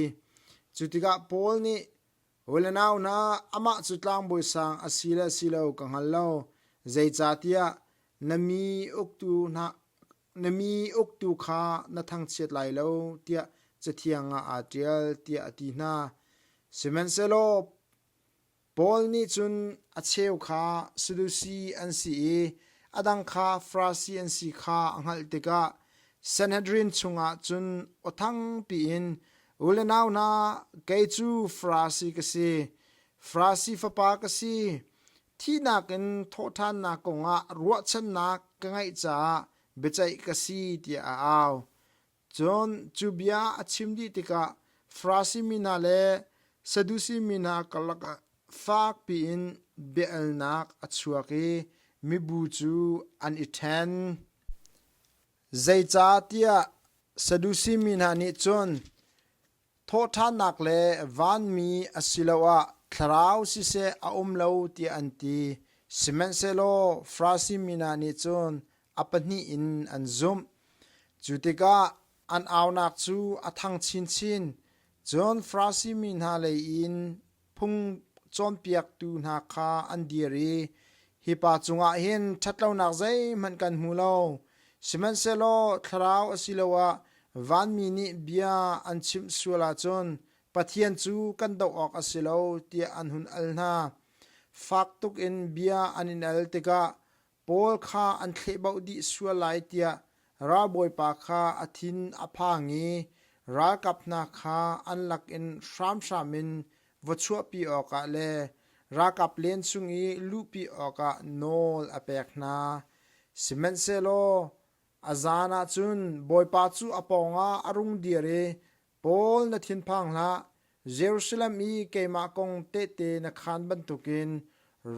Cu tikah Paul nih, U le nau hna, amah cu tlangbawi sang a si le si lo ka hngal lo, zeicahtiah na mi uktu hna na mi uktu kha na thangchiat lai lo, tiah Cathiang ah aa ṭial, tiah a ti hna. Sihmanhsehlaw Paul nih cun a cheu kha Sadusi an si i a dang kha Farasi an si kha a hngalh tikah Sanhedrin chungah cun aw thangpi in, U le nau hna, kei cu Farasi ka si, Farasi fapa ka si. Thihnak in thawhṭhannak kongah ruahchannak ka ngeih caah biaceih ka si, tiah a au. Cun cu bia a chim dih tikah Farasi mi hna le Sadusi mi hna karlak ah fak piin bia-alnak a chuak i mibu cu an i ṭhen. Zeicahtiah Sadusi mi hna nih cun thawhṭhannak le vanmi asiloah thlarau siseh a um lo tiah an ti. Sihmanhsehlaw Farasi mi hna nih cun a pahnih in an zumh. Cu tikah an aunak cu a thang chinchin. Cun Farasi mi hna lei in phung cawnpiaktu hna kha an dir i, Hi pa cungah hin ṭhatlonak zeihmanh kan hmu lo. Sihmanhsehlaw thlarau asiloah vanmi nih bia an chimh sual ahcun Pathian cu kan doh awk a si lo, tiah an hun al hna. Fak tuk in bia an in al tikah Paul kha an thlehbauh dih sual lai tiah ralbawipa kha a thin a phang i ralkap hna kha an lakin hramhram in va chuahpi awkah le ralkap len chung i luhpi awkah nawl a pek hna. Sihmanhsehlaw a zan ah cun Bawipa cu a pawngah a rung dir i Paul na thinphang hlah, Jerusalem i keimah kong tehte na khaan bantukin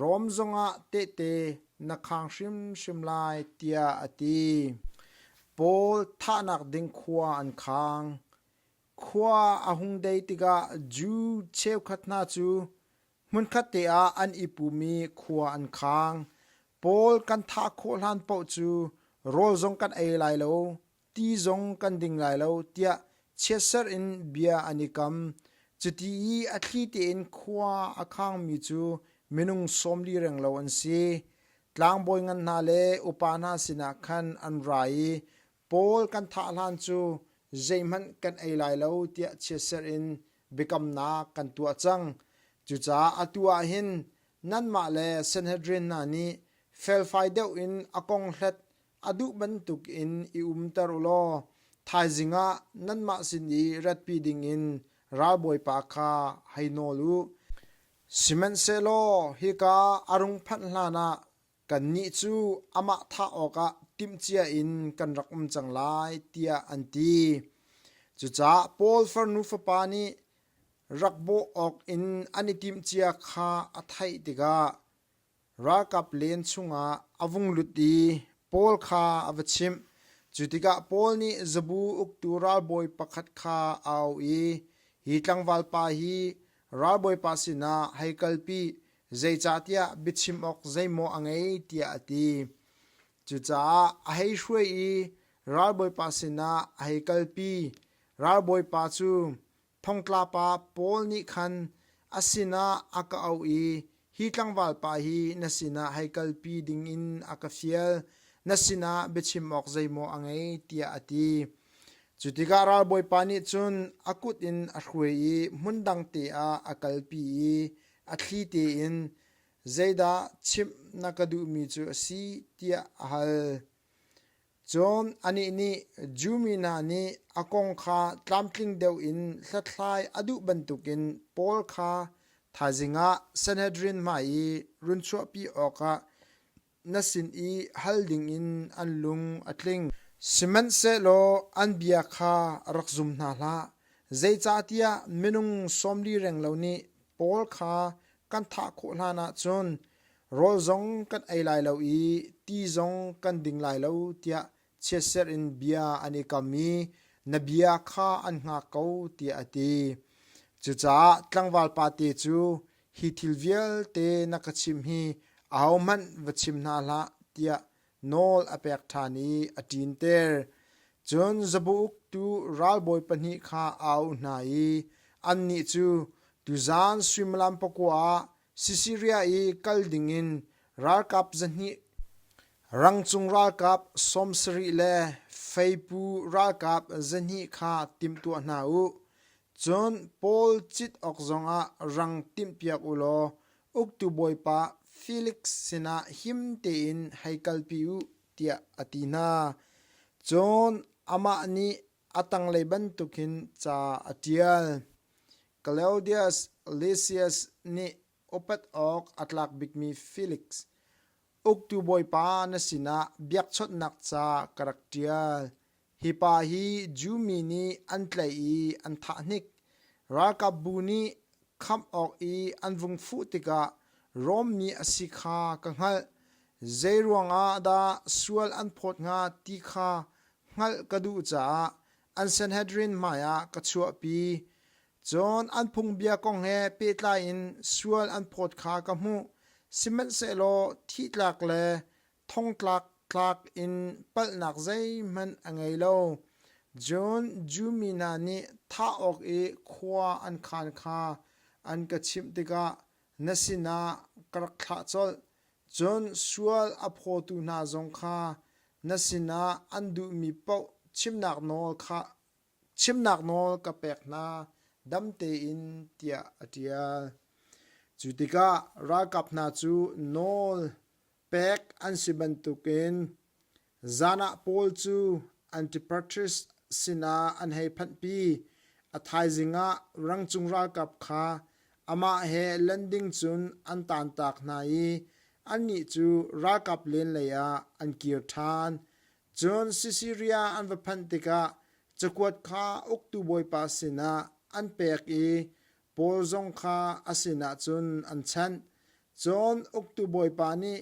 Rom zongah tehte na khang hrimhrim lai, tiah a ti. Paul thahnak ding khua an khang. Khua a hung dei tikah Jew cheukhat hna cu Hmunkhat te ah an i pum i khua an khang. Paul kan thah khawh hlan paoh cu rawl zong kan ei lai lo, ti zong kan ding lai lo tiah chiatserh in bia an i kam. Cuti i a thli tein khua a khangmi cu minung 40 renglo an si. Tlangbawi ngan hna le upa hna sinah khan an ra i Paul kan thah hlan cu zeihmanh kan ei lai lo tiah chiatserh in biakamnak kan tuah cang. Cucaah atu ah hin nanmah le Sanhedrin hna nih felfai deuh in a kong hlat a duh bantuk in i umter u law thaizing ah nanmah sin i ratpi ding in ralbawipa kha hei nawl u. Sihmanhsehlaw hika a rung phanh hlanah Kannih cu amah thah awkah timhcia in kan rak um cang lai, tiah an ti. Cucaah Paul farnu fapa nih rak bawh awk in an i timhcia kha a theih tikah ralkap len chungah a vung lut i Paul kha a va chimh. Cu tikah Paul nih zabu uktu ralbawi pakhat kha a auh i, Hi tlangval pa hi ralbawipa sinah hei kalpi, zeicahtiah biachim awk zeimaw a ngei tiah a ti. Cucaah a hei hruai i ralbawipa sinah a hei kalpi. Ralbawipa cu thongtla pa Paul nih khan a sinah a ka auh i hi tlangval pa hi na sinah hei kalpi dingin a ka fial, na sinah biachim awk zeimaw a ngei tiah a ti. Cu tikah ralbawipa nih cun a kut in a hruai i hmundang te ah a kalpi i a thli tein, Zeidah chimh na ka duhmi cu a si? tiah a hal. Cun anih nih Jew mi hna nih a kong kha tlamtling deuh in hlathlai a duh bantukin Paul kha thaizing ah Sanhedrin hmai i run chuahpi awkah na sin i hal dingin an lung a tling. Sihmanhsehlaw an bia kha rak zum hna hlah, zeicahtiah minung 40 renglo nih Paul kha kan thah khawh hlanah cun rawl zong kan ei lai lo i ti zong kan ding lai lo tiah chiatserh in bia an i kam i na bia kha an hngak ko tiah a ti. Cucaah tlangval pate cu hi thil vialte na ka chimh hi ahohmanh va chim hna hlah tiah nawl a pek ṭhan i a ṭinter. Cun zabu uktu ralbawi pahnih kha a auh hna i annih cu tuzan suimilam pakua ah Sisaria i kal dingin ralkap 200, rangcung ralkap 70 le feipu ralkap 200 kha timhtuah hna u. Cun Paul cit awk zongah rang timhpiak u law uktu bawipa Felix sinah him tein hei kalpi u tiah a ti hna. Cun amah nih a tanglei bantukin ca a ṭial. Claudius Lysias nih upat awk a tlak bikmi Felix, uktu bawipa na sinah biakchawnhnak ca ka rak ṭial. Hi pa hi Jew mi nih an tlaih i an thah hnik. Ralkapbu nih khamh awk i an vung fuh tikah Rom mi a si kha ka hngalh. Zei ruangah dah sual an phawt hnga ti kha hngalh ka duh caah an Sanhedrin hmaiah ka chuahpi. Cun an phungbia kong he pehtlai in sual an phawt kha ka hmuh. Sihmanhsehlaw thihtlak le thongtlak tlak in palhnak zeihmanh a ngei lo. Cun Jew mi hna nih thah awk i khua an khaan kha an ka chimh tikah na sinah ka rak thlah colh. Cun sual a phawtu hna zong kha na sinah an duhmi paoh chimnak nawl kha chimnak nawl ka pek hna, dam tein tiah a ṭial. Cu tikah ralkap hna cu nawl pek an si bantukin zan ah Paul cu Antipatris sinah an hei phanhpi. A thaizing ah rangcung ralkap kha amah he landing cun an taantak hna i annih cu ralkap len lei ah an kir ṭhan. Cun Sisaria an va phanh tikah cakuat kha uktu bawipa sinah an pek i Paul zong kha a sinah cun an chanh. Cun uktu bawipa nih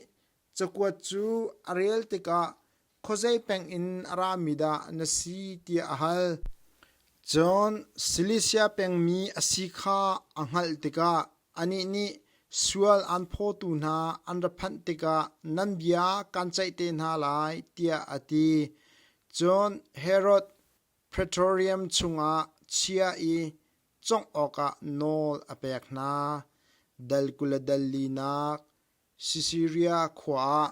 cakuat cu a rel tikah khuazei peng in a rami dah na si tiah a hal. Cun Silisia pengmi a si kha a hngalh tikah anih nih sual aan phawtu hna an ra phanh tikah nan bia kaan ceih te hna lai tiah a ti. Cun Herod Praetorium chungah chia i cawngh awkah nawl a pek hna. Dal 20 le dal linak Sisaria khua ah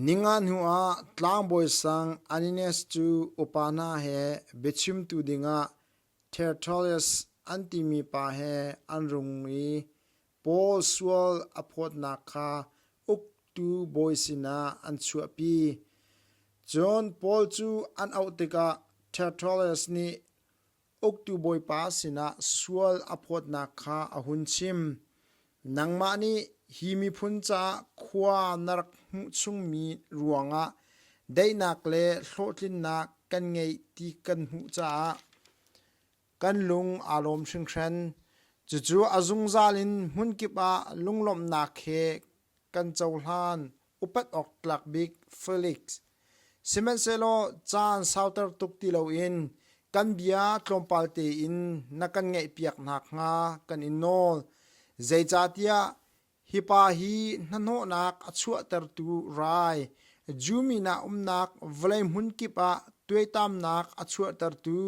Ninga hnuah tlangbawi sang Ananias cu upa hna he biachimtu dingah Tertullus an timi pa he an rung i Paul sual a phawtnak kha uktu bawi sinah an chuahpi. Cun Paul cu an auh tikah Tertullus nih uktu bawipa sinah sual a phawtnak kha a hun chim. Nangmah nih hi miphun caah khua na rak hmuh chungmi ruangah daihnak le hlawhtlinnak kan ngeih ti kan hmuh caah kan lung aa lawm hringhran. Cucu a zungzal in hmunkip ah lunglawmhnak he kan cohlan. Upat awk tlak bik Felix. Sihmanhsehlaw caan sauter tuk ti loin kan bia tlawmpal tein na kan ngaihpiak nakhnga kan in nawl. Zeicahtiah hi pa hi hnahnawhnak a chuahtertu rai, Jew mi hna umnak vawlei hmunkip ah tuaitamnak a chuahtertu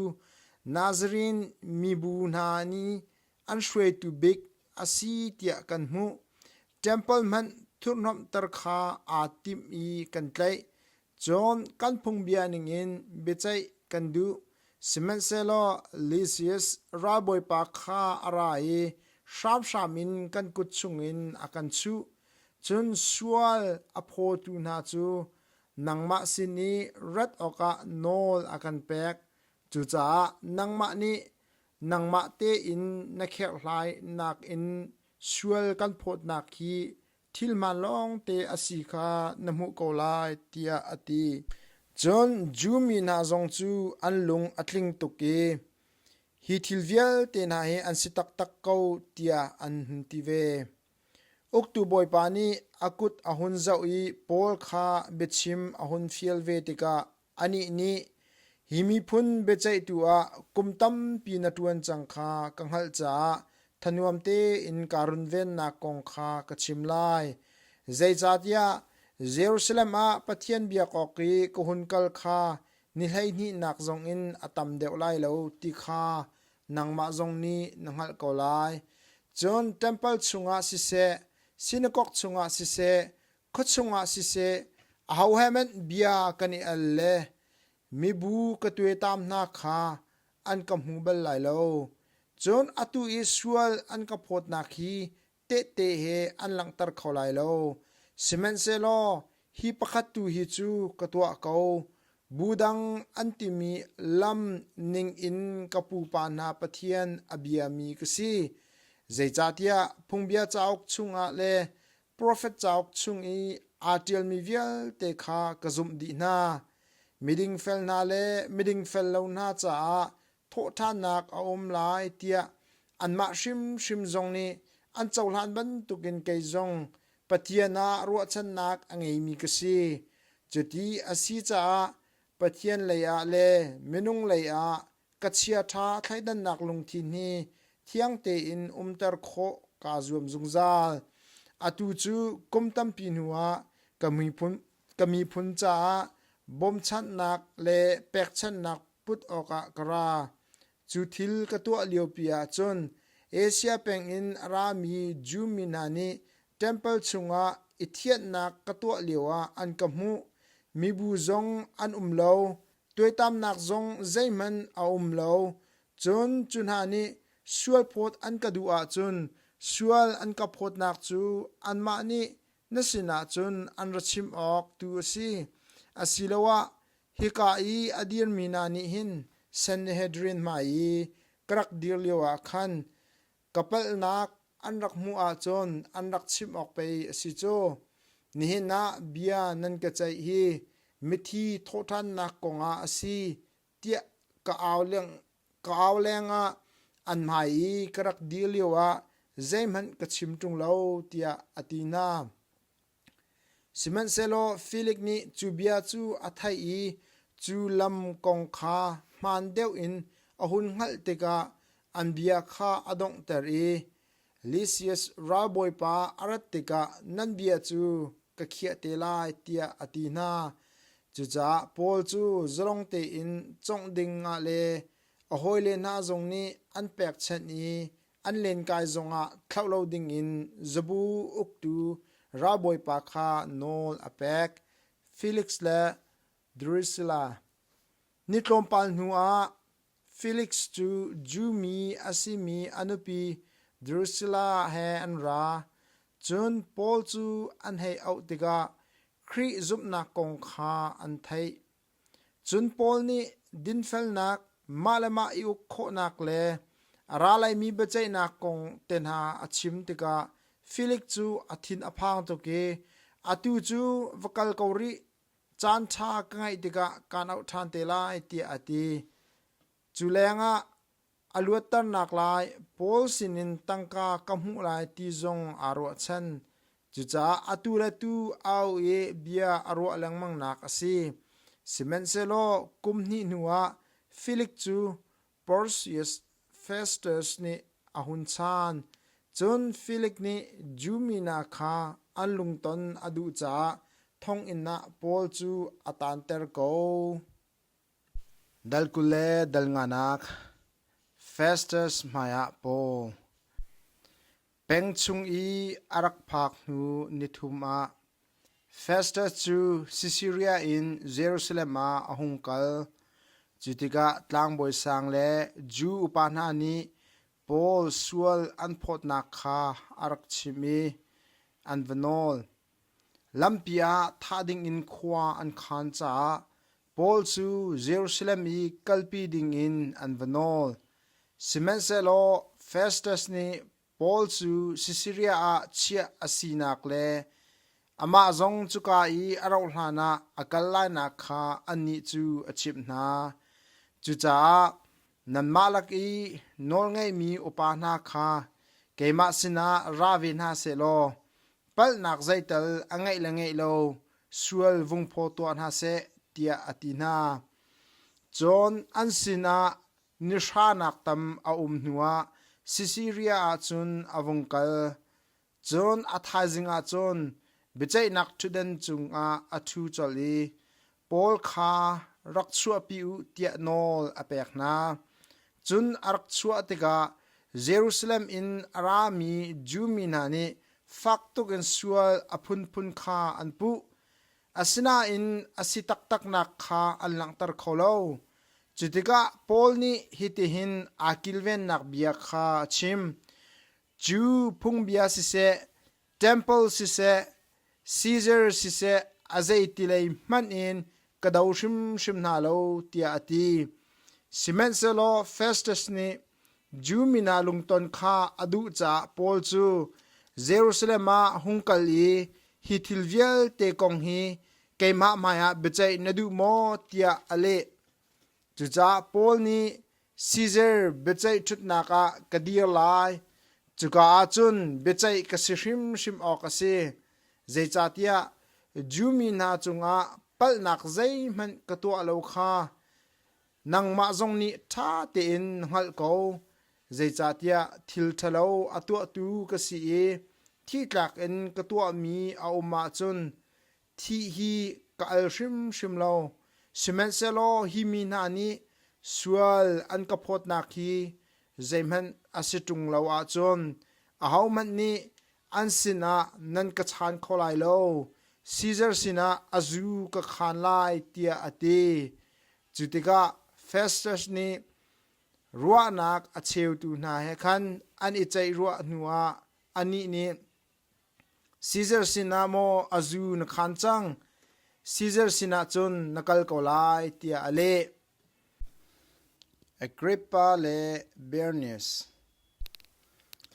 Nazarene mibu hna nih an hruaitu bik a si tiah kan hmuh. Ṭempal hmanh thurhhnawmhter kha aa timh i kan tlaih. Cun kan phungbia ningin biaceih kan duh. Sihmanhsehlaw Lysias ralbawipa kha a ra i hramhram in kan kut chungin a kan chuh. Cun sual a phawtu hna cu nangmah sin i rat awkah nawl a kan pek. Cucaah nangmah nih nangmah tein na kherhhlai nakin sual kan phawtnak hi thil hmaan lawngte a si kha na hmuh ko lai, tiah a ti. Cun Jew mi hna zong cu an lung a tling tuk i hi thil vialte hna hi an si taktak ko tiah an hun ti ve. Uktu bawipa nih a kut a hun zoh i Paul kha biachim a hun fial ve tikah Anih nih, Hi miphun biaceihtu ah kum tampi na ṭuan cang kha ka hngalh caah thanuam tein kaa runvennak kong kha ka chim lai. Zeicahtiah Jerusalem ah Pathian biak awk i ka hun kal kha ni hleihnihnak zongin a tam deuh lai lo ti kha nangmah zong nih na hngalh ko lai. Cun ṭempal chungah siseh, sinakok chungah siseh, Khuachung ah siseh, aho he hmanh bia kan i al le mibu ka tuaitam hna kha an ka hmu bal lai lo. Cun atu i sual an ka phawtnak hi tehte he an langhter kho lai lo. Sihmanhsehlaw hi pakhat tu hi cu ka tuah ko. Bu dang an timi lam ning in ka pupa hna Pathian a biami ka si. Zeicahtiah Phungbia cauk chungah le Profet cauk chung i aa ṭialmi vialte kha ka zumh dih hna. Midingfel hna le midingfel lo hna caah thawhṭhannak a um lai tiah anmah hrimhrim zong nih an cohlan bantukin kei zong Pathian ah ruahchannak a ngeimi ka si. Cuti a si caah Pathian lei ah le minung lei ah ka chiaṭha thleidannak lungthin hi thiang tein umter khawh kaa zuam zungzal. Atu cu kum tampi hnuah ka miphun, ka miphun caah bawmchanhnak le pekchanhnak put awkah ka ra. Cu thil ka tuah liopi ah cun Asia peng in a rami Jew mi hna nih ṭempal chungah i thianhnak ka tuah lioah an ka hmuh. Mibu zong an um lo, tuaitamnak zong zeihmanh a um lo. Cun cu hna nih sualphawt an ka duh ahcun sual an ka phawtnak cu anmah nih na sinah cun an ra chim awk tu a si. Asiloah hika i a dirmi hna nih hin Sanhedrin hmai i ka rak dir lioah khan ka palhnak an rak hmuh ahcun an rak chimh awk pei a si cu. Nihin ah bia nan ka ceih hi mithi thawhṭhannak kongah a si tiah ka au leng ka au lengah an hmai i ka rak dir lioah zeihmanh ka chim ṭung lo tiah a ti hna. Sihmanhsehlaw Filik nih cu bia cu a theih i cu lam kong kha hmaan deuh in a hun hngalh tikah an bia kha a donghter i Lysias ralbawipa a rat tikah nan bia cu ka khiah te lai tiah a ti hna. Cucaah Paul cu zalong tein cawngh ding ah le a hawile hna zong nih an pekchanh i an lenkai zongah thlauh lo dingin zabu uktu ralbawipa kha nawl a pek. Felix le Drusilla. Ni tlawmpal hnuah Felix cu Jew mi a simi a nupi Drusilla he an ra. Cun Paul cu an hei auh tikah Khrih zumhnak kong kha an theih. Cun Paul nih dinfelnak, mah le mah i uk khawhnak le a ra laimi biaceihnak kong te hna a chim tikah Felix cu a thin a phang tuk i atu cu va kal ko rih, caan ṭha ka ngeih tikah kaan auh ṭhan te lai tiah a ti. Cu lengah a luatternak lai Paul sinin tangka ka hmuh lai ti zong aa ruahchan. Cucaah atu le tu a au i bia a ruah lengmangnak a si. Sihmanhsehlaw kum hnih hnuah Felix cu Portius Festus nih a hun chaan. Cun Felix nih Jew mi hna kha an lungton a duh caah thonginn ah Paul cu a taanter ko. Dal 20 le dal nganak Festus hmaiah Paul peng chung i a rak phak hnu nithum ah Festus cu Sisaria in Jerusalem ah a hung kal. Cu tikah tlangbawi sang le Jew upa hna nih Paul sual an phawtnak kha a rak chimh i an va nawl. Lampi ah thah dingin khua an khaan caah Paul cu Jerusalem i kalpi dingin an va nawl. Sihmanhsehlaw Festus nih Paul cu Sisaria ah chiah a sinak le amah zong cuka i a rauh hlanah a kal lainak kha annih cu a chimh hna. Cucaah nanmah lak i nawlngeimi upa hna kha keimah sinah ra ve hna seh law palhnak zeital a ngeih le ngeih lo sual vung phaw tuah hna seh tiah a ti hna. Cun an sinah ni hranak tam a um hnuah Sisaria ah cun a vung kal. Cun a thaizing ah cun biaceihnak ṭhutdan cungah a ṭhu colh i Paul kha rak chuahpi u tiah nawl a pek hna. Cun a rak chuah tikah Jerusalem in a rami Jew mi hna nih fak tuk in sual a phunphun kha an puh. Asinain a si taktaknak kha an langhter kho lo. Cu tikah Paul nih hitihin aa kilvennak bia kha a chim: Jew phungbia siseh, temple siseh, Caesar siseh a zeiti lei hmanh in ka do hrimhrim hna lo tiah a ti. Sihmanhsehlaw Festus nih Jew mi hna lungton kha a duh caah Paul cu Jerusalem ah hung kal i hi thil vialte kong hi Keimah hmaiah biaceih na duh maw? tiah a leh. Cucaah Paul nih Sizar biaceih ṭhutnak ah ka dir lai. Cuka ah cun biaceih ka si hrimhrim awk a si. Zeicahtiah Jew mi hna cungah palhnak zeihmanh ka tuah lo kha nangmah zong nih ṭha tein na hngalh ko. Zeicahtiah thil ṭhalo a tuahtu ka si i thih tlak in ka tuahmi a um ahcun thih hi ka al hrimhrim lo. Sihmanhsehlaw hi mi hna nih sual an ka phawtnak hi zeihmanh a si ṭung lo ahcun ahohmanh nih an sinah nan ka chaan kho lai lo. Sizar sinah a zu ka khaan lai, tiah a ti. Cu tikah Festus nih ruahnak a cheutu hna he khan an i ceih ruah hnuah anih nih, Sizar sinah maw a zu na khaan cang? Sizar sinah cun na kal ko lai, tiah a leh. Agrippa le Bernice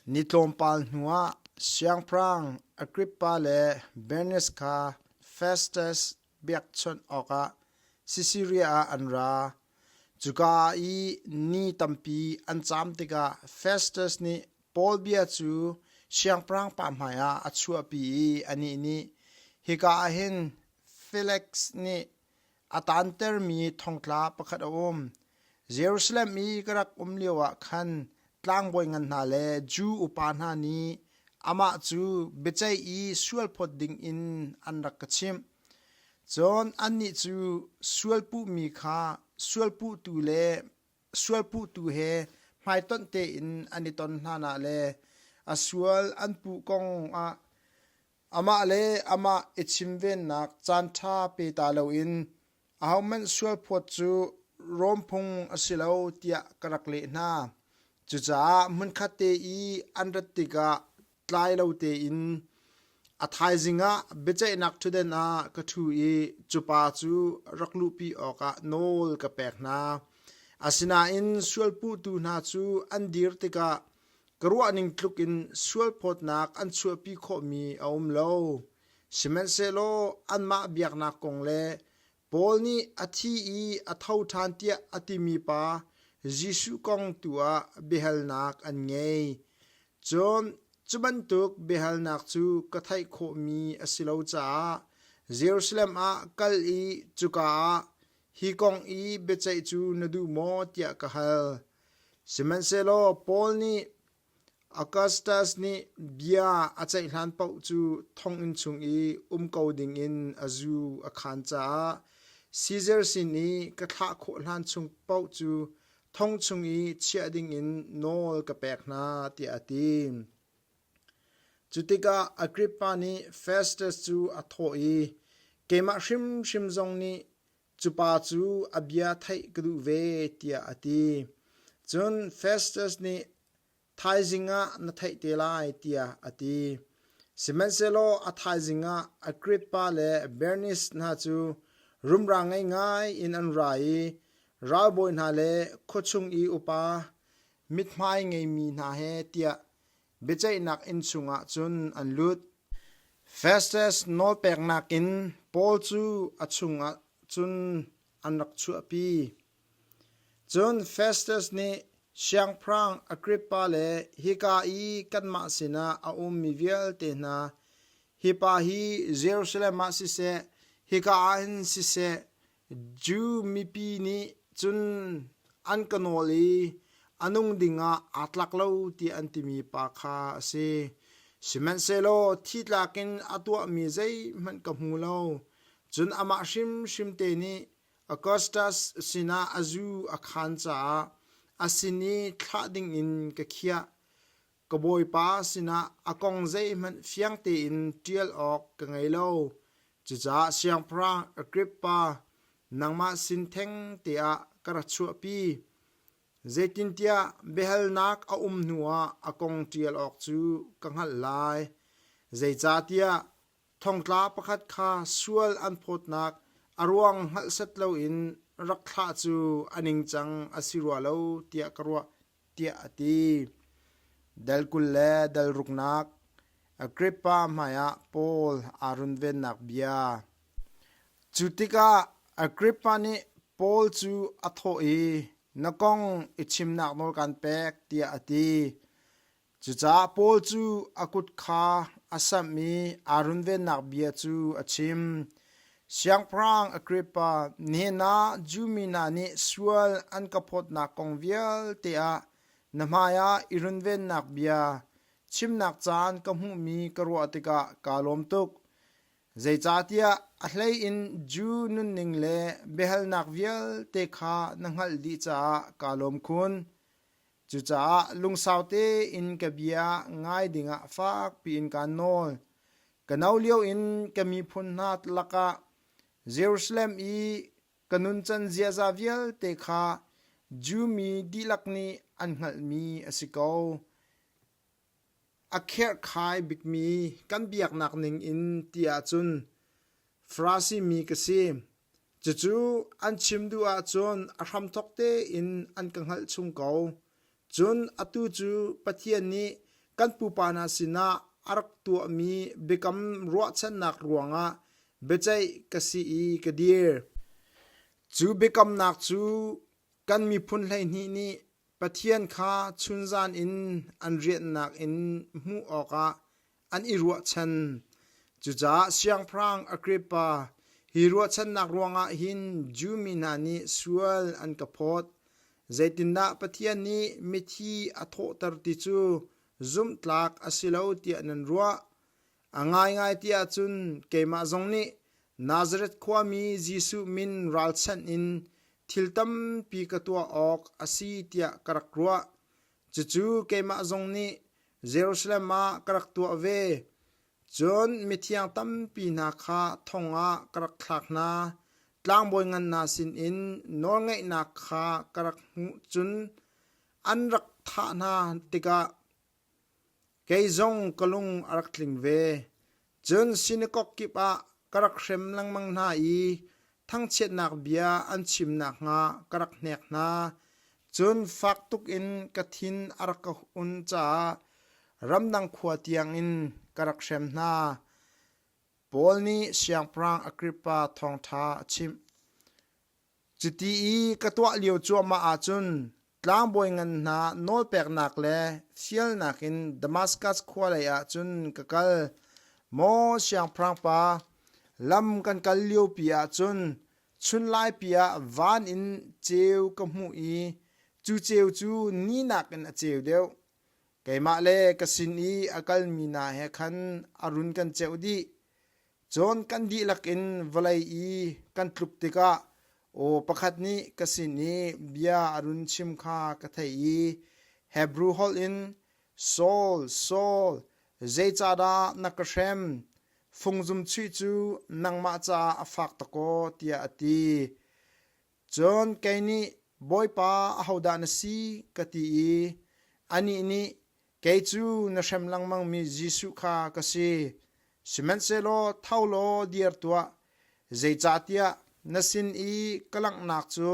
Ni tlawmpal hnuah Siangpahrang Agrippa le Bernice kha Festus biakchawnh awkah Sisaria ah an ra. Cuka i ni tampi an caam tikah Festus nih Paul bia cu siangpahrang pa hmaiah a chuahpi i anih nih, “Hika ah hin Felix nih a taantermi thongtla pakhat a um. Jerusalem i ka rak um lioah khan tlangbawi ngan hna le Jew upa hna nih amah cu biaceih i sualphawt dingin an rak ka chimh. Cun annih cu sualpuhmi kha sualpuhtu le sualpuhtu he hmaitonh tein an i ton hlanah le a sual an puh kong ah amah le amah i chimvennak caanṭha pe ta loin ahohmanh sualphawt cu Rom phung a si lo tiah ka rak leh hna. Cucaah hmunkhat te i an rat tikah tlai lo tein a thaizing ah biaceihnak ṭhutden ah ka ṭhu i cu pa cu rak luhpi awkah nawl ka pek hna. Asinain sualpuhtu hna cu an dir tikah ka ruahning tluk in sualphawtnak an chuahpi khawhmi a um lo. Sihmanhsehlaw anmah biaknak kong le Paul nih a thi i a tho ṭhan tiah a timi pa Jesuh kong tu ah biahalnak an ngei. Cun cu bantuk biahalnak cu ka theih khawhmi a si lo caah Jerusalem ah kal i cuka ah hi kong i biaceih cu na duh maw tiah ka hal. Sihmanhsehlaw Paul nih Augustus nih bia a ceih hlan paoh cu thonginn chung i um ko dingin a zu a khaan caah Caesar sin i ka thlah khawh hlan chung paoh cu thong chung i chiah dingin nawl ka pek hna, tiah a ti. Cu tikah Agrippa nih Festus cu a thawh i, Keimah hrimhrim zong nih cu pa cu a bia theih ka duh ve, tiah a ti. Cun Festus nih, Thaizing ah na theih te lai, tiah a ti. Sihmanhsehlaw a thaizing ah Agrippa le Bernice hna cu rumra ngei ngai in an ra i ralbawi hna le khuachung i upa mithmai ngeimi hna he tiah biaceihnak inn chungah cun an lut. Festus nawlpeknak in Paul cu a chungah cun an rak chuahpi. Cun Festus nih Siangpahrang Agrippa le hika i kanmah sinah a ummi vialte hna, hi pa hi Jerusalem ah siseh, hika ah hin siseh, Jew mipi nih cun an ka nawl i a nung dingah aa tlak lo tiah an timi pa kha a si. Sihmanhsehlaw thi tlak in a tuahmi zeihmanh ka hmu lo. Cun amah hrimhrim te nih Augustus sinah a zu a khaan caah a sin i thlah dingin ka khiah. Ka bawipa sinah a kong zeihmanh fiang tein ṭial awk ka ngei lo. Cucaah Siangpahrang Agrippa, nangmah sin thengte ah ka ra chuahpi. Zeitintiah biahalnak a um hnuah a kong ṭial awk cu ka hngalh lai. Zeicahtiah thongtla pakhat kha sual an phawtnak a ruang hngalh set loin rak thlah cu a ningcang a si rua lo tiah ka ruah, tiah a ti. Dal 20 le dal ruknak Agrippa hmaiah Paul aa runvennak bia. Cu tikah Agrippa nih Paul cu a thawh i, Na kong i chimnak nawl kaan pek, tiah a ti. Cucaah Paul cu a kut kha a samh i aa runvennak bia cu a chim. Siangpahrang Agrippa, nihin ah Jew mi hna nih sual an ka phawtnak kong vialte ah na hmaiah i runvennak bia chimnak caan ka hmuhmi ka ruah tikah kaa lawm tuk. Zeicahtiah a hleiin Jew nunning le biahalnak vialte kha na hngalh dih caah kaa lawm khun. Cucaah lungsau tein ka bia ngai dingah fakpi in kaan nawl. Ka no lio in ka miphun hna lakah Jerusalem i ka nuncan ziaza vialte kha Jew mi dihlak nih an hngalhmi a si ko. A kherhkhai bikmi kan biaknak ning in ti ahcun Farasi mi ka si. Cucu an chim duh ahcun a hramthawk tein an ka hngalh chung ko. Cun atu cu Pathian nih kan pupa hna sinah a rak tuahmi biakam ruahchannak ruangah biaceih ka si i ka dir. Cu biakamnak cu kan miphun 12 nih Pathian kha chunzan in an rianhnak in hmuh awkah an i ruahchan. Cucaah Siangpahrang Agrippa, hi ruahchannak ruangah hin Jew mi hna nih sual an ka phawt. Zeitindah Pathian nih mithi a thawhter ti cu zumhtlak a si lo tiah nan ruah? A ngaingai ti ahcun keimah zong nih Nazareth khuami Jesuh min ralchanh in thil tampi ka tuah awk a si tiah ka rak ruah. Cucu keimah zong nih Jerusalem ah ka rak tuah ve. Cun mithiang tampi hna kha thong ah ka rak thlak hna. Tlangbawi ngan hna sinin nawlngeihnak kha ka rak hmuh cun an rak thah hna tikah Kei zong ka lung a rak tling ve. Cun sinakok kip ah ka rak hrem lengmang hna i thangchiatnak bia an chim nakhnga ka rak hnek hna. Cun fak tuk in ka thin a rak ka un caah ramdang khua tiangin ka rak hrem hna. Paul nih Siangpahrang Agrippa thawngṭha a chimh. Cuti i ka tuah lio cuahmah ahcun tlangbawi ngan hna nawlpeknak le fialnak in Damaskas khua lei ah cun ka kal. Maw siangpahrang pa, lam kan kal liopi ah cun chunlaipi ah van in ceu ka hmuh i cu ceu cu ni nakin a ceu deuh. Keimah le ka sin i a kalmi hna he khan a run kan ceuh dih. Cun kan dihlak in vawlei i kan tluk tikah aw pakhat nih ka sin i bia a run chim kha ka theih i Hebru holh in, Saul, Saul, zeicahdah na ka hrem? Fungzum chuih cu nangmah caah a fak dakaw, tiah a ti. Cun kei nih, Bawipa, ahodah na si? ka ti i anih nih, Kei cu na hrem lengmangmi Jesuh kha ka si. Sihmanhsehlaw tho law dir tuah, zeicahtiah na sin i ka langhnak cu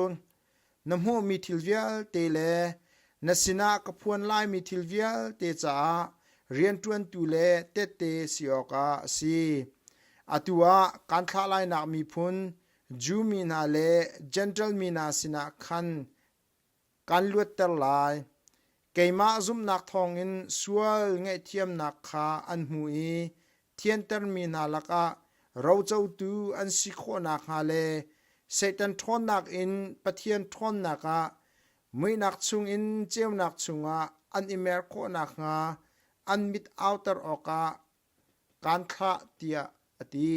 na hmuhmi thil vialte le na sinah ka phuan laimi thil vialte caah rianṭuantu le tehte si awkah a si. Atu ah kaan thlah lainak miphun Jew mi hna le Jentail mi hna sinah khan kaan luatter lai. Keimah zumhnak thawngin sual ngaihthiamnak kha an hmu i thiantermi hna lakah rocotu an si khawh nakhnga le Satan ṭhawnnak in Pathian ṭhawnnak ah muihnak chungin ceunak chungah an i mer khawh nakhnga an mit auter awkah kaan thlah tiah a ti.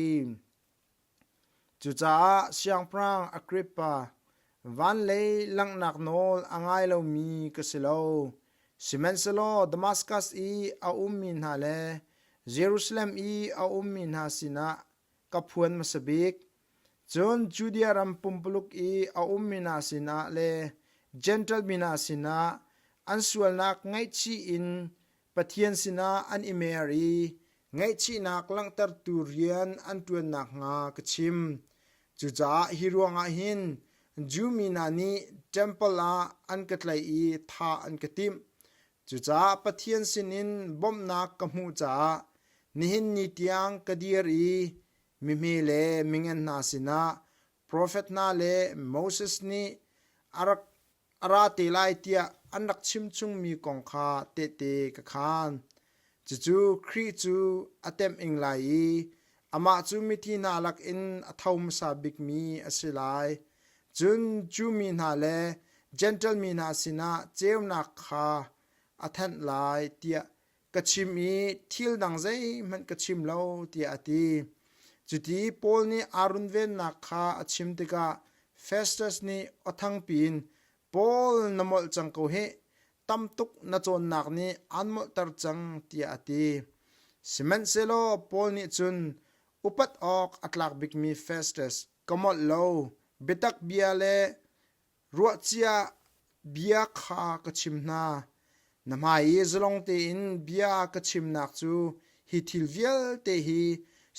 Cucaah Siangpahrang Agrippa, van lei langhnak nawl a ngai lomi ka si lo. Sihmanhsehlaw Damaskas i a ummi hna le Jerusalem i a ummi hna sinah ka phuan hmasa bik. Cun Judea ram pumpuluk i a ummi hna sinah le Jentail mi hna sinah an sualnak ngaihchih in Pathian sinah an i mer i ngaihchihnak langhtertu rian an ṭuan nakhnga ka chim. Cucaah hi ruangah hin Jew mi hna nih ṭempal ah an ka tlaih i thah an ka timh. Cucaah Pathian sinin bawmhnak ka hmuh caah nihin ni tiang ka dir i. Mihme le mingan hna sinah profet hna le Moses nih a rak a ra te lai tiah an rak chim chungmi kong kha tehte ka khaan. Cucu Khrih cu a temh-ing lai i amah cu mithi hna lakin a tho hmasa bikmi a si lai. Cun Jew mi hna le Jentail mi hna sinah ceunak kha a thanh lai tiah ka chim i thil dang zeihmanh ka chim lo tiah a ti. Cuti Paul nih aa runvennak kha a chim tikah Festus nih aw thangpi in Paul na molh cang ko hih, tam tuk na cawnnak nih aan molhter cang tiah a ti. Sihmanhsehlaw Paul nih cun upat awk a tlak bikmi Festus, ka molh lo, biatak bia le Ruahcia bia kha ka chim hna. Na hmai i zalong tein bia ka chimnak cu hi thil vialte hi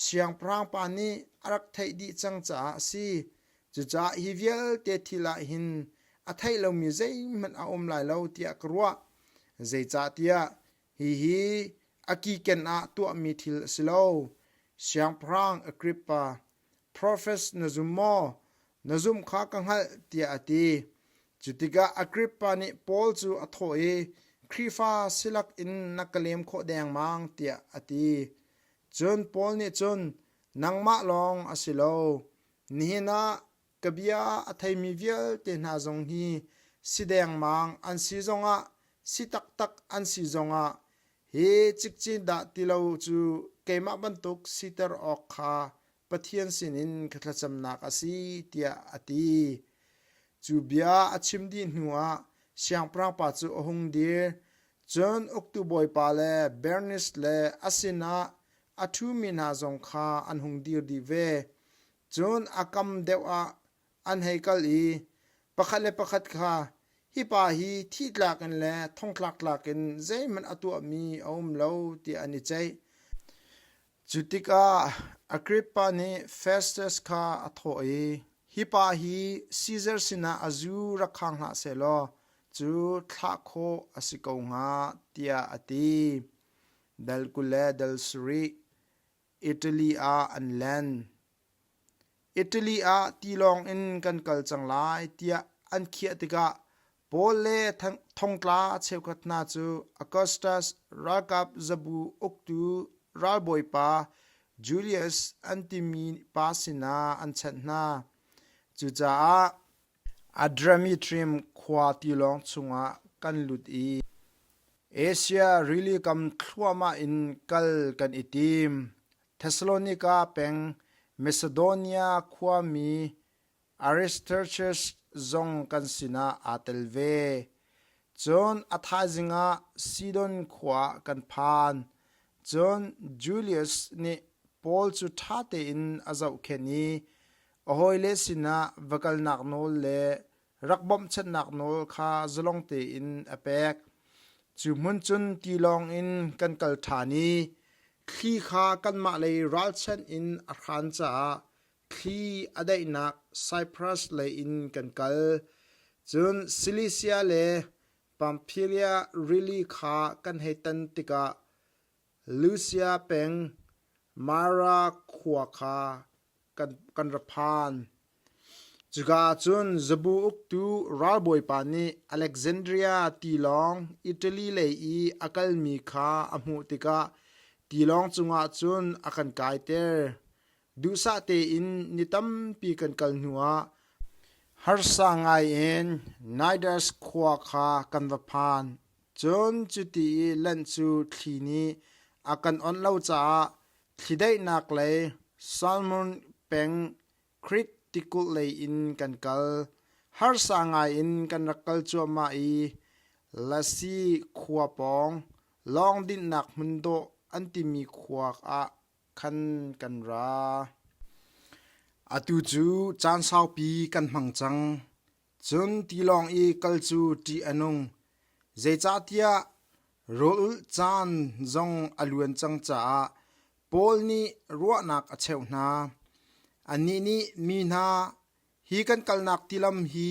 siangpahrang pa nih a rak theih dih cang caah a si. Cucaah hi vialte thil ah hin a theih lomi zeihmanh a um lai lo tiah ka ruah. Zeicahtiah hihi a kiken ah tuahmi thil a si lo. Siangpahrang Agrippa, Profet na zum maw? Na zumh kha ka hngalh tiah a ti. Cu tikah Agrippa nih Paul cu a thawh i Khrihfa si lakin na ka lem khawh dengmang tiah a ti. Cun Paul nih cun nangmah lawng a si lo, nihin ah ka bia a theimi vialte hna zong hi si dengmang an si zongah si taktak an si zongah hi cikcin dah ti lo cu keimah bantuk siter awk kha Pathian sinin ka thlacamnak a si tiah a ti. Cu bia a chim dih hnuah siangpahrang pa cu a hung dir. Cun uktu bawipa le Bernis le a sinah a ṭhumi hna zong kha an hung dir dih ve. Cun a kam deuh ah an hei kal i pakhat le pakhat kha, Hi pa hi thih tlak in le thongthlak tlak in zeihmanh a tuahmi a um lo, tiah an i ceih. Cu tikah Agrippa nih Festus kha a thawh i, Hi pa hi Sizar sinah a zu rak khang hlah seh law cu thlah khawh a si ko hnga, tiah a ti. Dal 20 le dal sarih Italy ah an len. Italy ah tilawng in kan kal cang lai tiah an khiah tikah Paul le thongtla cheukhat hna cu Augustus ralkap zabu uktu ralbawipa Julius an timi pa sinah an chanh hna. Cucaah Adramitrim khua tilawng chungah kan lut i Asia rili kam thluahmah in kal kan i tim. Thesalonika peng Macedonia khuami Aristarchus zong kan sinah aa tel ve. Cun a thaizing ah Sidon khua kan phan. Cun Julius nih Paul cu ṭha tein a zohkhenh i a hawile sinah va kalnak nawl le rak bawmhchanhnak nawl kha zalong tein a pek. Cu hmun cun tilawng in kan kal ṭhan i thli kha kanmah lei ralchanh in a hran caah thli a daihnak Saipras lei in kan kal. Cun Silisia le Pamphylia rili kha kan hei tan tikah Lusia peng Mara khua kha kan ra phan. Cuka ah cun zabu uktu ralbawipa nih Alexandria tilawng Italy lei i a kalmi kha a hmuh tikah tilawng cungah cun a kan kaiter. Duhsah tein ni tampi kan kal hnuah harsa ngaiin Cnidus khua kha kan va phan. Cun cuti i lanh cu thli nih a kan onh lo caah thli daihnak lei Salmon peng Krit tikulh lei in kan kal. Harsa ngaiin kan rak kal cuahmah i Lasi khua pawng lawng dinhnak hmun dawh an timi khua ah khan kan ra. Atu cu caan saupi kan hmang cang. Cun tilawng i kal cu ṭih a nung. Zeicahtiah rawl-ulh caan zong a luan cang caah Paul nih ruahnak a cheuh hna. Annih nih mi hna hi kan kalnak tilam hi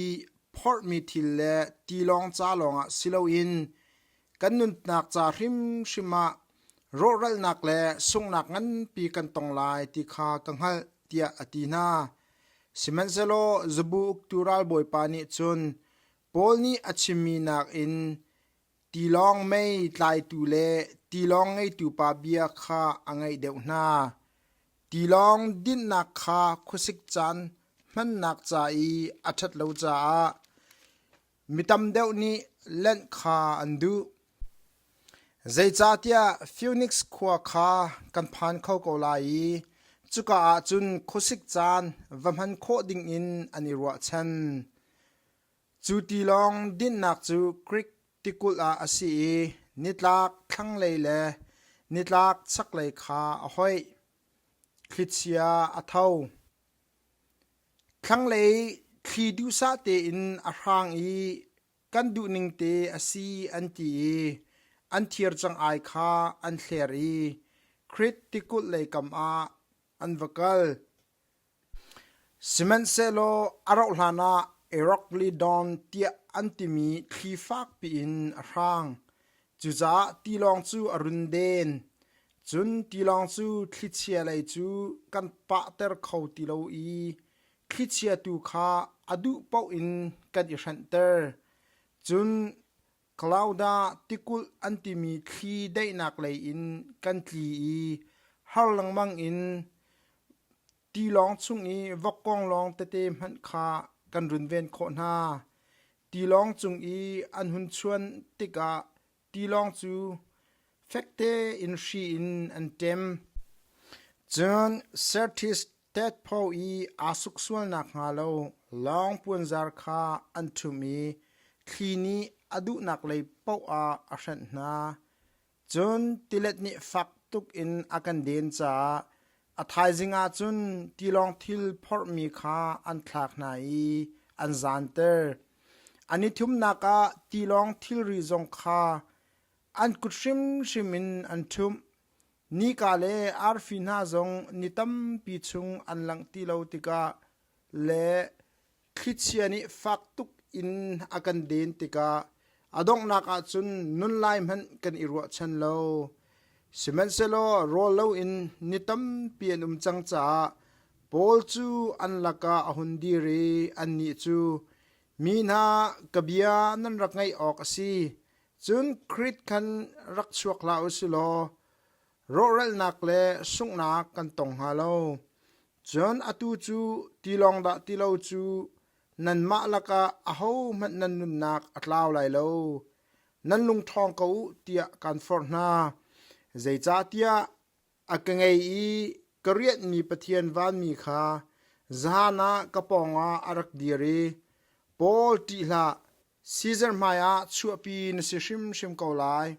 phorhmi thil le tilawng ca lawngah si loin kan nunnak ca hrimhrim ah Rawhralnak le sunghnak nganpi kan tong lai ti kha ka hngalh, tiah a ti hna. Sihmanhsehlaw zabu uktu ralbawipa nih cun Paul nih a chimmi nakin tilawng mei tlaitu le tilawng ngeitu pa bia kha a ngaih deuh hna. Tilawng dinhnak kha khuasik caan hmannak ca i a ṭhat lo caah mi tam deuh nih lenh kha an duh. Zeicahtiah Phoenix khua kha kan phan kho ko lai i cuka ah cun khuasik caan va hman khawh dingin an i ruahchan. Cu tilawng dinhnak cu Greek tikulh ah a si i nitlak thlanglei le nitlak chaklei kha a hoih. Thlichia a tho. Thlanglei thli duhsah tein a hrang i kan duhning te a si an ti i an thir cang-ai kha an hler i Krit tikulh lei kam ah an va kal. Sihmanhsehlaw a rauhhlan ah Eroklidon tiah an timi thli fak piin a hrang. Cucaah tilawng cu a run den. Cun tilawng cu thlichia lei cu kan pahter kho ti lo i thlichia tu kha a duh paoh in kan i hrenhter. Cun Klauda tikulh an timi thli daihnak lei in kan tli i har lengmang in tilawng chung i vokkuanglawng tete hmanh kha kan runven khawh hna. Tilawng cung i an hun chuan tikah tilawng cu fek tein hri in an ṭem. Cun Sirtis tetpho i aa suk sual nakhnga lo lawng puanzar kha an ṭhumh i thli nih a duhnak lei paoh ah a hrenh hna. Cun tilet nih fak tuk in a kan den caah a thaizing ah cun tilawng thil phorhmi kha an thlak hna i an zanter. An i thumnak ah tilawng thilri zong kha an kut hrimhrim in an ṭhumh. Nika le arfi hna zong ni tampi chung an langh ti lo tikah le thlichia nih fak tuk in a kan den tikah a donghnak ah cun nun lai hmanh kan i ruahchan lo. Sihmanhsehlaw rawl loin ni tampi an um cang caah Paul cu an lakah a hun dir i annih cu, Mi hna, ka bia nan rak ngaih awk a si. Cun Krit khan rak chuak hlah u si law rawhralhnak le sunghnak kan tong hnga lo. Cun atu cu tilawng dah ti lo cu nanmah lakah ahohmanh nan nunnak a tlau lai lo. Nan lung ṭhawng ko u tiah kaan forh hna. Zeicahtiah a ka ngei i ka rianhmi Pathian vanmi kha zahan ah ka pawngah a rak dir i, Paul ṭih hlah, Caesar hmaiah chuahpi na si hrimhrim ko lai.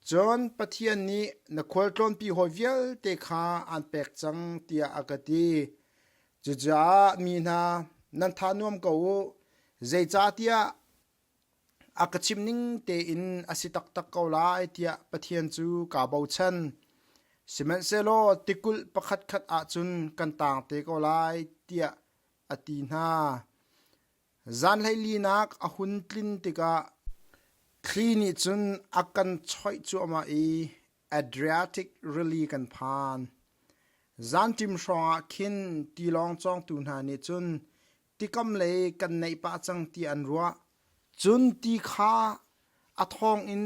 Cun Pathian nih na khualtlawnpi hawi vialte kha aan pek cang tiah a ka ti. Cucaah mi hna, nan tha nuam ko u, zeicahtiah a ka chimh ning tein a si taktak ko lai tiah Pathian cu kaa bochan. Sihmanhsehlaw tikulh pakhatkhat ahcun kan taang te ko lai tiah a ti hna. Zan hleilinak a hun tlin tikah thli nih cun a kan choih cuahmah i Adriatic rili kan phan. Zanṭim hrawngah khin tilawng cawngtu hna nih cun tikam lei kan naih pah cang ti an ruah. Cun ti kha a thawng in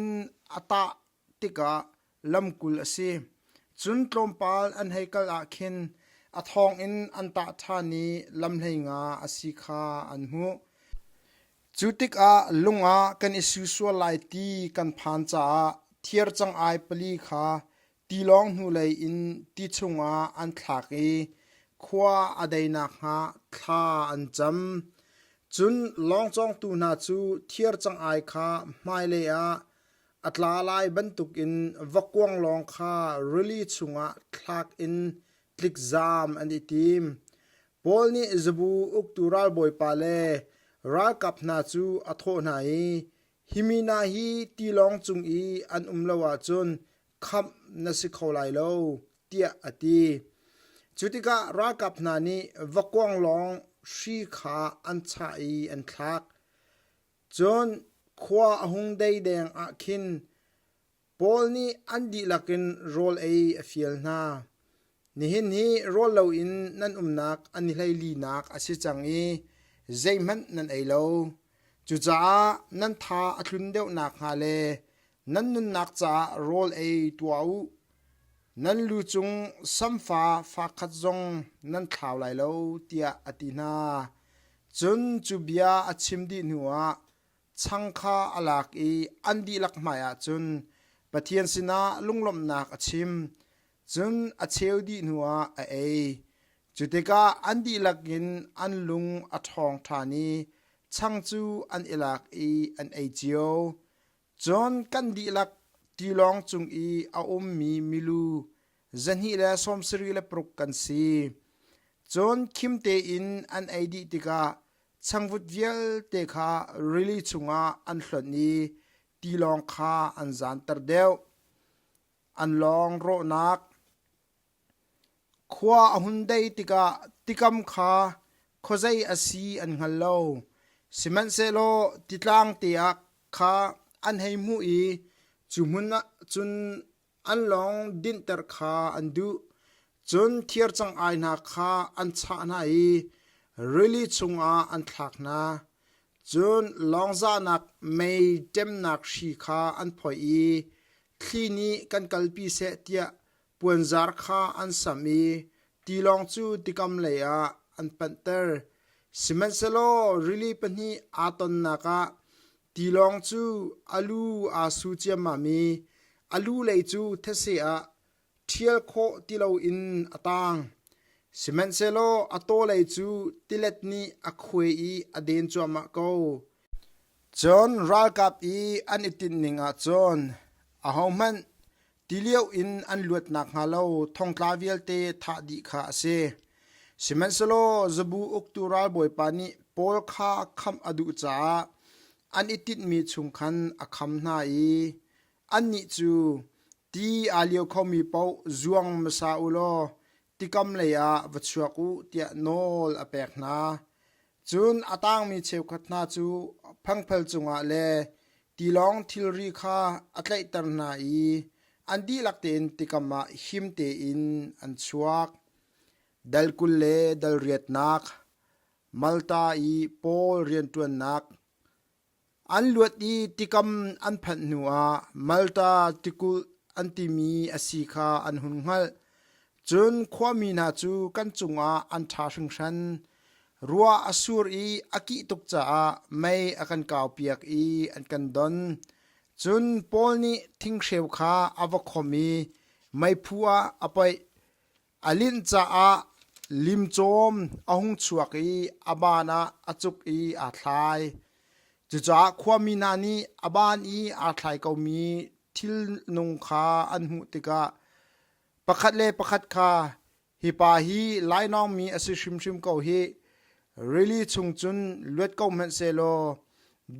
a tah tikah lamkul a si. Cun tlawmpal an hei kal ah khin a thawng in an tah ṭhan i lamhlei nga a si kha an hmuh. Cu tikah lung ah kan i su sual lai ti kan phan caah thir cang-ai pali kha tilawng hnulei in ti chungah an thlak i khua a dei nakhnga thla an cam. Cun lawng cawngtu hna cu thir cang-ai kha hmailei ah a tla lai bantukin vakuanglawng kha rili chungah thlak in tlikzaam an i tim. Paul nih zabu uktu ralbawipa le ralkap hna cu a thawh hna i, Hi mi hna hi tilawng cung i an um lo ahcun khamh na si kho lai lo, tiah a ti. Cu tikah ralkap hna nih vakuanglawng hri kha an chah i an thlak. Cun khua a hung dei deng ah khin. Paul nih an dihlak in rawl ei a fial hna. Nihin hi rawl loin nan umnak an i hleilinak a si cang i zeihmanh nan ei lo. Cucaah nan tha a tlun deuh nakhnga le nan nunnak caah rawl ei tuah u. Nan lu cung samfa fakhat zong nan thlau lai lo, tiah a ti hna. Cun cu bia a chim dih hnuah chang kha a lak i an dihlak hmaiah cun Pathian sinah lunglawmhnak a chim. Cun a cheu dih hnuah a ei. Cu tikah an dihlak in an lung a ṭhawng ṭhan i chang cu an i lak i an ei cio. Cun kan dihlak tilawng cung i a ummi milu 276 kan si. Cun khim tein an ei dih tikah changvut vialte kha rili chungah an hlonh i tilawng kha an zanter deuh. An lawng rawhnak Khua a hun dei tikah tikam kha khuazei a si an hngal lo. Sihmanhsehlaw titlang te ah kha an hei hmuh i cu hmun ah cun an lawng dinhter kha an duh. Cun thir cang-ai hna kha an chah hna i rili chungah an thlak hna. Cun lawngzahnak mei ṭemnak hri kha an phoih i thli nih kan kalpi seh tiah puanzar kha an samh i tilawng cu tikam leiah an panhter. Sihmanhsehlaw rili pahnih aa tonnak ah tilawng cu a lu aa su ciammam i a lu lei cu thetse ah ṭhial khawh ti loin a taang. Sihmanhsehlaw a taw lei cu tilet nih a khuai i a den cuahmah ko. Cun ralkap i an i tinhning ah cun ahohmanh tilio in an luat nakhnga lo thongtla vialte thah dih kha a si. Sihmanhsehlaw zabu uktu ralbawipa nih Paul kha khamh a duh caah an i tinhmi chung khan a kham hna i annih cu ti aa lio khomi paoh zuang hmasa u law tikam lei ah va chuak u tiah nawl a pek hna. Cun a tangmi cheukhat hna cu phangphel cungah le tilawng thilri kha a tlaihter hna i an dihlak tein tikam ah him tein an chuak. Dal 20 le dal riatnak Malta i Paul rianṭuannak An luat i tikam an phanh hnuah Malta tikulh an timi a si kha an hun hngalh. Cun khuami hna cu kan cungah an ṭha hringhran. Ruah a sur i a kih tuk caah mei a kan kaupiak i an kan don. Cun Paul nih thinghreu kha a va khawmh i meiphu ah a poih. A linh caah limcawm a hung chuak i a ban ah a cuk i aa thlai. Cucaah khuami hna nih a ban i aa thlai komi thilnung kha an hmuh tikah pakhat le pakhat kha, Hi pa hi lainawngmi a si hrimhrim ko hih! Rili chung cun luat ko hmanh sehlaw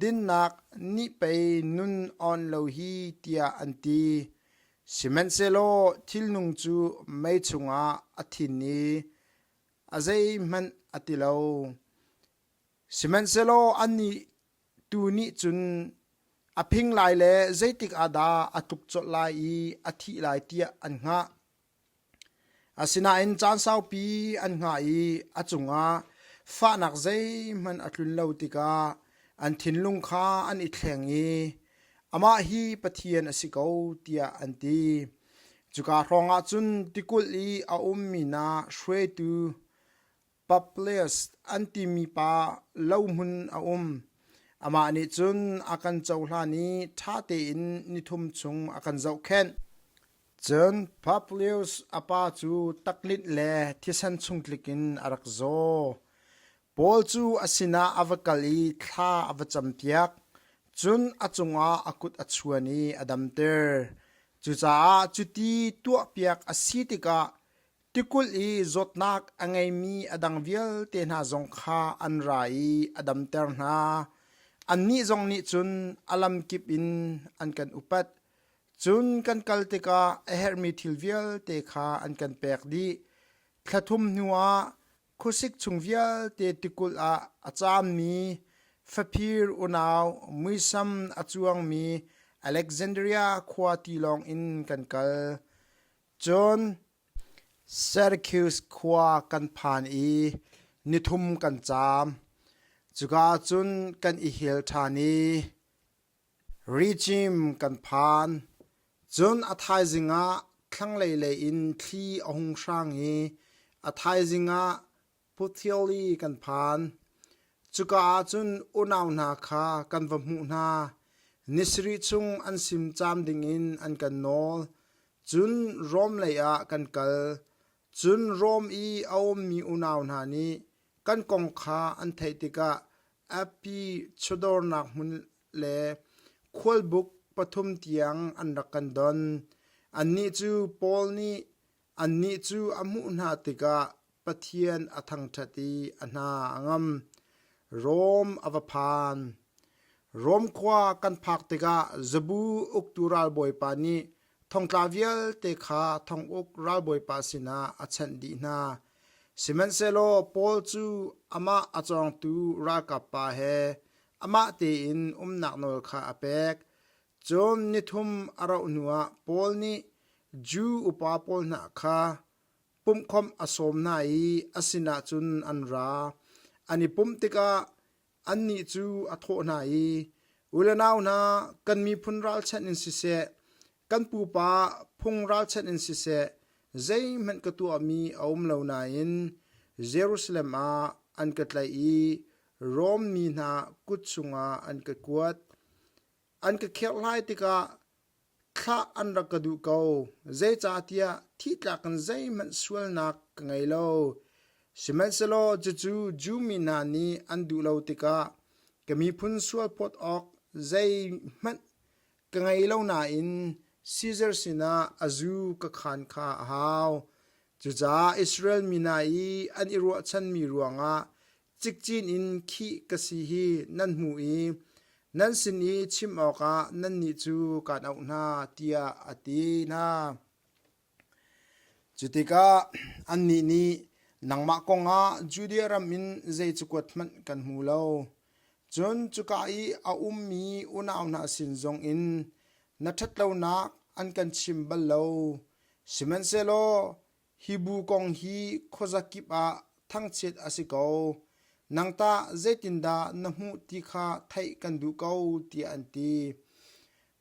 dinnak nih pei nun awn lo hi, tiah an ti. Sihmanhsehlaw thilnung cu mei chungah a thin i a zeihmanh a ti lo. Sihmanhsehlaw annih tu nih cun a phing lai le zeitik ah dah a tluk colh lai i a thih lai tiah an hngah. Asinain caan saupi an hngah i a cungah fahnak zeihmanh a tlun lo tikah an thinlung kha an i thleng i amah hi Pathian a si ko tiah an ti. Cuka hrawngah cun tikulh i a ummi hna hruaitu Publius an timi pa lohmun a um. Amah nih cun a kan cohlan i ṭha tein nithum chung a kan zohkhenh. Cun Publius a pa cu taklinh le thisen chungtlik in a rak zaw. Paul cu a sinah a va kal i thla a va campiak, cun a cungah a kut a chuan i a damter. Cucaah cuti tuahpiak a si tikah tikulh i zawtnak a ngeimi a dang vialte hna zong kha an ra i a damter hna. Annih zong nih cun a lamkip in an kan upat. Cun kan kal tikah a herhmi thil vialte kha an kan pek dih. Thla thum hnuah khuasik chung vialte tikulh ah a caammi faphir unau muisam a cuangmi. Alexandria khua tilawng in kan kal. Cun Syracuse khua kan phan i nithum kan caam. Cuka ah cun kan i hel ṭhan i Ricim kan phan. Cun a thaizing ah thlanglei lei in thli a hung hrang i a thaizing ah Puteoli kan phan. Cuka ah cun unau hna kha kan va hmuh hna. Ni sarih chung an sim caam dingin an kan nawl. Cun Rom lei ah kan kal. Cun Rom i a ummi unau hna nih kan kong kha an theih tikah Appi chawdawrnak hmun le khualbuk pathum tiang an rak kan don. Annih cu Paul nih Annih cu a hmuh hna tikah Pathian a thangṭhat i a hna a ngam. Rom a va phan. Rom khua kan phak tikah zabu uktu ralbawipa nih thongtla vialte kha thonguk ralbawipa sinah a chanh dih hna. Sihmanhsehlaw Paul cu amah a cawngtu ralkap pa he amah tein umnak nawl kha a pek. Cun nithum a rauh hnuah Paul nih Jew upa pawl hna kha pumhkhawmh a sawm hna i a sinah cun an ra. An i pumh tikah annih cu a thawh hna i, U le nau hna, kan miphun ralchanh in siseh, kan pupa phung ralchanh in siseh, zeihmanh ka tuahmi a um lo nain Jerusalem ah an ka tlaih i Rom mi hna kut chungah an ka kuat. An ka kherhhlai tikah thlah an rak ka duh ko, zeicahtiah thihtlak in zeihmanh sualnak ka ngei lo. Sihmanhsehlaw cucu Jew mi hna nih an duh lo tikah ka miphun sualphawt awk zeihmanh ka ngei lo nain Sizar sinah a zu ka khaan kha a hau. Cucaah Israel mi hna i an i ruahchanmi ruangah cikcin in khih ka si hi nan hmuh i nan sin i chim awkah nannih cu kaan auh hna, tiah a ti hna. Cu tikah annih nih, Nangmah kong ah Judea ram in zei cakuat hmanh kan hmu lo. Cun cuka i a ummi unau hna sin zongin na ṭhatlonak an kan chim bal lo. Sihmanhsehlaw Hi bu kong hi khuazakip ah thangchiat a si ko. Nang tah zeitindah na hmuh ti kha theih kan duh ko, tiah an ti.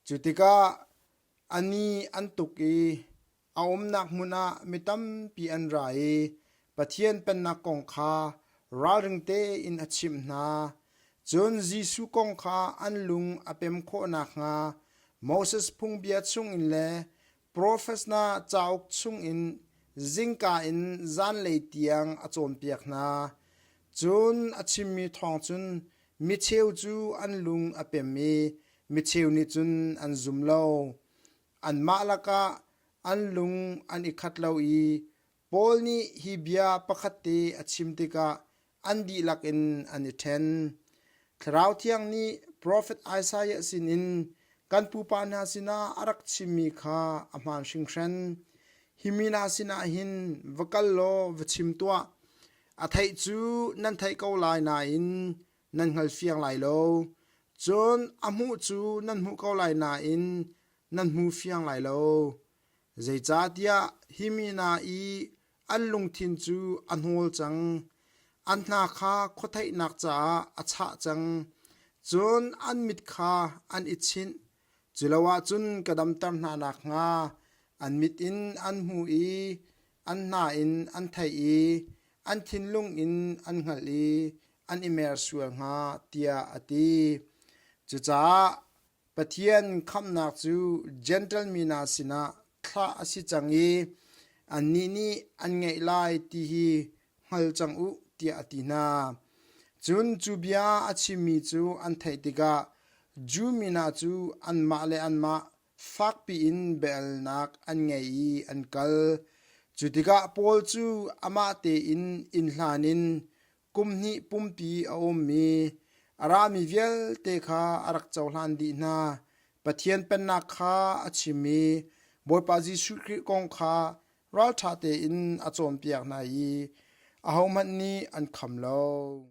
Cu tikah a ni an tuk i a umnak hmun ah mi tampi an ra i Pathian Pennak kong kha ralring tein a chimh hna. Cun Jesuh kong kha an lung a pem khawh nakhnga Moses phungbia chungin le Profet hna cauk chungin zingka in zanlei tiang a cawnpiak hna. Cun a chimmi thawng cun micheu cu an lung a pem i micheu nih cun an zum lo. Anmah lakah an lung an i khat lo i Paul nih hi bia pakhatte a chim tikah an dihlak in an i ṭhen. Thlarau Thiang nih profet Isaiah sinin kan pupa hna sinah a rak chimmi kha a hmaan hringhran. Hi mi hna sinah hin va kal law va chim tuah. A theih cu nan theih ko lai nain nan hngalfiang lai lo. Cun a hmuh cu nan hmuh ko lai nain nan hmu fiang lai lo. Zeicahtiah hi mi hna i an lungthin cu a hnawl cang, an hna kha khuatheihnak caah a chah cang, cun an mit kha an i chinh, culoahcun ka damter hna nakhnga an mit in an hmu i an hna in an theih i an thinlung in an hngalh i an i mer sual hnga, tiah a ti. Cucaah Pathian khamhnak cu Jentail mi hna sinah thlah a si cang i annih nih an ngeih lai ti hi hngal cang u tiah a ti hna. Cun cu bia a chimmi cu an theih tikah Jew mi hna cu anmah le anmah fakpi in biahalnak an ngei i an kal. Cu tikah Paul cu amah tein inn hlan in kum hnih pumpi a ummi a rami vialte kha a rak cohlan dih hna. Pathian Pennak kha a chim i Bawipa Jesuh Khrih kong kha ralṭha tein a cawnpiak hna i ahohmanh nih an kham lo.